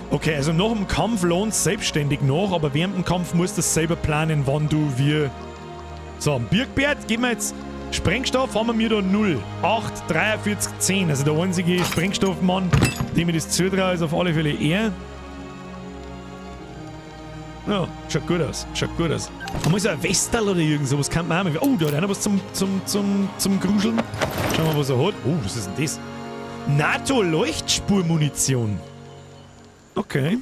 Okay, also nach dem Kampf lohnt es selbstständig nach, aber während dem Kampf musst du das selber planen, wann du wie. So, Birkbert, geben wir jetzt. Sprengstoff haben wir mir da 0. 8, 43, 10. Also der einzige Sprengstoffmann, dem ich das zutraue, ist auf alle Fälle er. Ja, schaut gut aus. Schaut gut aus. Man muss ja ein Westerl oder irgend sowas kann man auch mal. Oh, da hat einer was zum Gruscheln. Schauen wir mal, was er hat. Oh, was ist denn das? NATO-Leuchtspurmunition. Okay.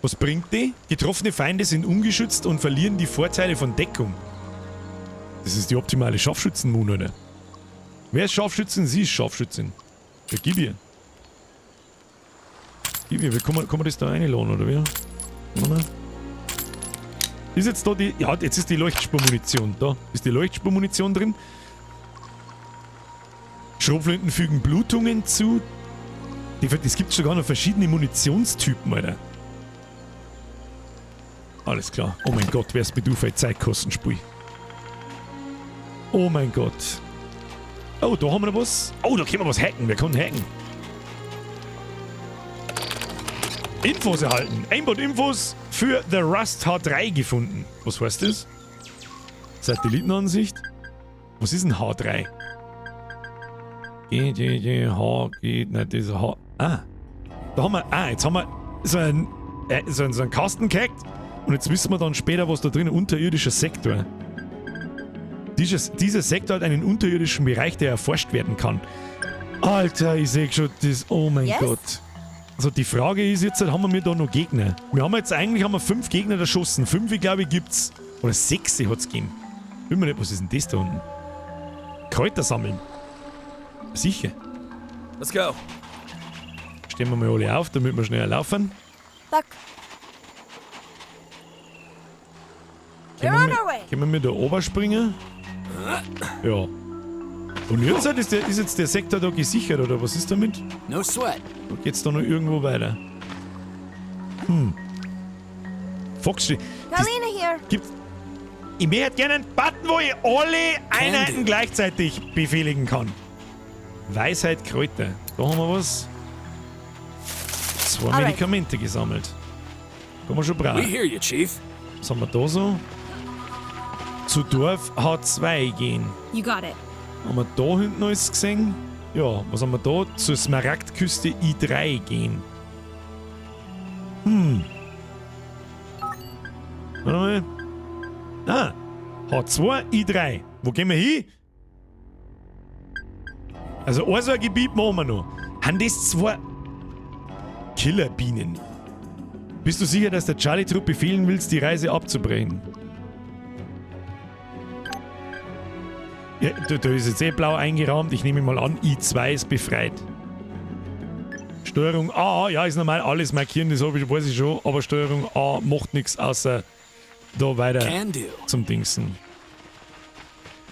Was bringt die? Getroffene Feinde sind ungeschützt und verlieren die Vorteile von Deckung. Das ist die optimale Scharfschützen-Moon, oder? Wer ist Scharfschützin? Sie ist Scharfschützin. Ja, gib ihr. Gib ihr. Wie kann man das da reinladen, oder wie? Warte mal. Ist jetzt da die... Ja, jetzt ist die Leuchtspurmunition. Da ist die Leuchtspurmunition drin. Schrotflinten fügen Blutungen zu. Es gibt sogar noch verschiedene Munitionstypen, Alter. Alles klar. Oh mein Gott, wer's mit du für Zeitkostenspiel. Oh mein Gott. Oh, da haben wir noch was. Oh, da können wir was hacken. Wir können hacken. Infos erhalten. Aimbot-Infos für The Rust H3 gefunden. Was heißt das? Satellitenansicht? Was ist denn H3? G, G, G, H, G, nein, das ist H. Ah. Da haben wir, ah, jetzt haben wir so einen Kasten gehackt. Und jetzt wissen wir dann später, was da drin ist. Unterirdischer Sektor. Dieser Sektor hat einen unterirdischen Bereich, der erforscht werden kann. Alter, ich seh schon das. Oh mein Gott. Also die Frage ist jetzt, haben wir da noch Gegner? Wir haben jetzt eigentlich haben wir 5 Gegner erschossen. 5, glaube ich, gibt's. Oder 6 hat's gegeben. Bin mir nicht, was ist denn das da unten? Kräuter sammeln. Sicher. Let's go. Stehen wir mal alle auf, damit wir schneller laufen. Duck. Können wir mit da oben springen? Ja. Und jetzt ist jetzt der Sektor da gesichert, oder was ist damit? No sweat. Da geht's da noch irgendwo weiter. Hm. Fox, Kalina here. Gibt, ich möchte gerne einen Button, wo ich alle Einheiten gleichzeitig befehligen kann. Weisheit Kräuter. Da haben wir was. 2 Medikamente gesammelt. Kann man schon brauchen. We hear you, Chief. Was haben wir da so? Zu Dorf H2 gehen. You got it. Haben wir da hinten alles gesehen? Ja, was haben wir da? Zur Smaragdküste I3 gehen. Hm. Warte mal. Ah, H2, I3. Wo gehen wir hin? Also, ein so ein Gebiet machen wir noch. Haben das 2 Killerbienen? Bist du sicher, dass der Charlie-Trupp befehlen willst, die Reise abzubrechen? Ja, da ist jetzt eh blau eingerahmt. Ich nehme mal an, I2 ist befreit. Steuerung A, ja, ist normal, alles markieren, das hab ich, weiß ich schon. Aber Steuerung A macht nichts, außer da weiter zum Dingsen.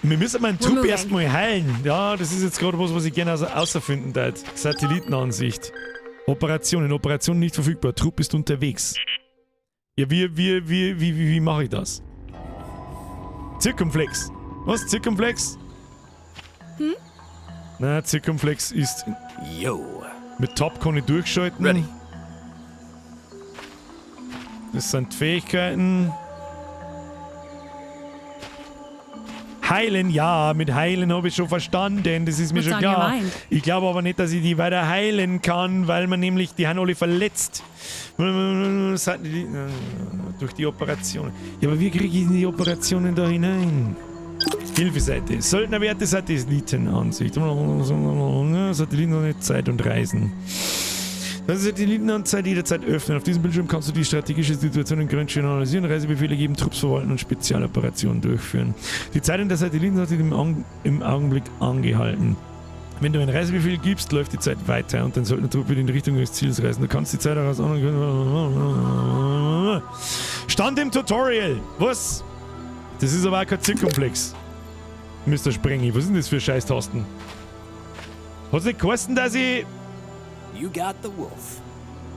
Wir müssen meinen Trupp erstmal heilen. Ja, das ist jetzt gerade was, was ich gerne außerfinden darf. Satellitenansicht. Operation, in Operation nicht verfügbar. Trupp ist unterwegs. Ja, wie mache ich das? Zirkumflex. Was? Zirkumflex? Hm? Na, Zirkumflex ist... Yo. Mit Top kann ich durchschalten. Ready. Das sind Fähigkeiten. Heilen, ja, mit Heilen habe ich schon verstanden, das ist mir What's schon on your klar. mind? Ich glaube aber nicht, dass ich die weiter heilen kann, weil man nämlich, die haben alle verletzt. Durch die Operation. Ja, aber wie kriege ich denn die Operationen da hinein? Hilfeseite. Söldnerwerte, Satellitenansicht. Satelliten, Zeit und Reisen. Das Satellitenanzeige jederzeit öffnen. Auf diesem Bildschirm kannst du die strategische Situation in Grönstein analysieren, Reisebefehle geben, Trupps verwalten und Spezialoperationen durchführen. Die Zeit in der Satellitenansicht im, im Augenblick angehalten. Wenn du einen Reisebefehl gibst, läuft die Zeit weiter und dein Söldnertrupp wird in Richtung des Ziels reisen. Du kannst die Zeit auch aus anderen. Stand im Tutorial! Was? Das ist aber auch kein Zirkumplex. Mr. Sprengi, was sind das für Scheißtasten? Hat's nicht geheißen, dass ich. You got the wolf.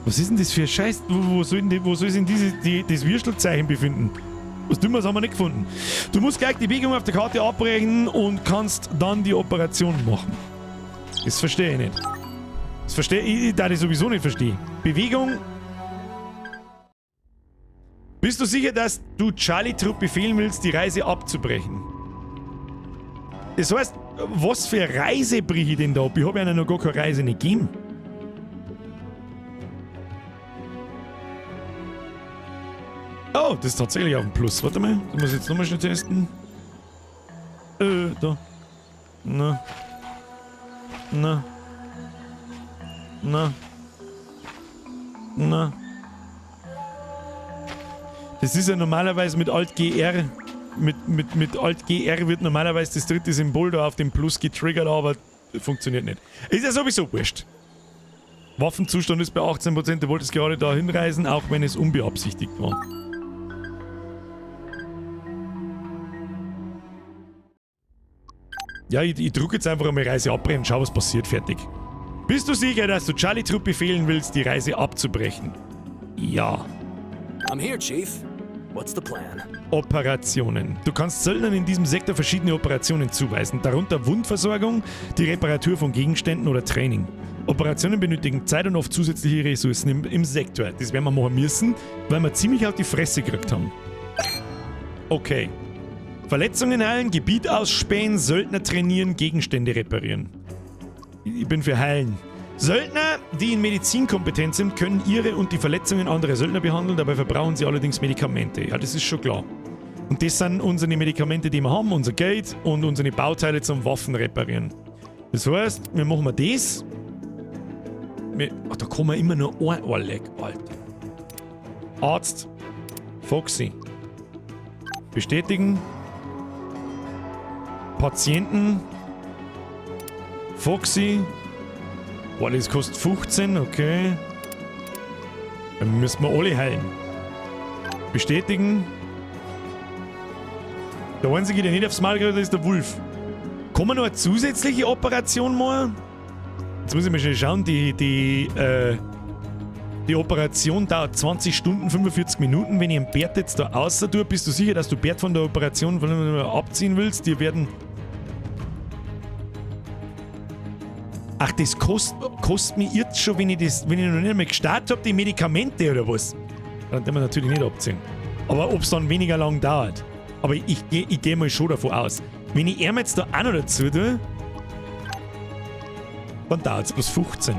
Was ist denn das für ein Scheiß? Wo soll denn, wo soll sich denn das Würstelzeichen befinden? Was Dümmeres haben wir nicht gefunden. Du musst gleich die Bewegung auf der Karte abbrechen und kannst dann die Operation machen. Das verstehe ich nicht. Das verstehe ich, da ich sowieso nicht verstehe. Bewegung. Bist du sicher, dass du Charlie Trupp befehlen willst, die Reise abzubrechen? Das heißt, was für Reise brich ich denn da ab? Ich habe ja noch gar keine Reise nicht gegeben. Oh, das ist tatsächlich auf dem Plus. Warte mal, das muss ich jetzt nochmal schnell testen. Da. Na. Na. Na. Na. Das ist ja normalerweise mit Alt GR. Mit Alt GR wird normalerweise das dritte Symbol da auf dem Plus getriggert, aber funktioniert nicht. Ist ja sowieso wurscht. Waffenzustand ist bei 18%, du wolltest gerade da hinreisen, auch wenn es unbeabsichtigt war. Ja, ich drücke jetzt einfach einmal Reise abbrechen, schau, was passiert, fertig. Bist du sicher, dass du Charlie Trupp befehlen willst, die Reise abzubrechen? Ja. I'm here, Chief. What's the plan? Operationen. Du kannst Söldnern in diesem Sektor verschiedene Operationen zuweisen, darunter Wundversorgung, die Reparatur von Gegenständen oder Training. Operationen benötigen Zeit und oft zusätzliche Ressourcen im Sektor. Das werden wir machen müssen, weil wir ziemlich auf die Fresse gekriegt haben. Okay. Verletzungen heilen, Gebiet ausspähen, Söldner trainieren, Gegenstände reparieren. Ich bin für heilen. Söldner, die in Medizin kompetent sind, können ihre und die Verletzungen anderer Söldner behandeln, dabei verbrauchen sie allerdings Medikamente. Ja, das ist schon klar. Und das sind unsere Medikamente, die wir haben, unser Geld und unsere Bauteile zum Waffen reparieren. Das heißt, wir machen mal das. Ach, da kann man immer nur ein Ohrleck, Alter. Arzt. Foxy. Bestätigen. Patienten. Foxy. Boah, das kostet 15, okay. Dann müssen wir alle heilen. Bestätigen. Der einzige, der nicht aufs Mal kriegt, ist der Wolf. Kann man noch eine zusätzliche Operation machen? Jetzt muss ich mal schnell schauen. Die Operation dauert 20 Stunden, 45 Minuten. Wenn ich einen Bert jetzt da außer tue, bist du sicher, dass du Bert von der Operation abziehen willst? Die werden... Ach, das kostet mir jetzt schon, wenn ich noch nicht einmal gestartet hab, die Medikamente oder was? Dann werden wir natürlich nicht abziehen. Aber ob's dann weniger lang dauert. Aber ich geh mal schon davon aus. Wenn ich ihm jetzt da auch noch dazu tue, dann dauert's bloß 15.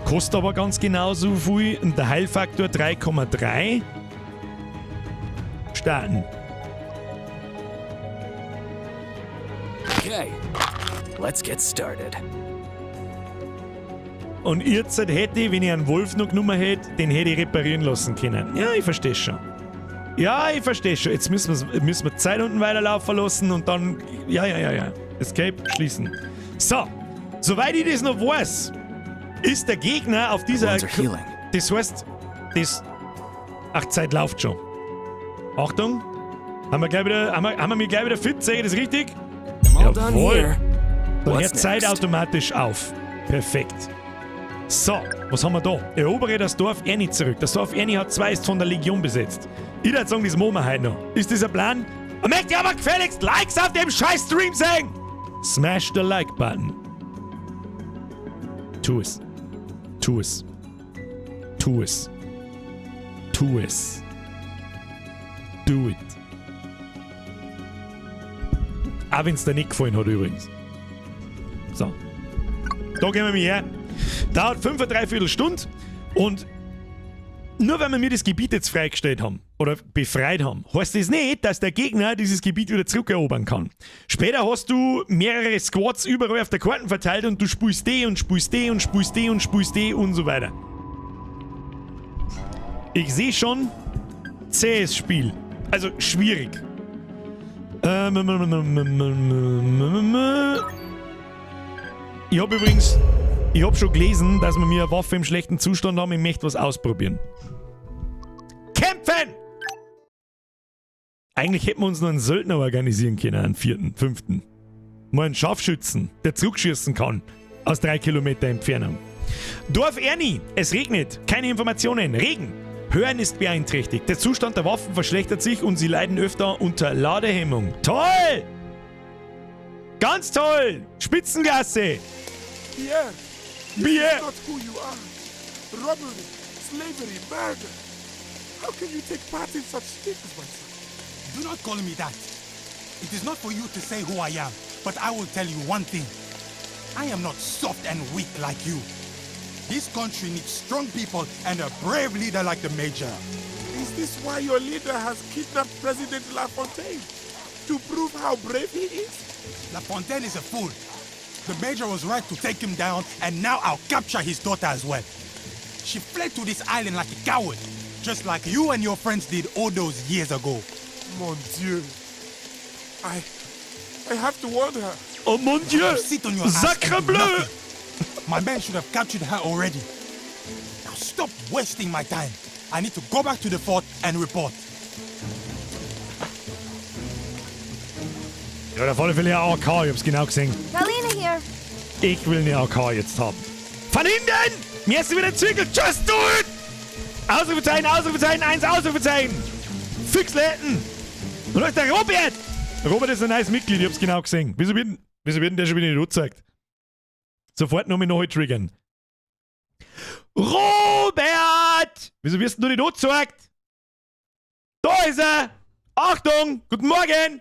Kostet aber ganz genauso viel. Und der Heilfaktor 3,3. Starten. Okay, let's get started. Und jetzt hätte ich, wenn ich einen Wolf noch genommen hätte, den hätte ich reparieren lassen können. Ja, ich verstehe schon. Ja, ich verstehe schon. Jetzt müssen wir Zeit unten weiterlaufen lassen und dann... Ja, ja, ja, ja. Escape, schließen. So. Soweit ich das noch weiß, ist der Gegner auf dieser... Wounds are healing. Das heißt, das... Ach, Zeit läuft schon. Achtung. Haben wir gleich wieder, haben wir mich gleich wieder fit? Sehe ich das richtig? I'm all done Jawohl. here. Dann What's hört Zeit next? automatisch auf. Perfekt. So, was haben wir da? Erobere das Dorf Ernie zurück. Das Dorf Ernie hat 2 ist von der Legion besetzt. Ich würde sagen, das machen wir heute noch. Ist das ein Plan? Und möchte ich aber gefälligst Likes auf dem scheiß Stream sehen! Smash the Like Button. Tu es. Tu es. Tu es. Tu es. Do it. Auch wenn es dir nicht gefallen hat übrigens. So. Da gehen wir mal her. Dauert 5,75 Stunden und nur weil wir mir das Gebiet jetzt freigestellt haben oder befreit haben, heißt das nicht, dass der Gegner dieses Gebiet wieder zurückerobern kann. Später hast du mehrere Squads überall auf der Karte verteilt und du spielst die und spielst die und spielst die und spielst die und so weiter. Ich sehe schon, zähes Spiel. Also schwierig. Ich habe übrigens, ich habe schon gelesen, dass wir mir eine Waffe im schlechten Zustand haben. Ich möchte was ausprobieren. Kämpfen! Eigentlich hätten wir uns noch einen Söldner organisieren können, einen vierten, fünften. Mal einen Scharfschützen, der zurückschießen kann. Aus 3 Kilometer Entfernung. Dorf Ernie, es regnet, keine Informationen, Regen. Hören ist beeinträchtigt. Der Zustand der Waffen verschlechtert sich und sie leiden öfter unter Ladehemmung. Toll! Ganz toll! Spitzenklasse! Pierre, this Pierre. is not who you are. Robbery, slavery, murder. How can you take part in such things, my son? Do not call me that. It is not for you to say who I am, but I will tell you one thing. I am not soft and weak like you. This country needs strong people and a brave leader like the Major. Is this why your leader has kidnapped President Lafontaine? To prove how brave he is? Lafontaine is a fool. The Major was right to take him down, and now I'll capture his daughter as well. She fled to this island like a coward, just like you and your friends did all those years ago. Mon Dieu. I have to warn her. Oh mon Dieu! Sit on your ass Sacre and do bleu! nothing. My men should have captured her already. Now stop wasting my time. I need to go back to the fort and report. Ja, auf alle Fälle eine AK, ich hab's genau gesehen. Kalina here. Ich will eine AK jetzt haben. Von hinten! Mir ist wieder Zirkel. Just do it! Ausrufezeichen, Ausrufezeichen, 1 Ausrufezeichen! Füchsletten! Und da ist der Robert! Robert ist ein neues Mitglied, ich hab's genau gesehen. Wieso wird denn der schon wieder nicht angezeigt? Sofort noch mal neu triggern. Robert! Wieso wirst du nicht angezeigt? Da ist er! Achtung! Guten Morgen!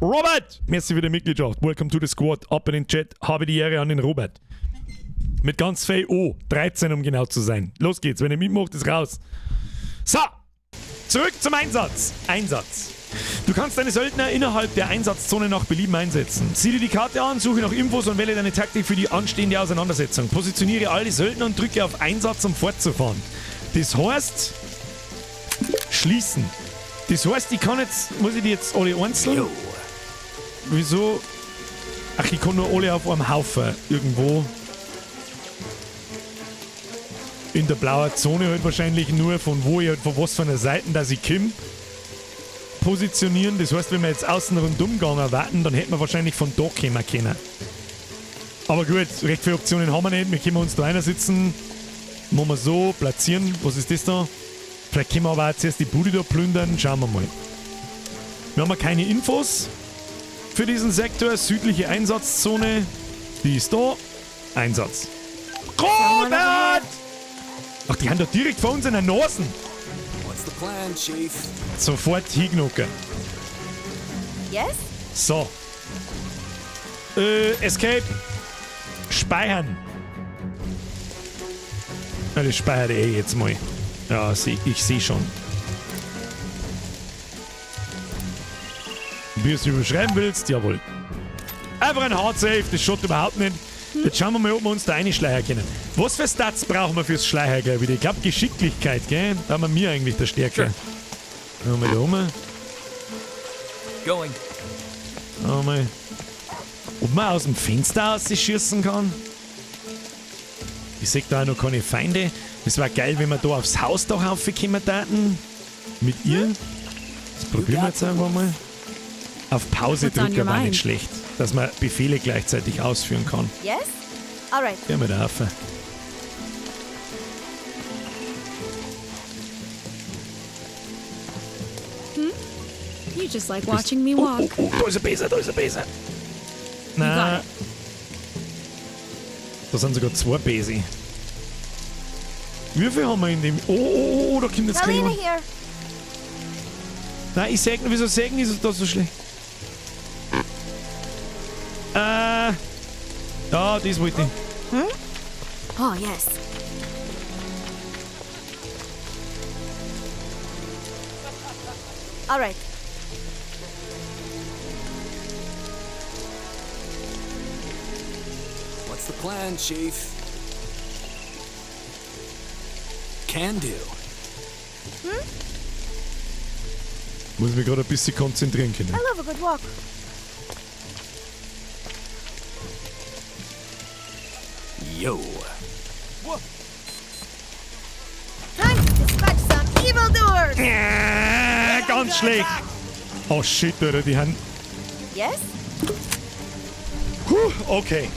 Robert! Merci für die Mitgliedschaft. Welcome to the squad. Ab in den Chat. Habe die Ehre an den Robert. Mit ganz viel O. 13, um genau zu sein. Los geht's. Wenn ihr mitmacht, ist raus. So! Zurück zum Einsatz. Einsatz. Du kannst deine Söldner innerhalb der Einsatzzone nach Belieben einsetzen. Sieh dir die Karte an, suche nach Infos und wähle deine Taktik für die anstehende Auseinandersetzung. Positioniere alle Söldner und drücke auf Einsatz, um fortzufahren. Das heißt... Schließen. Das heißt, ich kann jetzt... Muss ich die jetzt alle einzeln? Jo. Wieso? Ach, ich kann nur alle auf einem Haufen irgendwo. In der blauen Zone halt wahrscheinlich nur, von wo ich halt, von was für einer Seite, dass ich komme, positionieren. Das heißt, wenn wir jetzt außen rundum gegangen warten, dann hätten wir wahrscheinlich von da kommen können. Aber gut, recht viele Optionen haben wir nicht. Wir können uns da einer sitzen. Machen wir so, platzieren. Was ist das da? Vielleicht können wir aber auch zuerst die Bude da plündern. Schauen wir mal. Wir haben ja keine Infos für diesen Sektor. Südliche Einsatzzone. Die ist da. Einsatz. Robert! Ach, die haben doch direkt vor uns in der Nasen. What's the plan, Chief? Sofort hingnocken. Yes? So. Escape. Speichern. Ja, das speichert eh jetzt mal. Ja, ich sehe schon. Wie du es überschreiben willst, jawohl. Einfach ein Hard Save, das schaut überhaupt nicht. Jetzt schauen wir mal, ob wir uns da reinschleichen können. Was für Stats brauchen wir fürs Schleichen gleich wieder? Ich glaube Geschicklichkeit, gell? Da haben wir mir eigentlich der Stärke. Schauen wir mal da rum. Going. Schauen wir mal. Ob man aus dem Fenster schießen kann? Ich sehe da auch noch keine Feinde. Es war geil, wenn wir da aufs Hausdach raufgekommen täten. Mit ihr. Das probieren wir jetzt einfach mal. Auf Pause What's on drücken your war nicht mind? schlecht, dass man Befehle gleichzeitig ausführen kann. Yes? All right. Gehen wir da rauf. You just like watching me walk. Oh, oh, da ist ein Beser, da ist ein Beser. Na. got Da sind sogar zwei Besi. Wie viel haben wir in dem? Oh, oh, oh, da kommt jetzt gleich Kalina jemand. here. Nein, ich säg, wieso sägen ist das so schlecht? Ja, das wollte ich. Hm? Oh, yes. All right. What's the plan, Chief? Can do. Hm? Muss mich gerade ein bisschen konzentrieren können. I love a good walk. Yo. Time to dispatch some evildoers. Ganz schlecht. Oh shit, Alter, die haben. Yes? Puh, okay.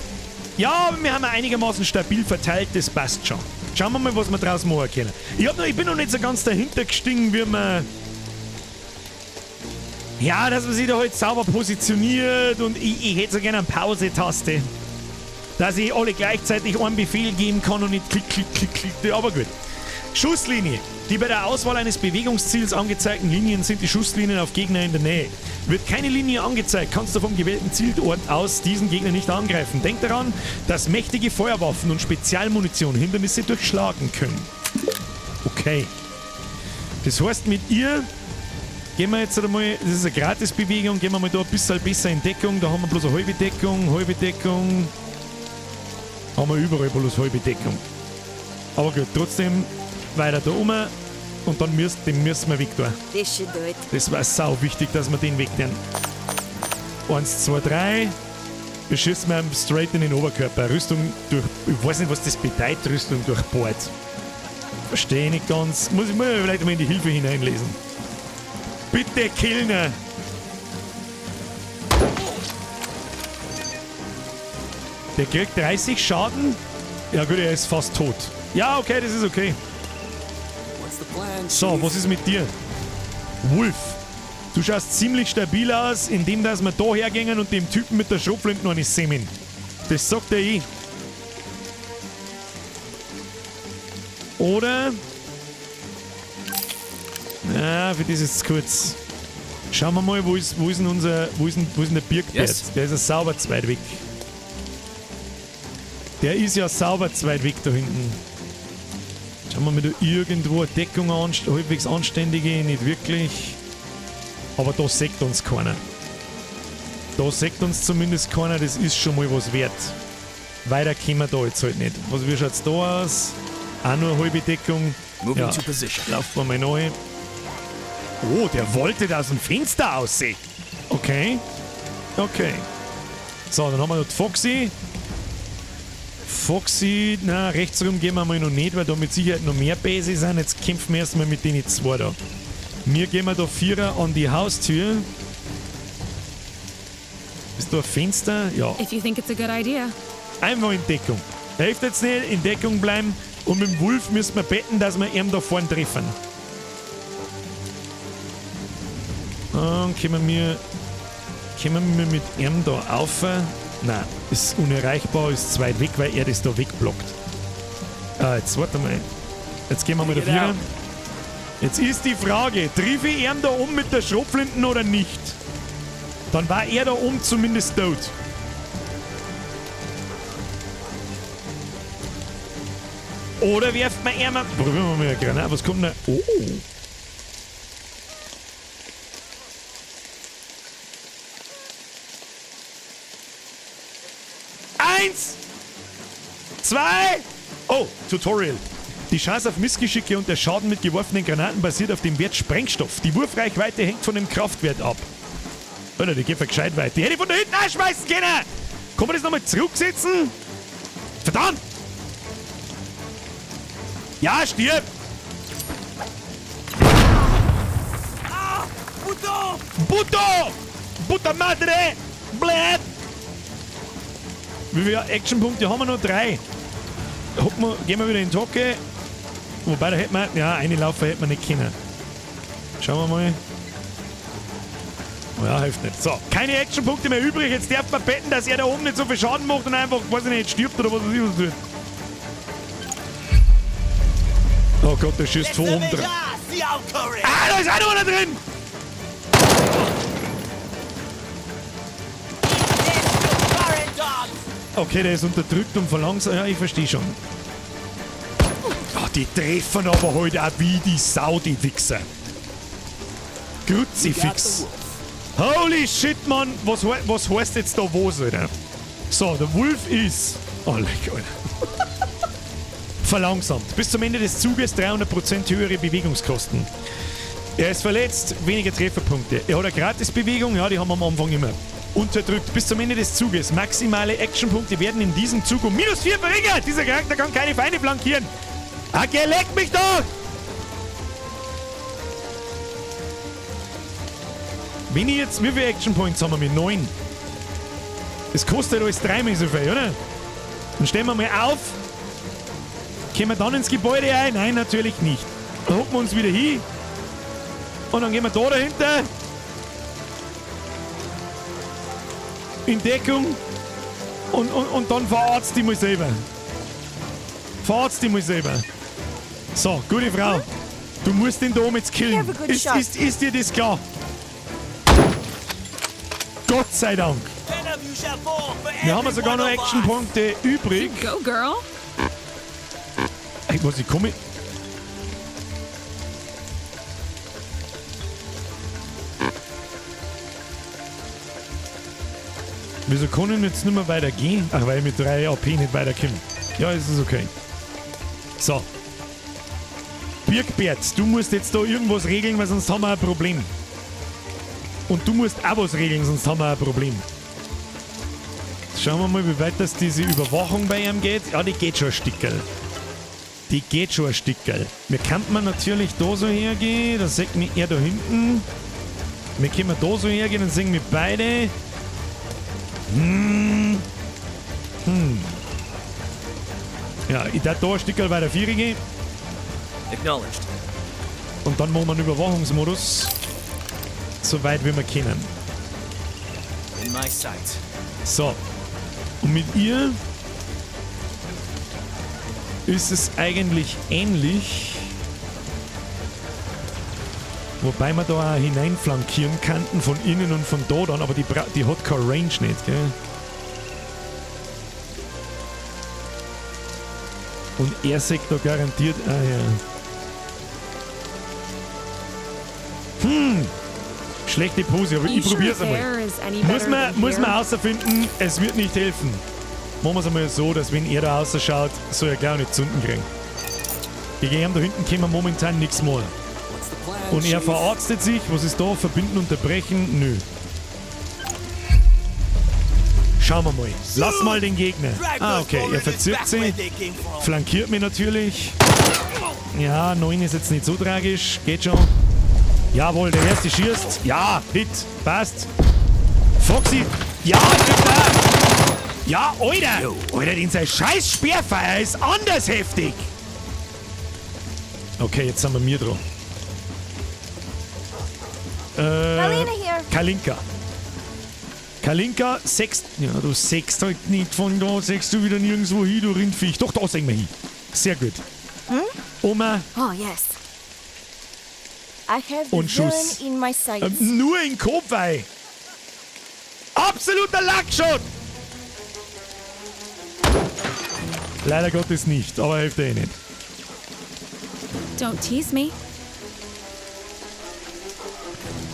Ja, aber wir haben einigermaßen stabil verteilt, das passt schon. Schauen wir mal, was wir draus machen können. Ich bin noch nicht so ganz dahinter gestiegen, wie man. Ja, dass man sich da halt sauber positioniert und ich hätte so gerne eine Pause-Taste. Dass ich alle gleichzeitig einen Befehl geben kann und nicht klick, klick, klick, klick. Aber gut. Schusslinie. Die bei der Auswahl eines Bewegungsziels angezeigten Linien sind die Schusslinien auf Gegner in der Nähe. Wird keine Linie angezeigt, kannst du vom gewählten Zielort aus diesen Gegner nicht angreifen. Denk daran, dass mächtige Feuerwaffen und Spezialmunition Hindernisse durchschlagen können. Okay. Das heißt, mit ihr gehen wir jetzt einmal, das ist eine Gratisbewegung, gehen wir mal da ein bisschen besser in Deckung. Da haben wir bloß eine halbe Deckung, halbe Deckung. Haben wir überall bloß halbe Deckung. Aber gut, trotzdem weiter da oben und dann den müssen wir weg da. This should do it. Das war sau wichtig, dass wir den weg tun. 1, 2, 3. Wir schießen ihm straight in den Oberkörper. Rüstung durch. Ich weiß nicht, was das bedeutet, Rüstung durchbohrt. Verstehe ich nicht ganz. Muss ich mir vielleicht mal in die Hilfe hineinlesen. Bitte killen! Der kriegt 30 Schaden. Ja gut, er ist fast tot. Ja, okay, das ist okay. So, was ist mit dir? Wolf. Du schaust ziemlich stabil aus, indem dass wir da hergehen und dem Typen mit der Schrotflinte noch nicht sehen. Das sagt er eh. Oder? Na, für das ist es kurz. Schauen wir mal, wo ist denn der Birkbert? Yes. Der ist ja sauber zu weit weg. Der ist ja sauber zu weit weg da hinten. Schauen wir mal, da irgendwo eine Deckung an, halbwegs anständige, nicht wirklich. Aber da sägt uns keiner. Da sägt uns zumindest keiner, das ist schon mal was wert. Weiter kommen wir da jetzt halt nicht. Wie schaut's da aus? Auch nur eine halbe Deckung. Moving Ja, to position. laufen wir mal neu. Oh, der wollte da aus dem Fenster aussehen. Okay. Okay. So, dann haben wir noch die Foxy. Foxy, na, rechts rum gehen wir mal noch nicht, weil da mit Sicherheit noch mehr Bäse sind. Jetzt kämpfen wir erstmal mit denen zwei da. Wir gehen da Vierer an die Haustür. Ist da ein Fenster? Ja. If you think it's a good idea. Einfach in Deckung. Hilft jetzt nicht, in Deckung bleiben. Und mit dem Wolf müssen wir betten, dass wir ihn da vorne treffen. Dann können wir mit ihm da auf. Nein, ist unerreichbar, ist zu weit weg, weil er das da wegblockt. Jetzt warte mal. Jetzt gehen wir mal da Vierer. Jetzt ist die Frage, treffe ich ihn da oben mit der Schrotflinten oder nicht? Dann war er da oben zumindest tot. Oder werft man ihn... Probieren wir mal eine Granate. Was kommt denn da? Oh. Eins! 2! Oh, Tutorial. Die Chance auf Missgeschicke und der Schaden mit geworfenen Granaten basiert auf dem Wert Sprengstoff. Die Wurfreichweite hängt von dem Kraftwert ab. Alter, die geht gescheit weit. Die hätte ich von da hinten anschmeißen können! Kann man das nochmal zurücksetzen? Verdammt! Ja, stirb! Ah, puto! Puto! Puta madre! Blöd! Wie viele Actionpunkte haben wir noch? 3. Hocken wir, gehen wir wieder in die Hocke. Wobei, da hätten wir... Ja, eine Laufe hätten wir nicht können. Schauen wir mal. Ja, hilft nicht. So, keine Actionpunkte mehr übrig. Jetzt darf man betten, dass er da oben nicht so viel Schaden macht und einfach, weiß ich nicht, stirbt oder was weiß ich, was tut. Oh Gott, der schießt von oben dran. Ah, da ist auch noch einer drin! Okay, der ist unterdrückt und verlangsamt. Ja, ich verstehe schon. Oh, die treffen aber heute auch wie die Sau, die Wichser. Kruzifix. Holy shit, Mann. Was heißt jetzt da was, Alter? So, der Wolf ist... Oh, leck, Alter. Verlangsamt. Bis zum Ende des Zuges 300% höhere Bewegungskosten. Er ist verletzt, weniger Trefferpunkte. Er hat eine Gratisbewegung, ja, die haben wir am Anfang immer. Unterdrückt. Bis zum Ende des Zuges. Maximale Actionpunkte werden in diesem Zug um -4 verringert. Dieser Charakter kann keine Feinde flankieren. Ah, geleck mich doch! Wenn ich jetzt, wie viele Action Points haben wir mit? 9. Das kostet alles dreimal so viel, oder? Dann stellen wir mal auf. Können wir dann ins Gebäude ein? Nein, natürlich nicht. Dann hocken wir uns wieder hin. Und dann gehen wir da dahinter. In Deckung. Und dann verarzt die mal selber. Verarzt die mal selber. So, gute Frau. Du musst den da oben jetzt killen. Ist dir das klar? Gott sei Dank. Wir haben sogar noch Actionpunkte übrig. Go, girl. Ey, was, ich komme... Wieso kann ich jetzt nicht mehr weitergehen? Ach, weil ich mit 3 AP nicht weiterkomme. Ja, es ist okay. So. Birkbert, du musst jetzt da irgendwas regeln, weil sonst haben wir ein Problem. Und du musst auch was regeln, sonst haben wir ein Problem. Schauen wir mal, wie weit das diese Überwachung bei ihm geht. Ja, die geht schon ein Stickerl. Die geht schon ein Stickerl. Wir könnten natürlich da so hergehen, da sieht mich er da hinten. Wir können da so hergehen, dann sehen wir beide. Hm. Hm. Ja, ich darf da ein Stickerl weiter vier gehen. Acknowledged. Und dann machen wir einen Überwachungsmodus. Soweit wie wir können. In my sight. So. Und mit ihr ist es eigentlich ähnlich. Wobei wir da auch hineinflankieren könnten von innen und von da dann, aber die hat keine Range nicht, gell? Und er sagt da garantiert, ah ja. Hm. Schlechte Pose, aber ich probier's einmal. Muss man außerfinden, es wird nicht helfen. Machen wir es einmal so, dass wenn er da ausschaut, soll er gleich nicht zünden kriegen. Gegen ihn da hinten können wir momentan nichts machen. Und er verarztet sich. Was ist da? Verbinden, unterbrechen? Nö. Schauen wir mal. Lass mal den Gegner. Ah, okay. Er verzirkt sich. Flankiert mich natürlich. Ja, 9 ist jetzt nicht so tragisch. Geht schon. Jawohl, der erste schießt. Ja, Hit. Passt. Foxy. Ja, trifft er. Ja, Alter. Alter, den sein scheiß Speerfeuer ist anders heftig. Okay, jetzt sind wir mir dran. Kalinka. Kalinka, sechs. Ja, du sechst halt nicht von da, sechst du wieder nirgendwo hin, du Rindviech. Doch, da sehen wir hin. Sehr gut. Hm? Oma. Oh, yes. I have Und Schuss. In my sights. Nur in Kopf, ey. Absoluter Lackshot! Leider Gottes nicht, aber hilft eh nicht. Don't tease me.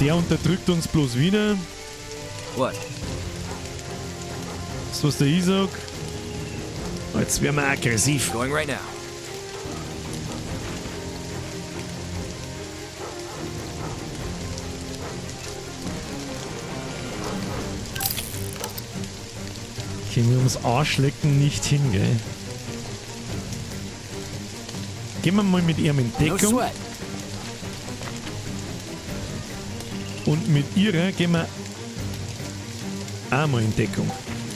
Der unterdrückt uns bloß wieder. What? Das ist, was der Isaac. Jetzt werden wir aggressiv. Going right now. Können wir ums Arschlecken nicht hin, gell? Gehen wir mal mit ihrem in Deckung. No sweat. Und mit ihrer gehen wir auch mal in Deckung.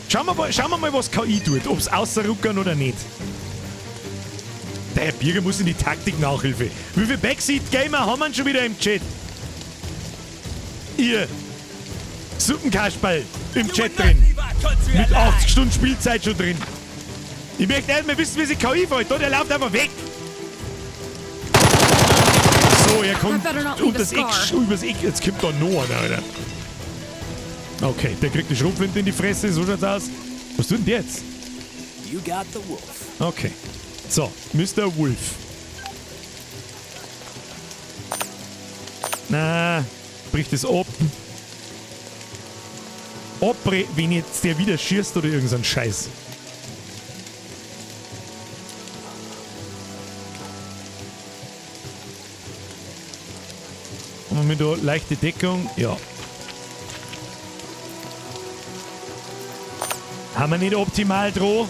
Schauen wir mal, was KI tut. Ob's außerruckern oder nicht. Der Birger muss in die Taktik-Nachhilfe. Wie viele Backseat-Gamer haben wir schon wieder im Chat? Ihr Suppenkasperl im Chat drin. Mit 80 Stunden Spielzeit schon drin. Ich möchte erst mal wissen, wie sich KI fällt. Da, der läuft einfach weg. So, er kommt und das Eck, übers Eck. Jetzt kommt da noch einer, Alter. Okay, der kriegt die Schrotflinte in die Fresse. So schaut's aus. Was tut denn der jetzt? You got the wolf. Okay. So, Mr. Wolf. Na, bricht es ab. Wenn jetzt der wieder schießt oder irgend so ein Scheiß. Haben wir da leichte Deckung? Ja. Haben wir nicht optimal droh?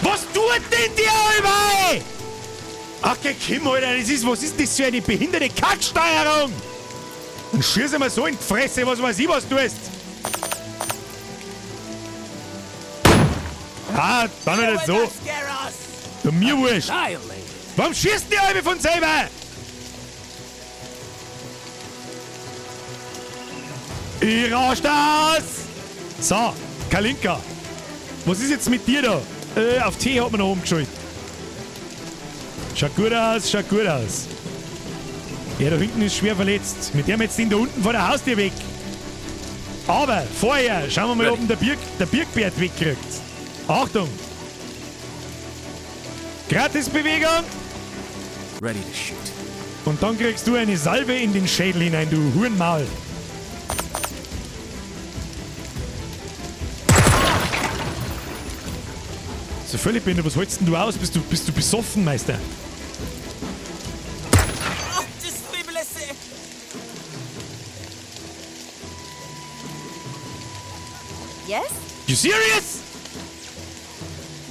Was tut denn der allweil? Ach, geh Kim, Alter, das ist, was ist das für eine behinderte Kacksteuerung? Dann schieß mir so in die Fresse, was weiß ich, was du tust. Ah, dann wieder so. Du, mir wurscht. Warum schießt die alle von selber? Ich rasch das! So, Kalinka. Was ist jetzt mit dir da? Auf T hat man noch umgeschaltet. Schaut gut aus, schaut gut aus. Der da hinten ist schwer verletzt. Mit dem jetzt den da unten vor der Haustür weg. Aber vorher schauen wir mal, ob ihn der Birkbärt wegkriegt. Achtung! Gratisbewegung! Ready to shoot. Und dann kriegst du eine Salve in den Schädel hinein, du Hurenmaul. So völlig behindert, was hältst denn du aus? Bist du besoffen, Meister? Yes? You serious?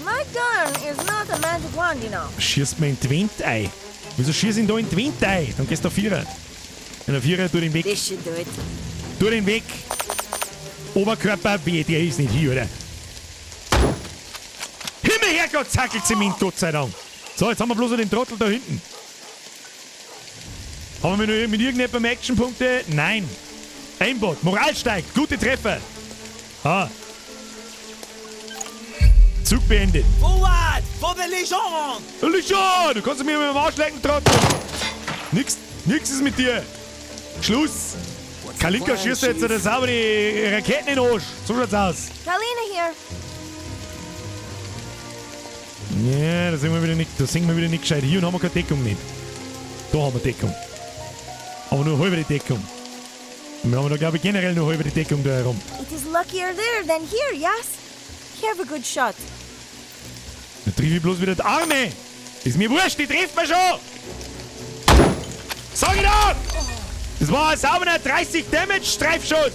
My gun is not a magic wand, you know. Schießt mir in die Wind ein. Wieso schieß ich da in die Wind ein? Dann gehst du auf Vierer. In der Vierer, tu den Weg. This should do it. Tu den Weg. Oberkörper, weh, der ist nicht hier, oder? Himmel, Herrgott, Zackelzement, Gott sei Dank. So, jetzt haben wir bloß noch den Trottel da hinten. Haben wir mit irgendjemandem Actionpunkte? Nein. Aimbot, Moral steigt, gute Treffer. Ah. Zug beendet. Forward! For the Legion! Legion! Du kannst mir mit dem Arsch lecken, Trottel! Nix, nix ist mit dir! Schluss! Kalinka schießt jetzt eine saubere Raketen in den Arsch. So schaut's aus. Kalina here. Ja, da sehen wir wieder nicht, da sehen wir wieder nicht gescheit. Hier und haben wir keine Deckung nicht. Da haben wir Deckung. Aber nur halbe Deckung. Wir haben da, glaube ich, generell nur halbe Deckung da herum. It is luckier there than here, yes? Have a good shot. Da triff ich bloß wieder die Arme. Ist mir wurscht, die trifft man schon. Sag ich doch! Das war ein sauberer 30 Damage Streifschuss.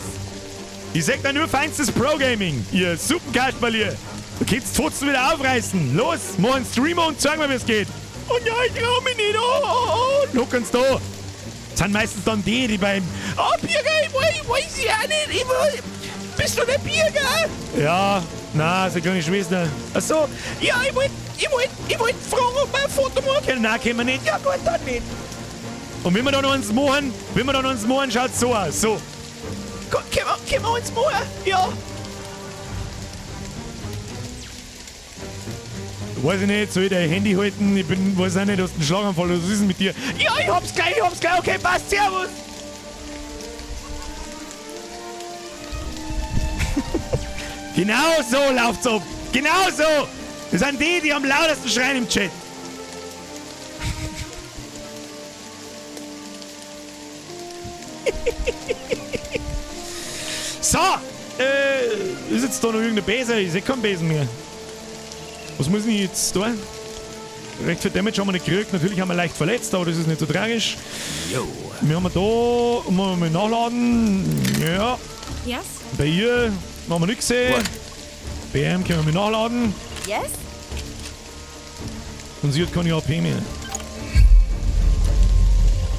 Ich sag da nur feinstes Pro-Gaming, ihr Suppenkasperl hier. Du kannst Fotzen wieder aufreißen. Los, mach einen Streamer und zeig mir, wie es geht. Oh ja, ich trau mich nicht. Oh, oh, oh. Look uns da. Das sind meistens dann die, die beim... Oh, Birger, ich weiß ja nicht. Bist du der Birger? Ja, na, ist eine kleine Schwester. Ach so, ja, ich wollt fragen, ob wir ein Foto machen können. Nein, können wir nicht. Ja gut, dann nicht. Und wenn wir da noch eins machen, schaut's so aus. So. Können wir uns machen? Ja. Weiß ich nicht, soll ich dein Handy halten? Ich bin, weiß auch nicht, hast einen Schlaganfall, was ist denn mit dir? Ja, ich hab's gleich, okay, passt, servus! Genau so läuft's ab! Genau so! Das sind die, die am lautesten schreien im Chat. So! Ist jetzt da noch irgendein Besen? Ich seh keinen Besen mehr. Was muss ich jetzt da? Recht viel Damage haben wir nicht gekriegt. Natürlich haben wir leicht verletzt, aber das ist nicht so tragisch. Jo. Wir haben da. Mal nachladen. Ja. Yes? Bei ihr haben wir nichts gesehen. Bei ihm können wir nachladen. Yes? Und sie hat keine AP mehr.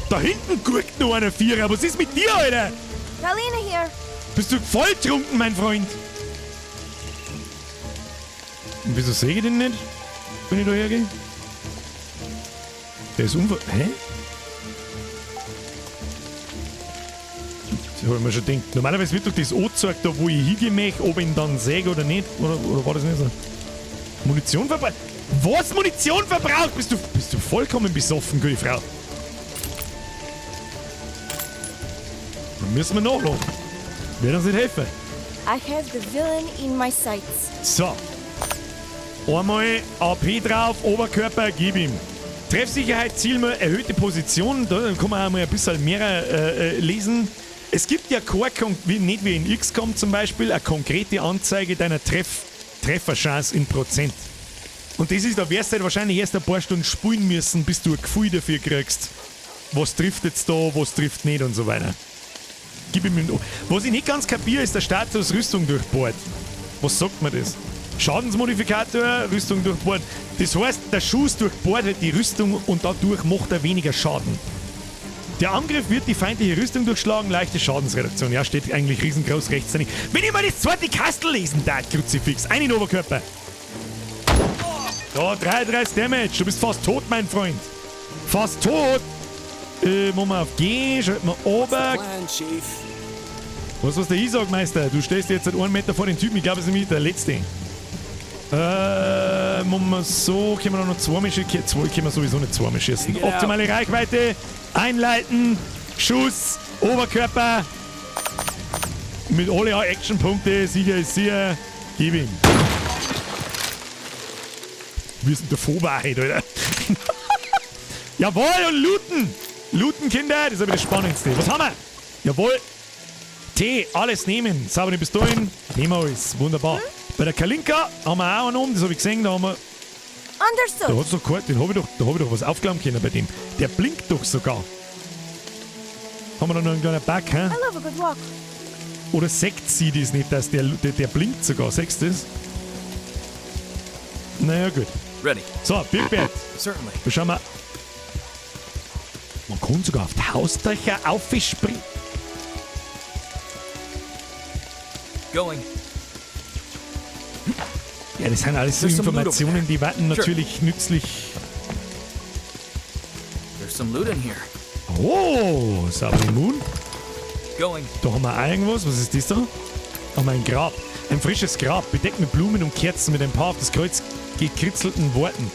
Da hinten guckt noch einer Vierer. Was ist mit dir, Alter? Kalina here. Bist du volltrunken, mein Freund? Und wieso sehe ich den nicht, wenn ich da hergehe? Der ist unver... Hä? Das habe ich mir schon gedacht. Normalerweise wird doch das angezeigt, da wo ich hingehen möchte, ob ich ihn dann sehe oder nicht. Oder war das nicht so? Munition verbraucht? Was? Munition verbraucht? Bist du vollkommen besoffen, gute Frau? Dann müssen wir nachladen. Wird uns nicht helfen. I have the villain in my sights. So. Einmal AP drauf, Oberkörper, gib ihm. Treffsicherheit, Ziel, erhöhte Position, da kann man auch mal ein bisschen mehr lesen. Es gibt ja keine, nicht wie in XCOM zum Beispiel, eine konkrete Anzeige deiner Trefferchance in Prozent. Und das ist, da wirst du halt wahrscheinlich erst ein paar Stunden spielen müssen, bis du ein Gefühl dafür kriegst, was trifft jetzt da, was trifft nicht und so weiter. Gib ihm den. Was ich nicht ganz kapiere, ist der Status Rüstung durchbohrt. Was sagt man das? Schadensmodifikator, Rüstung durchbohrt. Das heißt, der Schuss durchbohrt halt die Rüstung und dadurch macht er weniger Schaden. Der Angriff wird die feindliche Rüstung durchschlagen, leichte Schadensreduktion. Ja, steht eigentlich riesengroß rechts. Wenn ich mal das zweite Kastel lesen darf, Kruzifix. Einen Oberkörper. Da, 33 Damage. Du bist fast tot, mein Freund. Fast tot. Machen wir auf G, schalten wir oben. Was, was der ich sag, Meister? Du stehst jetzt 1 Meter vor den Typen. Ich glaube, es ist nämlich der letzte. Machen wir so. Können wir noch zweimal schießen? Zwei können wir sowieso nicht zweimal schießen. Optimale Reichweite. Einleiten. Schuss. Oberkörper. Mit alle Actionpunkte. Sicher ist sicher. Gib ihm. Wir sind der Vorwahrheit, Alter. Jawohl, und looten! Looten, Kinder, das ist aber das Spannendste. Was haben wir? Jawohl. T, alles nehmen. Saubere Pistolen, nehmen wir alles. Wunderbar. Bei der Kalinka haben wir auch einen um, das habe ich gesehen, da haben wir... Understood. Da hat's doch gehört, den hab ich doch, da habe ich doch was aufgenommen können bei dem. Der blinkt doch sogar. Haben wir da noch einen kleinen Bug, hä? I love a good walk. Oder sagt sie das nicht, dass der blinkt sogar? Sagst du das? Naja, gut. Ready. So, Birkbert. Certainly. Wir schauen mal. Man kann sogar auf die Hausdächer aufspringen. Going. Ja, das sind alles so There's some loot over Informationen, die warten Sure. natürlich nützlich. There's some loot in here. Oh, Sabre Moon. Going. Da haben wir auch irgendwas. Was ist das da? Haben wir ein Grab. Ein frisches Grab, bedeckt mit Blumen und Kerzen, mit ein paar auf das Kreuz gekritzelten Worten.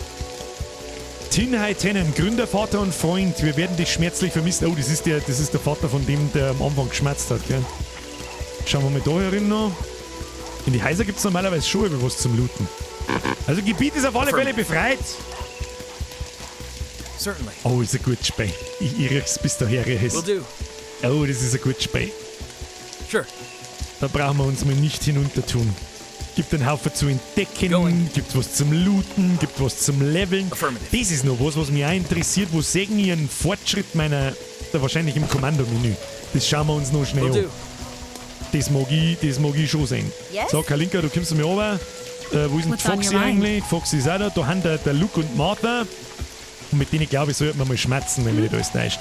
Tin Haitenen, Gründer, Vater und Freund, wir werden dich schmerzlich vermissen. Oh, das ist der Vater von dem, der am Anfang geschmerzt hat, gell? Schauen wir mal da herin noch. In die Häuser gibt es normalerweise schon immer was zum Looten. Also Gebiet ist auf alle Fälle befreit. Certainly. Oh, ist ein gutes Spiel. Ich riech's bis daher. Will do. Oh, das ist ein gutes Spiel. Sure. Da brauchen wir uns mal nicht hinunter tun. Gibt einen Haufen zu entdecken, Going. gibt was zum Looten, gibt was zum Leveln. Affirmative. Das ist noch was, was mich auch interessiert. Wo sehen ich einen Fortschritt meiner, da wahrscheinlich im Kommandomenü. Das schauen wir uns noch schnell Will an. do. Das mag ich schon sehen. Yes? So, Kalinka, du kommst mir runter. Wo ist denn What's on Foxy your mind? eigentlich? Foxy ist auch da. Da haben der Luke und Martha. Und mit denen, glaube ich, sollte man mal schmerzen, wenn mich nicht alles täuscht.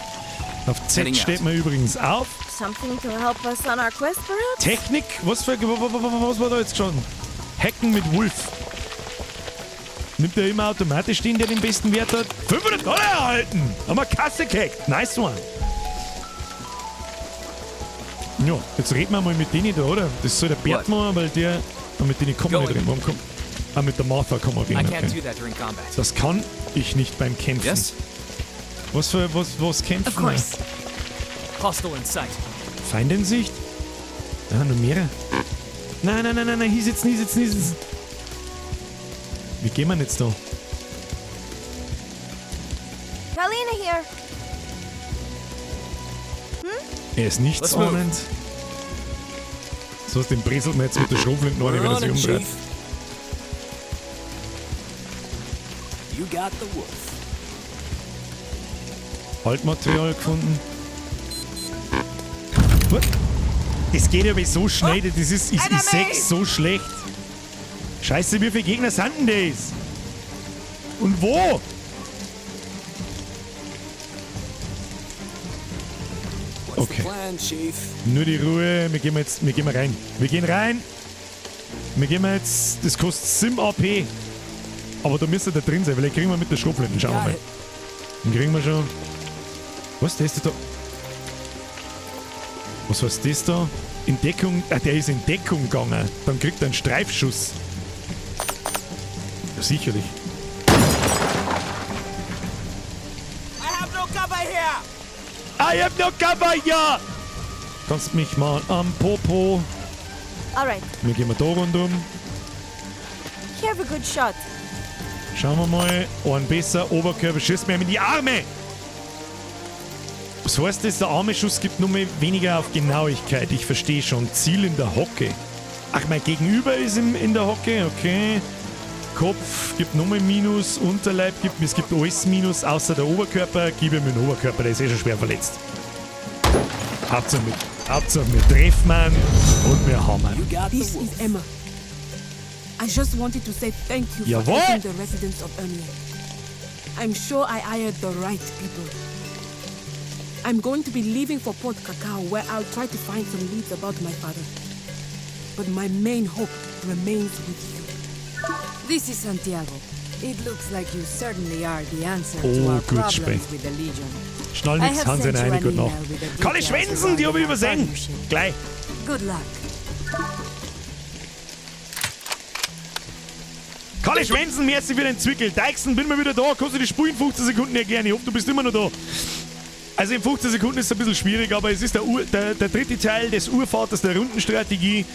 Auf Z Heading out. steht man übrigens auf. Something to help us on our quest, perhaps? Technik? Was war da jetzt schon? Hacken mit Wolf. Nimmt er immer automatisch den, der den besten Wert hat? $500 erhalten! Haben wir Kasse gehackt. Nice one. Ja, jetzt reden wir mal mit denen da, oder? Das soll der Bert machen, weil der... Ah, mit denen kann man nicht reden. Warum kommt... Ah, mit der Martha kann man reden. Okay. Das kann ich nicht beim Kämpfen. Yes? Was für... Was kämpfen Of course. Hostile in sight. Feind in Sicht? Ah, noch mehrere. Nein, nein, nein, nein, nein, hier sitzen, hier sitzen, hier sitzen. Wie gehen wir denn jetzt da? Kalina here. Er ist nichts Let's move. ahnend. So, den breselt man jetzt mit der Schrotflinte noch, wenn We're er on sich it, umdreht. Chief. You got the wolf. Altmaterial gefunden. What? Das geht aber so schnell, das ist, ich seh's so schlecht. Scheiße, wie viele Gegner sind denn das? Und wo? Okay. Plan, Chief? Nur die Ruhe, wir gehen jetzt, wir gehen mal rein. Wir gehen rein. Wir gehen mal jetzt, das kostet 7 AP. Aber da müsste der drin sein, vielleicht kriegen wir mit der Schrotflinte, schauen wir mal. Den kriegen wir schon. Was, der ist da? Was heißt das da? In Deckung, ah, der ist in Deckung gegangen. Dann kriegt er einen Streifschuss. Ja, sicherlich. I have no cover here. I have no cover here! Kannst mich mal am Popo. All right. Wir gehen mal da rundum. Have a good shot. Schauen wir mal. Einen besser, Oberkörper, schießt mir in die Arme! Was heißt das? Der Arme-Schuss gibt nur mehr weniger auf Genauigkeit. Ich verstehe schon. Ziel in der Hocke. Ach, mein Gegenüber ist in der Hocke, okay. Kopf gibt nochmal Minus, Unterleib gibt, es gibt alles Minus, außer der Oberkörper. Gib ihm den Oberkörper, der ist eh schon schwer verletzt. Hauptsache wir treffen ihn und wir haben ihn. This is Emma. I just wanted to say thank you for Jawohl! helping the residents of Amiens. I'm sure I hired the right people. I'm going to be leaving for Port Cacao, where I'll try to find some leads about my father. But my main hope remains with you. This is Santiago. It looks like you certainly are the answer Oh, to our gut, problems Spee. with the Legion. Schnall I nix, have Hans sent eine you eine, an gut email Nacht. with the Kann ich details schwänzen, die hab ich regarding our übersehen. partnership. Gleich. Good luck. Kann ich schwänzen, merci für den Zwickel. Deixen, bin mal wieder da. Kannst du die Spur in 15 Sekunden erklären? Ich hoffe, du bist immer noch da. Also in 15 Sekunden ist es ein bisschen schwierig, aber es ist der dritte Teil des Urvaters der Rundenstrategie.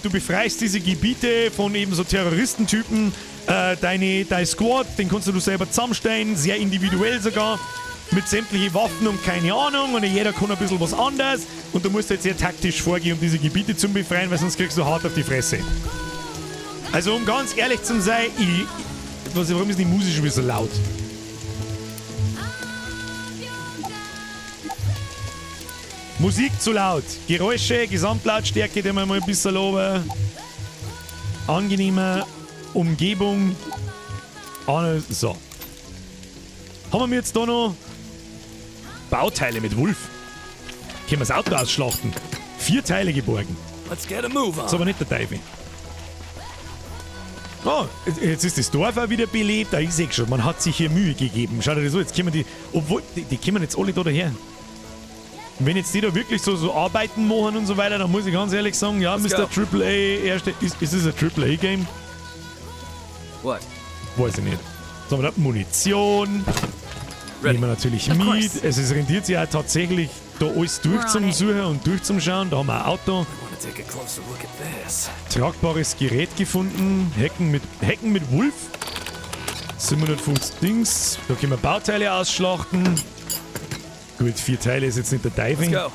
Du befreist diese Gebiete von eben so Terroristentypen. Dein Squad, den kannst du selber zusammenstellen, sehr individuell sogar. Mit sämtlichen Waffen und keine Ahnung. Und jeder kann ein bisschen was anderes. Und du musst jetzt sehr taktisch vorgehen, um diese Gebiete zu befreien, weil sonst kriegst du hart auf die Fresse. Also um ganz ehrlich zu sein, warum ist die Musik schon wieder so laut? Musik zu laut. Geräusche, Gesamtlautstärke, die wir mal ein bisschen loben. Angenehme Umgebung. So. Haben wir jetzt da noch Bauteile mit Wolf? Können wir das Auto ausschlachten? 4 Teile geborgen. Let's get a move on. Das ist aber nicht der Teufel. Oh, jetzt ist das Dorf auch wieder belebt. Da, ich seh schon, man hat sich hier Mühe gegeben. Schau dir das an, jetzt kommen die, obwohl, die kommen jetzt alle da daher. Und wenn jetzt die da wirklich so Arbeiten machen und so weiter, dann muss ich ganz ehrlich sagen, ja, Let's Mister go. Triple A, erste, ist das ein Triple A Game? What? Weiß ich nicht. So, haben wir da Munition. Ready. Nehmen wir natürlich Of mit. course. Es rentiert sich auch tatsächlich, da alles durch We're on zum it. Suchen und durchzuschauen. Da haben wir ein Auto. I wanna take a closer look at this. Tragbares Gerät gefunden. Hacken mit Wolf. 750 Dings. Da können wir Bauteile ausschlachten. Gut, 4 Teile ist jetzt nicht der Teufel. Let's go.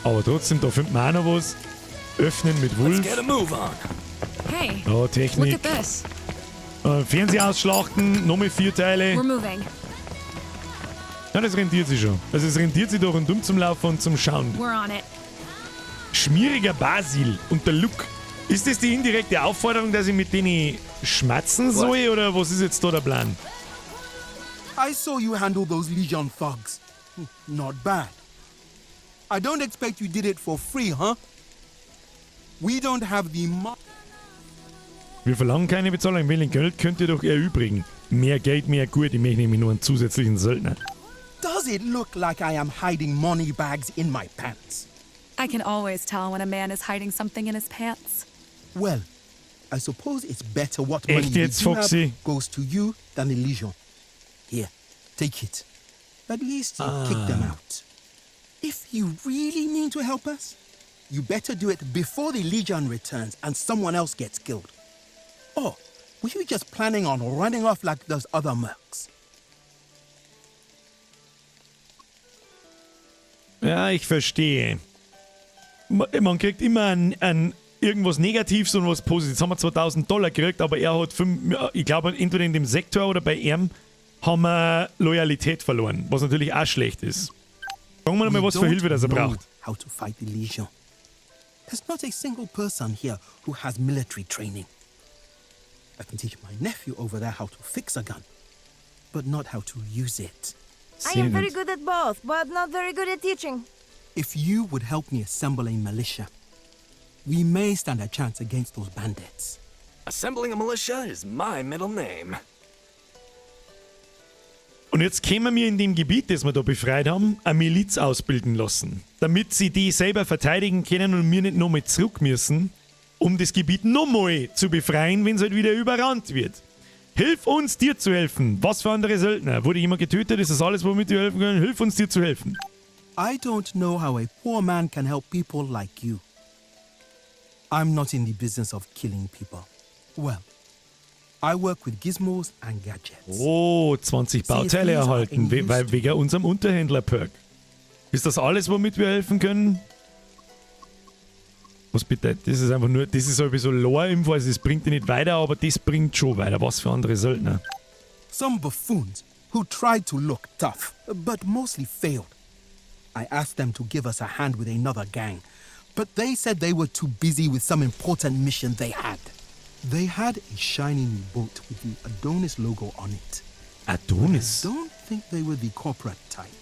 Aber trotzdem, da findet man auch noch was. Öffnen mit Let's Wolf. get a move on. Hey, Oh, Technik. look at this. Fernseher ausschlachten, nochmal 4 Teile. We're moving. Ja, das rentiert sich schon. Also es rentiert sich doch rundum zum Laufen und zum Schauen. We're on it. Schmieriger Basil und der Look. Ist das die indirekte Aufforderung, dass ich mit denen schmatzen soll, oder was ist jetzt da der Plan? I saw you handle those Legion thugs. Not bad. I don't expect you did it for free, huh? We don't have the Wir verlangen keine Bezahlung. Welches Geld könnt ihr doch erübrigen. Mehr Geld, mehr gut. Ich möchte nämlich nur einen zusätzlichen Söldner. Does it look like I am hiding money bags in my pants? I can always tell when a man is hiding something in his pants. Well, I suppose it's better what money Echt we jetzt, do have Foxy? goes to you than the Legion. Here, take it. At least you kick them out. If you really mean to help us, you better do it before the Legion returns and someone else gets killed. Or were you just planning on running off like those other mercs? Ja, ich verstehe. Man kriegt immer irgendwas Negatives und was Positives. Jetzt haben wir 2000 Dollar gekriegt, aber er hat fünf, ja, ich glaube, entweder in dem Sektor oder bei ihm haben wir Loyalität verloren, was natürlich auch schlecht ist. Fragen wir mal, We was für don't Hilfe das er know braucht. How to fight the Legion. There's not a single person here who has military training. I can teach my nephew over there how to fix a gun, but not how to use it. I am Sehr very gut. good at both, but not very good at teaching. If you would help me assemble a militia, we may stand a chance against those bandits. Assembling a militia is my middle name. Und jetzt können wir in dem Gebiet, das wir da befreit haben, eine Miliz ausbilden lassen, damit sie die selber verteidigen können und wir nicht nochmal zurück müssen, um das Gebiet nochmal zu befreien, wenn's halt wieder überrannt wird. Hilf uns, dir zu helfen. Was für andere Söldner? Wurde jemand getötet? Ist das alles, womit wir helfen können? Hilf uns, dir zu helfen. I don't know how a poor man can help people like you. I'm not in the business of killing people. Well, I work with gizmos and gadgets. Oh, 20 Bauteile erhalten, weil wegen unserem Unterhändler-Perk. Ist das alles, womit wir helfen können? Was bitte? Das ist einfach nur, das ist sowieso Lore-Info, also das bringt dich nicht weiter, aber das bringt schon weiter. Was für andere Söldner? Some buffoons who tried to look tough, but mostly failed. I asked them to give us a hand with another gang, but they said they were too busy with some important mission they had. They had a shiny new boat with the Adonis logo on it. Adonis? I don't think they were the corporate type.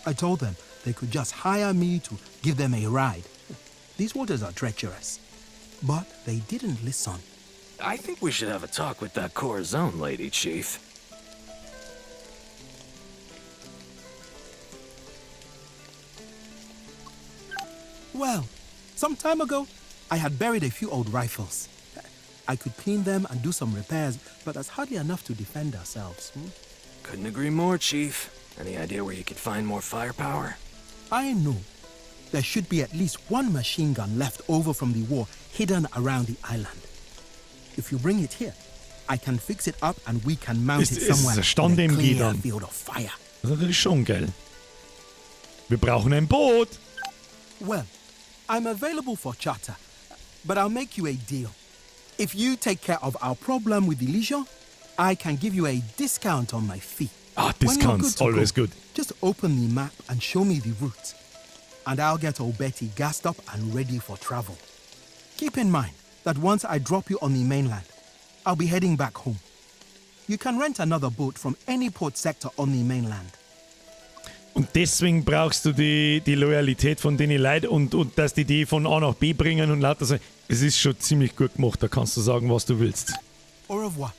I told them they could just hire me to give them a ride. These waters are treacherous. But they didn't listen. I think we should have a talk with that Corazon lady, Chief. Well, some time ago, I had buried a few old rifles. I could clean them and do some repairs, but that's hardly enough to defend ourselves. Couldn't agree more, Chief. Any idea where you could find more firepower? I know there should be at least one machine gun left over from the war hidden around the island. If you bring it here, I can fix it up and we can mount Ist- it ist somewhere ein in a Stand-MG clear dann. field of fire. Das ist natürlich schon geil. Wir brauchen ein Boot. Well, I'm available for charter, but I'll make you a deal. If you take care of our problem with the Legion, I can give you a discount on my fee. Ah, When you're discounts, good to always go, good. Just open the map and show me the route, and I'll get old Betty gassed up and ready for travel. Keep in mind that once I drop you on the mainland, I'll be heading back home. You can rent another boat from any port sector on the mainland. Und deswegen brauchst du die Loyalität von den Leuten und dass die die von A nach B bringen und lauter so. Es ist schon ziemlich gut gemacht, da kannst du sagen, was du willst. Au revoir.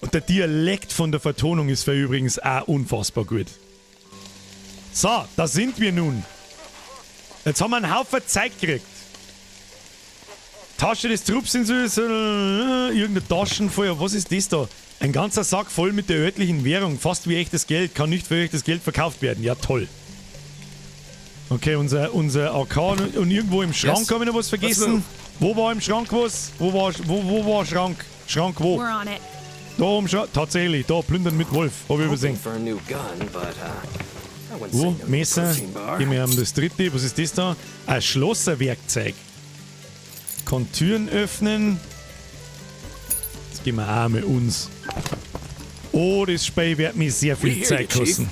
Und der Dialekt von der Vertonung ist für übrigens auch unfassbar gut. So, da sind wir nun. Jetzt haben wir einen Haufen Zeug gekriegt. Tasche des Trupps sind so, irgendeine Taschenfeuer. Was ist das da? Ein ganzer Sack voll mit der örtlichen Währung. Fast wie echtes Geld. Kann nicht für echtes Geld verkauft werden. Ja, toll. Okay, unser AK und irgendwo im Schrank Yes. habe ich noch was vergessen. Let's Wo war im Schrank was? Wo war Schrank? Schrank wo? We're on it. Da im Schrank. Tatsächlich, da plündern mit Wolf. Hab ich übersehen. Hoping for a new gun, but I wouldn't say Wo? no to a Messer. protein bar. Gehen wir haben das dritte. Was ist das da? Ein Schlosserwerkzeug. Kann Türen öffnen. Das geben wir auch mit uns. Oh, das Spiel wird mir sehr viel We hear Zeit you, Chief. kosten.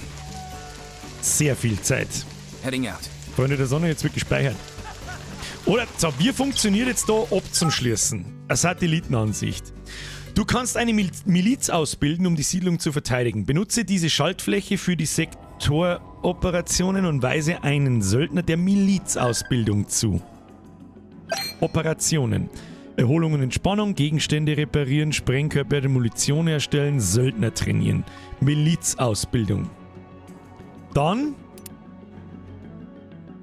Sehr viel Zeit. Heading out. Freunde der Sonne, jetzt wird gespeichert. Oder, so, wie funktioniert jetzt da abzuschließen? Eine Satellitenansicht. Du kannst eine Miliz ausbilden, um die Siedlung zu verteidigen. Benutze diese Schaltfläche für die Sektoroperationen und weise einen Söldner der Milizausbildung zu. Operationen. Erholung und Entspannung, Gegenstände reparieren, Sprengkörper, Munition herstellen, Söldner trainieren. Milizausbildung. Dann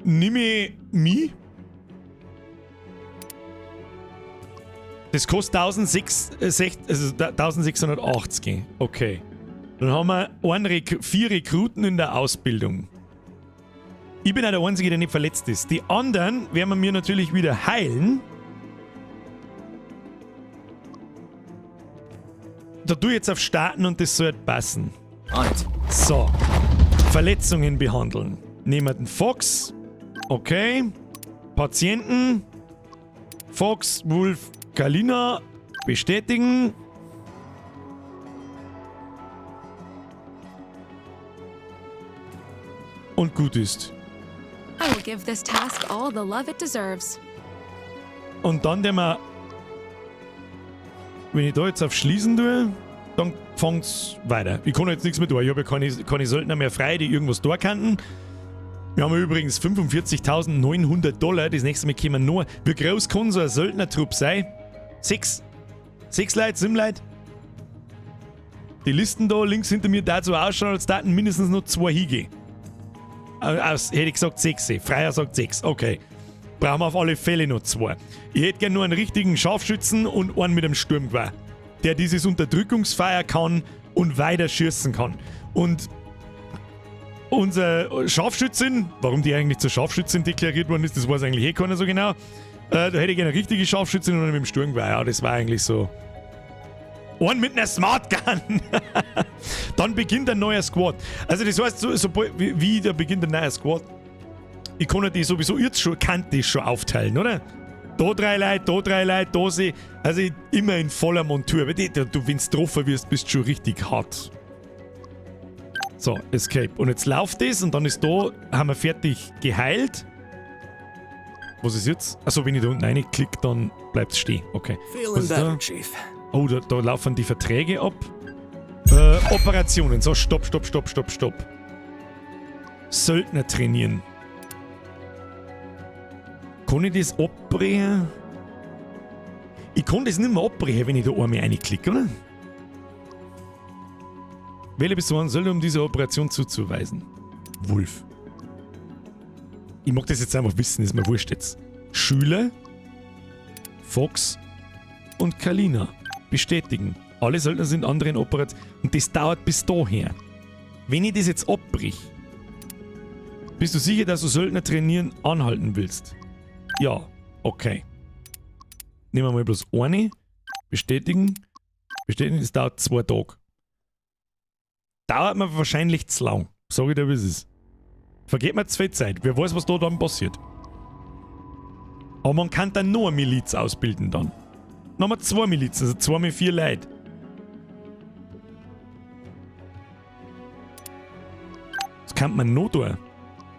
nimm ich mich. Das kostet 1680. Okay. Dann haben wir vier Rekruten in der Ausbildung. Ich bin auch der Einzige, der nicht verletzt ist. Die anderen werden wir mir natürlich wieder heilen. Da tu ich jetzt auf Starten und das sollte passen. On it. So. Verletzungen behandeln. Nehmen wir den Fox. Okay. Patienten. Fox, Wolf, Kalina. Bestätigen. Und gut ist. I will give this task all the love it deserves. Und dann der wir. Wenn ich da jetzt auf Schließen tue, dann fängt's weiter. Ich kann jetzt nichts mehr tun. Ich habe ja keine Söldner mehr frei, die irgendwas da kannten. Wir haben übrigens 45.900 $. Das nächste Mal kommen nur. Wie groß kann so ein Söldnertrupp sein? 6. 6 Leute, 7 Leute. Die Listen da links hinter mir dazu ausschauen, als daten mindestens noch 2 hingehen. Aus, hätte ich gesagt 6. Freier sagt 6. Okay. Brauchen wir auf alle Fälle noch 2. Ich hätte gern nur einen richtigen Scharfschützen und einen mit einem Sturmgewehr, der dieses Unterdrückungsfeuer kann und weiter schießen kann. Und unser Scharfschützin, warum die eigentlich zur Scharfschützin deklariert worden ist, das weiß eigentlich eh keiner so genau. Da hätte ich gerne eine richtige Scharfschützin und einen mit dem Sturmgewehr. Ja, das war eigentlich so. Einen mit einer Smart Gun. Dann beginnt ein neuer Squad. Also das heißt, so, sobald, wie da beginnt ein neuer Squad. Ich kann ja die sowieso jetzt schon, kann die schon aufteilen, oder? Da drei Leute, da drei Leute, da sie. Also immer in voller Montur. Weil du, wenn du getroffen wirst, bist du schon richtig hart. So, Escape. Und jetzt läuft das und dann ist da, haben wir fertig geheilt. Was ist jetzt? Achso, wenn ich da unten reinklicke, dann bleibt es stehen. Okay. Feeling Was ist better, da? Chief. Oh, da laufen die Verträge ab. Operationen. So, stopp, stopp, stopp, stopp, stopp. Söldner trainieren. Kann ich das abbrechen? Ich kann das nicht mehr abbrechen, wenn ich da einmal reinklicke, oder? Wähle bis zu einem Söldner, um diese Operation zuzuweisen. Wolf. Ich mag das jetzt einfach wissen, ist mir wurscht jetzt. Schüler, Fox und Kalina. Bestätigen. Alle Söldner sind anderen Operationen. Und das dauert bis daher. Wenn ich das jetzt abbrich, bist du sicher, dass du Söldner trainieren anhalten willst? Ja, okay. Nehmen wir mal bloß eine. Bestätigen. Bestätigen, das dauert 2 Tage. Dauert mir wahrscheinlich zu lang. Sag ich dir, wie es ist. Vergeht mir zu viel Zeit. Wer weiß, was da dann passiert. Aber man kann dann noch eine Miliz ausbilden dann. Nochmal zwei Milizen, also zwei mit vier Leuten. Das kann man noch tun.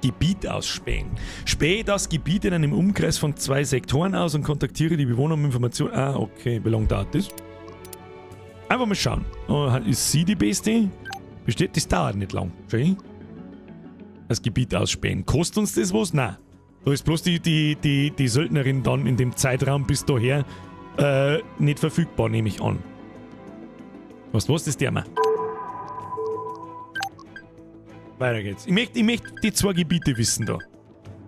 Gebiet ausspähen. Spähe das Gebiet in einem Umkreis von 2 Sektoren aus und kontaktiere die Bewohner um Informationen. Ah, okay. Wie lange dauert das? Einfach mal schauen. Oh, ist sie die Beste? Besteht, das dauert nicht lang. Schön. Das Gebiet ausspähen. Kostet uns das was? Nein. Da ist bloß die Söldnerin dann in dem Zeitraum bis daher nicht verfügbar, nehme ich an. Weißt du was, das der mal. Weiter geht's. Ich möcht die 2 Gebiete wissen da.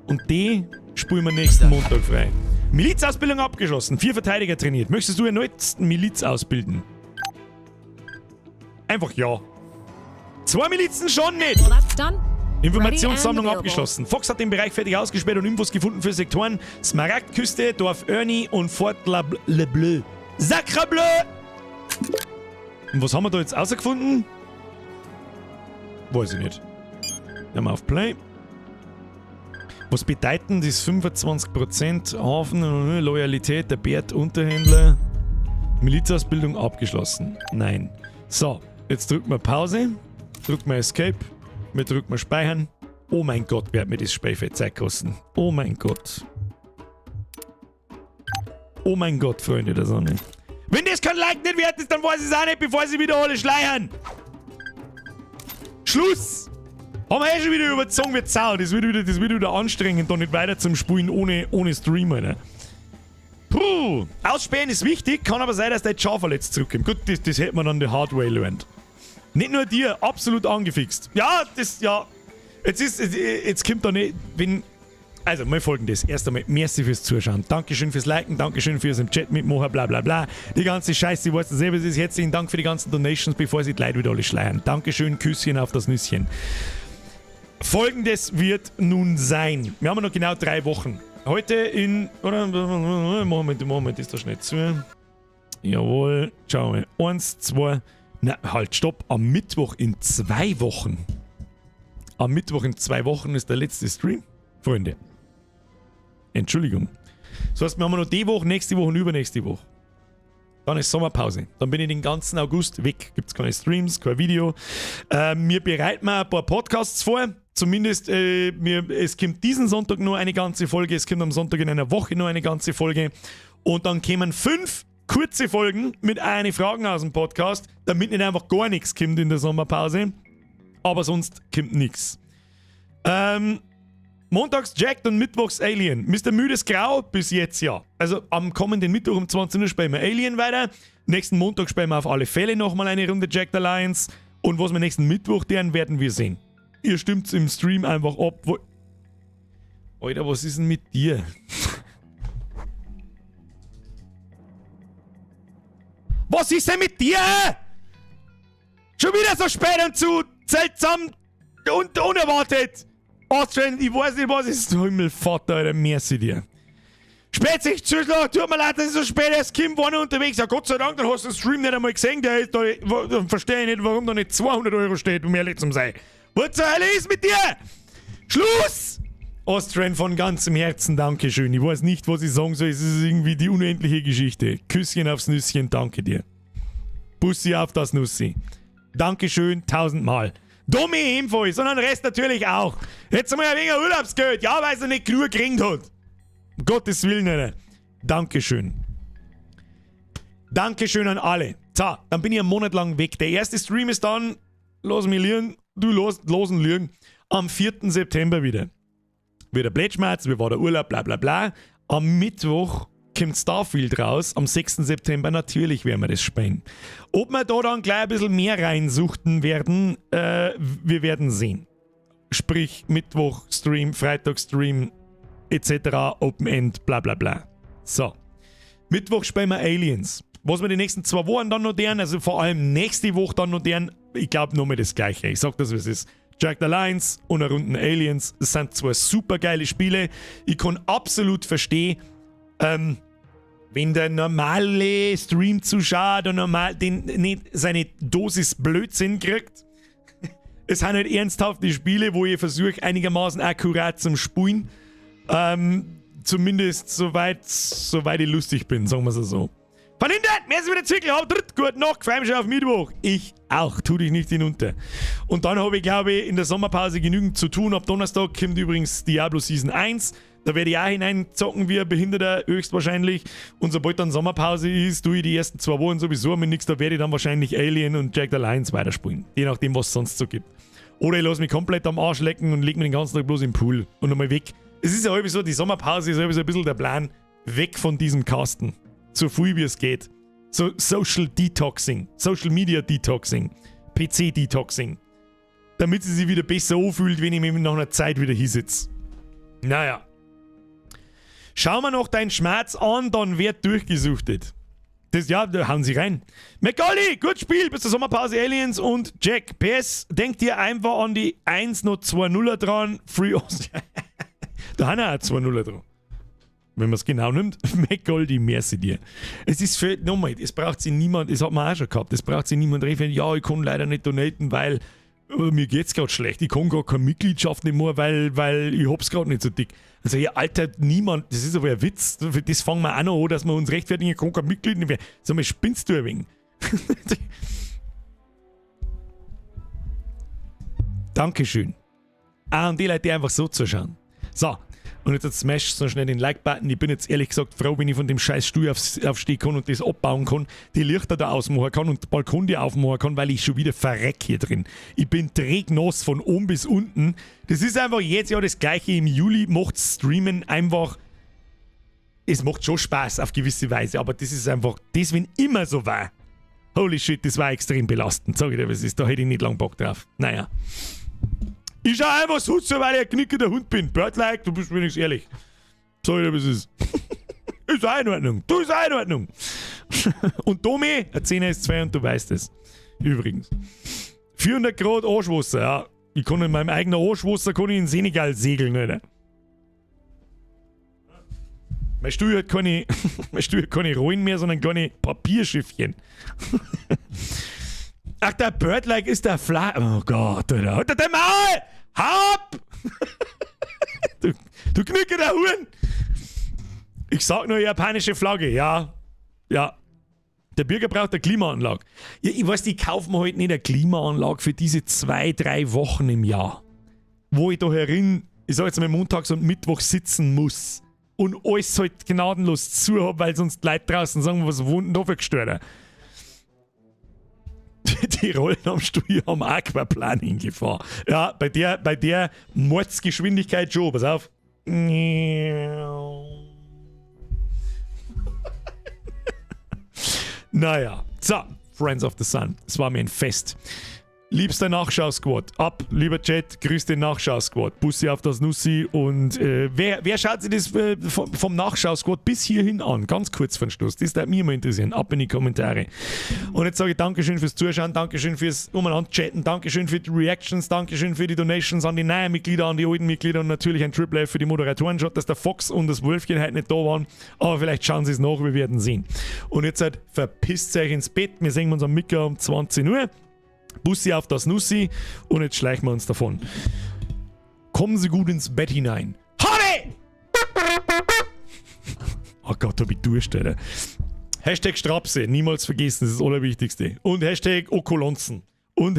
Und die spulen wir nächsten Montag frei. Milizausbildung abgeschlossen. 4 Verteidiger trainiert. Möchtest du erneut Miliz ausbilden? Einfach ja. 2 Milizen schon nicht! Well, that's done. Informationssammlung Ready and abgeschlossen. Fox hat den Bereich fertig ausgespäht und Infos gefunden für Sektoren Smaragdküste, Dorf Ernie und Fort La Le Bleu. Sacre Bleu! Und was haben wir da jetzt rausgefunden? Weiß ich nicht. Nehmen wir auf Play. Was bedeuten das 25% Hafen, Loyalität, der Bert Unterhändler? Milizausbildung abgeschlossen. Nein. So, jetzt drücken wir Pause, drücken wir Escape, wir drücken wir Speichern. Oh mein Gott, wird mir das Spiel Zeit kosten. Oh mein Gott. Oh mein Gott, Freunde der Sonne. Wenn das kein Like nicht wert ist, dann weiß ich es auch nicht, bevor sie wieder alle schleiern. Schluss! Haben wir eh schon wieder überzogen wie Sau. Das wird wieder anstrengend, da nicht weiter zum Spielen ohne Stream, Alter. Puh! Ausspähen ist wichtig, kann aber sein, dass der Schaf verletzt zurückkommt. Gut, das hätte man dann the hard way learned. Nicht nur dir, absolut angefixt. Ja, das, ja. Jetzt kommt da nicht, wenn... Also, mal folgendes. Erst einmal, merci fürs Zuschauen. Dankeschön fürs Liken, Dankeschön fürs im Chat mitmachen, bla bla bla. Die ganze Scheiße, ich weiß das selber, es ist. Herzlichen Dank für die ganzen Donations, bevor sie die Leute wieder alle schleiern. Dankeschön, Küsschen auf das Nüsschen. Folgendes wird nun sein. Wir haben noch genau 3 Wochen. Heute in... Oder? Moment, Moment, ist da schnell zu. Jawohl, schauen wir mal. 1, 2... Na, halt, stopp. Am Mittwoch in 2 Wochen. Am Mittwoch in 2 Wochen ist der letzte Stream. Freunde. Entschuldigung. Das heißt, wir haben noch die Woche, nächste Woche und übernächste Woche. Dann ist Sommerpause. Dann bin ich den ganzen August weg. Gibt's keine Streams, kein Video. Wir bereiten mal ein paar Podcasts vor. Zumindest, es kommt diesen Sonntag nur eine ganze Folge. Es kommt am Sonntag in einer Woche nur eine ganze Folge. Und dann kämen 5 kurze Folgen mit eine Fragen aus dem Podcast, damit nicht einfach gar nichts kommt in der Sommerpause. Aber sonst kommt nichts. Montags Jacked und mittwochs Alien. Mister Müdes Grau bis jetzt ja. Also am kommenden Mittwoch um 20 Uhr spielen wir Alien weiter. Nächsten Montag spielen wir auf alle Fälle nochmal eine Runde Jagged Alliance. Und was wir nächsten Mittwoch tun, werden wir sehen. Ihr stimmt's im Stream einfach ab. Wo Alter, was ist denn mit dir? Was ist denn mit dir? Schon wieder so spät und zu seltsam und unerwartet. Austrian, ich weiß nicht, was ist. Himmelvater, Alter, merci dir. Spätzig, Zuschlag, tut mir leid, dass ich so spät erst komme, war noch unterwegs. Ja, Gott sei Dank, dann hast du den Stream nicht einmal gesehen. Der ist da, dann verstehe ich nicht, warum da nicht 200 Euro steht, um ehrlich zu sein. Was zur Hölle ist mit dir? Schluss! Austrian von ganzem Herzen, Dankeschön. Ich weiß nicht, was ich sagen soll. Es ist irgendwie die unendliche Geschichte. Küsschen aufs Nüsschen, danke dir. Bussi auf das Nussi. Dankeschön, tausendmal. Domi ebenfalls und den Rest natürlich auch. Jetzt haben wir ein wenig Urlaubsgeld. Ja, weil er nicht genug gekriegt hat. Um Gottes Willen, Alter. Dankeschön. Dankeschön an alle. So, dann bin ich einen Monat lang weg. Der erste Stream ist dann, lass mich liegen, du los, losen liegen, am 4. September wieder. Wieder Blätschmerz, wie war der Urlaub, bla bla bla. Am Mittwoch kommt Starfield raus, am 6. September natürlich werden wir das spielen. Ob wir da dann gleich ein bisschen mehr reinsuchten werden, wir werden sehen. Sprich Mittwoch Stream, Freitag Stream, etc., Open End, bla bla bla. So. Mittwoch spielen wir Aliens. Was wir die nächsten 2 Wochen dann noch deren, also vor allem nächste Woche dann noch deren, ich glaube nochmal das Gleiche. Ich sag das, wie es ist. Jagged Alliance und eine Runden Aliens, das sind zwei super geile Spiele. Ich kann absolut verstehen, wenn der normale Stream-Zuschauer der normal den, nicht seine Dosis Blödsinn kriegt. Es sind halt ernsthafte Spiele, wo ich versuche, einigermaßen akkurat zum Spulen. Zumindest soweit ich lustig bin, sagen wir es so. Von hinten, mehr ist wieder Zwickel, hab dritt, gut noch, freu mich schon auf Mittwoch. Ich auch, tu dich nicht hinunter. Und dann habe ich, glaube ich, in der Sommerpause genügend zu tun. Ab Donnerstag kommt übrigens Diablo Season 1. Da werde ich auch hineinzocken wie ein Behinderter, höchstwahrscheinlich. Und sobald dann Sommerpause ist, tue ich die ersten 2 Wochen sowieso mit nichts. Da werde ich dann wahrscheinlich Alien und Jagged Alliance weiterspielen. Je nachdem, was es sonst so gibt. Oder ich lasse mich komplett am Arsch lecken und leg mich den ganzen Tag bloß im Pool und nochmal weg. Es ist ja häufig so, die Sommerpause ist häufig so ein bisschen der Plan, weg von diesem Kasten. So viel wie es geht. So Social Detoxing, Social Media Detoxing, PC Detoxing. Damit sie sich wieder besser anfühlt, wenn ich mich nach einer Zeit wieder hinsitze. Naja. Schau mal noch deinen Schmerz an, dann wird durchgesuchtet. Das, ja, da hauen sie rein. McGolly, gut Spiel, bis zur Sommerpause Aliens und Jack. PS, denk dir einfach an die 1 noch 2 Nuller dran. Free Austria. Da haben wir auch 2 Nuller dran. Wenn man es genau nimmt, McGoldy, merci dir. Es ist für, nochmal, es braucht sich niemand, das hat man auch schon gehabt, es braucht sich niemand reffen, ja, ich kann leider nicht donaten, weil mir geht's grad schlecht, ich kann gar keine Mitgliedschaft nicht mehr, weil ich hab's grad nicht so dick. Also, ja, Alter, niemand, das ist aber ein Witz, das fangen wir auch noch an, dass wir uns rechtfertigen, ich kann kein Mitglied nicht mehr. Sag mal, spinnst du ein wenig? Dankeschön. Ah, und die Leute, die einfach so zuschauen. So, und jetzt smash so schnell den Like-Button. Ich bin jetzt ehrlich gesagt froh, wenn ich von dem scheiß Stuhl aufstehen kann und das abbauen kann, die Lichter da ausmachen kann und den Balkon die aufmachen kann, weil ich schon wieder verreck hier drin. Ich bin trägnass von oben bis unten. Das ist einfach jetzt ja das Gleiche. Im Juli macht Streamen einfach... Es macht schon Spaß auf gewisse Weise, aber das ist einfach... Das, wenn immer so war. Holy shit, das war extrem belastend. Sag ich dir, was ist. Da hätte ich nicht lang Bock drauf. Naja. Ich schau einfach so zu, weil ich ein knickender Hund bin. Birdlike, du bist wenigstens ehrlich. Sag ich dir, was ist. Ist auch in Ordnung. Du bist auch in Ordnung. Und Domi, ein 10er ist 2 und du weißt es. Übrigens. 400 Grad Arschwasser, ja. Ich kann in meinem eigenen Arschwasser kann ich in Senegal segeln, Alter. Mein Stuhl hat keine, mein Stuhl hat keine Rollen mehr, sondern kleine Papierschiffchen. Ach, der Birdlike ist der Fla... Oh Gott, Alter. Halt dein Maul! Hau ab! Du Knicke der Huren! Ich sag nur japanische Flagge, ja. Ja. Der Bürger braucht eine Klimaanlage. Ja, ich weiß, die kaufen mir halt nicht eine Klimaanlage für diese 2, 3 Wochen im Jahr. Wo ich da herin, ich sag jetzt mal montags und Mittwoch sitzen muss. Und alles halt gnadenlos zu hab, weil sonst Leute draußen sagen, was wohnt denn da für Gestörter? Die Rollen am Stuhl haben Aquaplaning gefahren. Ja, bei der Mordsgeschwindigkeit schon. Pass auf. Naja. So, Friends of the Sun. Es war mir ein Fest. Liebster Nachschau-Squad. Ab, lieber Chat, grüß den Nachschau-Squad. Bussi auf das Nussi und wer schaut sich das vom Nachschau-Squad bis hierhin an? Ganz kurz vor Schluss. Das würde mich mal interessieren. Ab in die Kommentare. Und jetzt sage ich Dankeschön fürs Zuschauen, Dankeschön fürs Umeinander chatten, Dankeschön für die Reactions, Dankeschön für die Donations an die neuen Mitglieder, an die alten Mitglieder und natürlich ein Triple F für die Moderatoren. Schade, dass der Fox und das Wölfchen heute nicht da waren, aber vielleicht schauen sie es nach, wir werden sehen. Und jetzt halt, verpisst euch ins Bett. Wir sehen uns am Mittag um 20 Uhr. Bussi auf das Nussi und jetzt schleichen wir uns davon. Kommen Sie gut ins Bett hinein. Habe! Oh Gott, hab ich Durst, Alter. #Strapse, niemals vergessen, das ist das Allerwichtigste. Und #Okolonzen. Und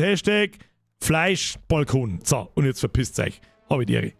#Fleischbalkon. So, und jetzt verpisst euch. Habe die Ehre.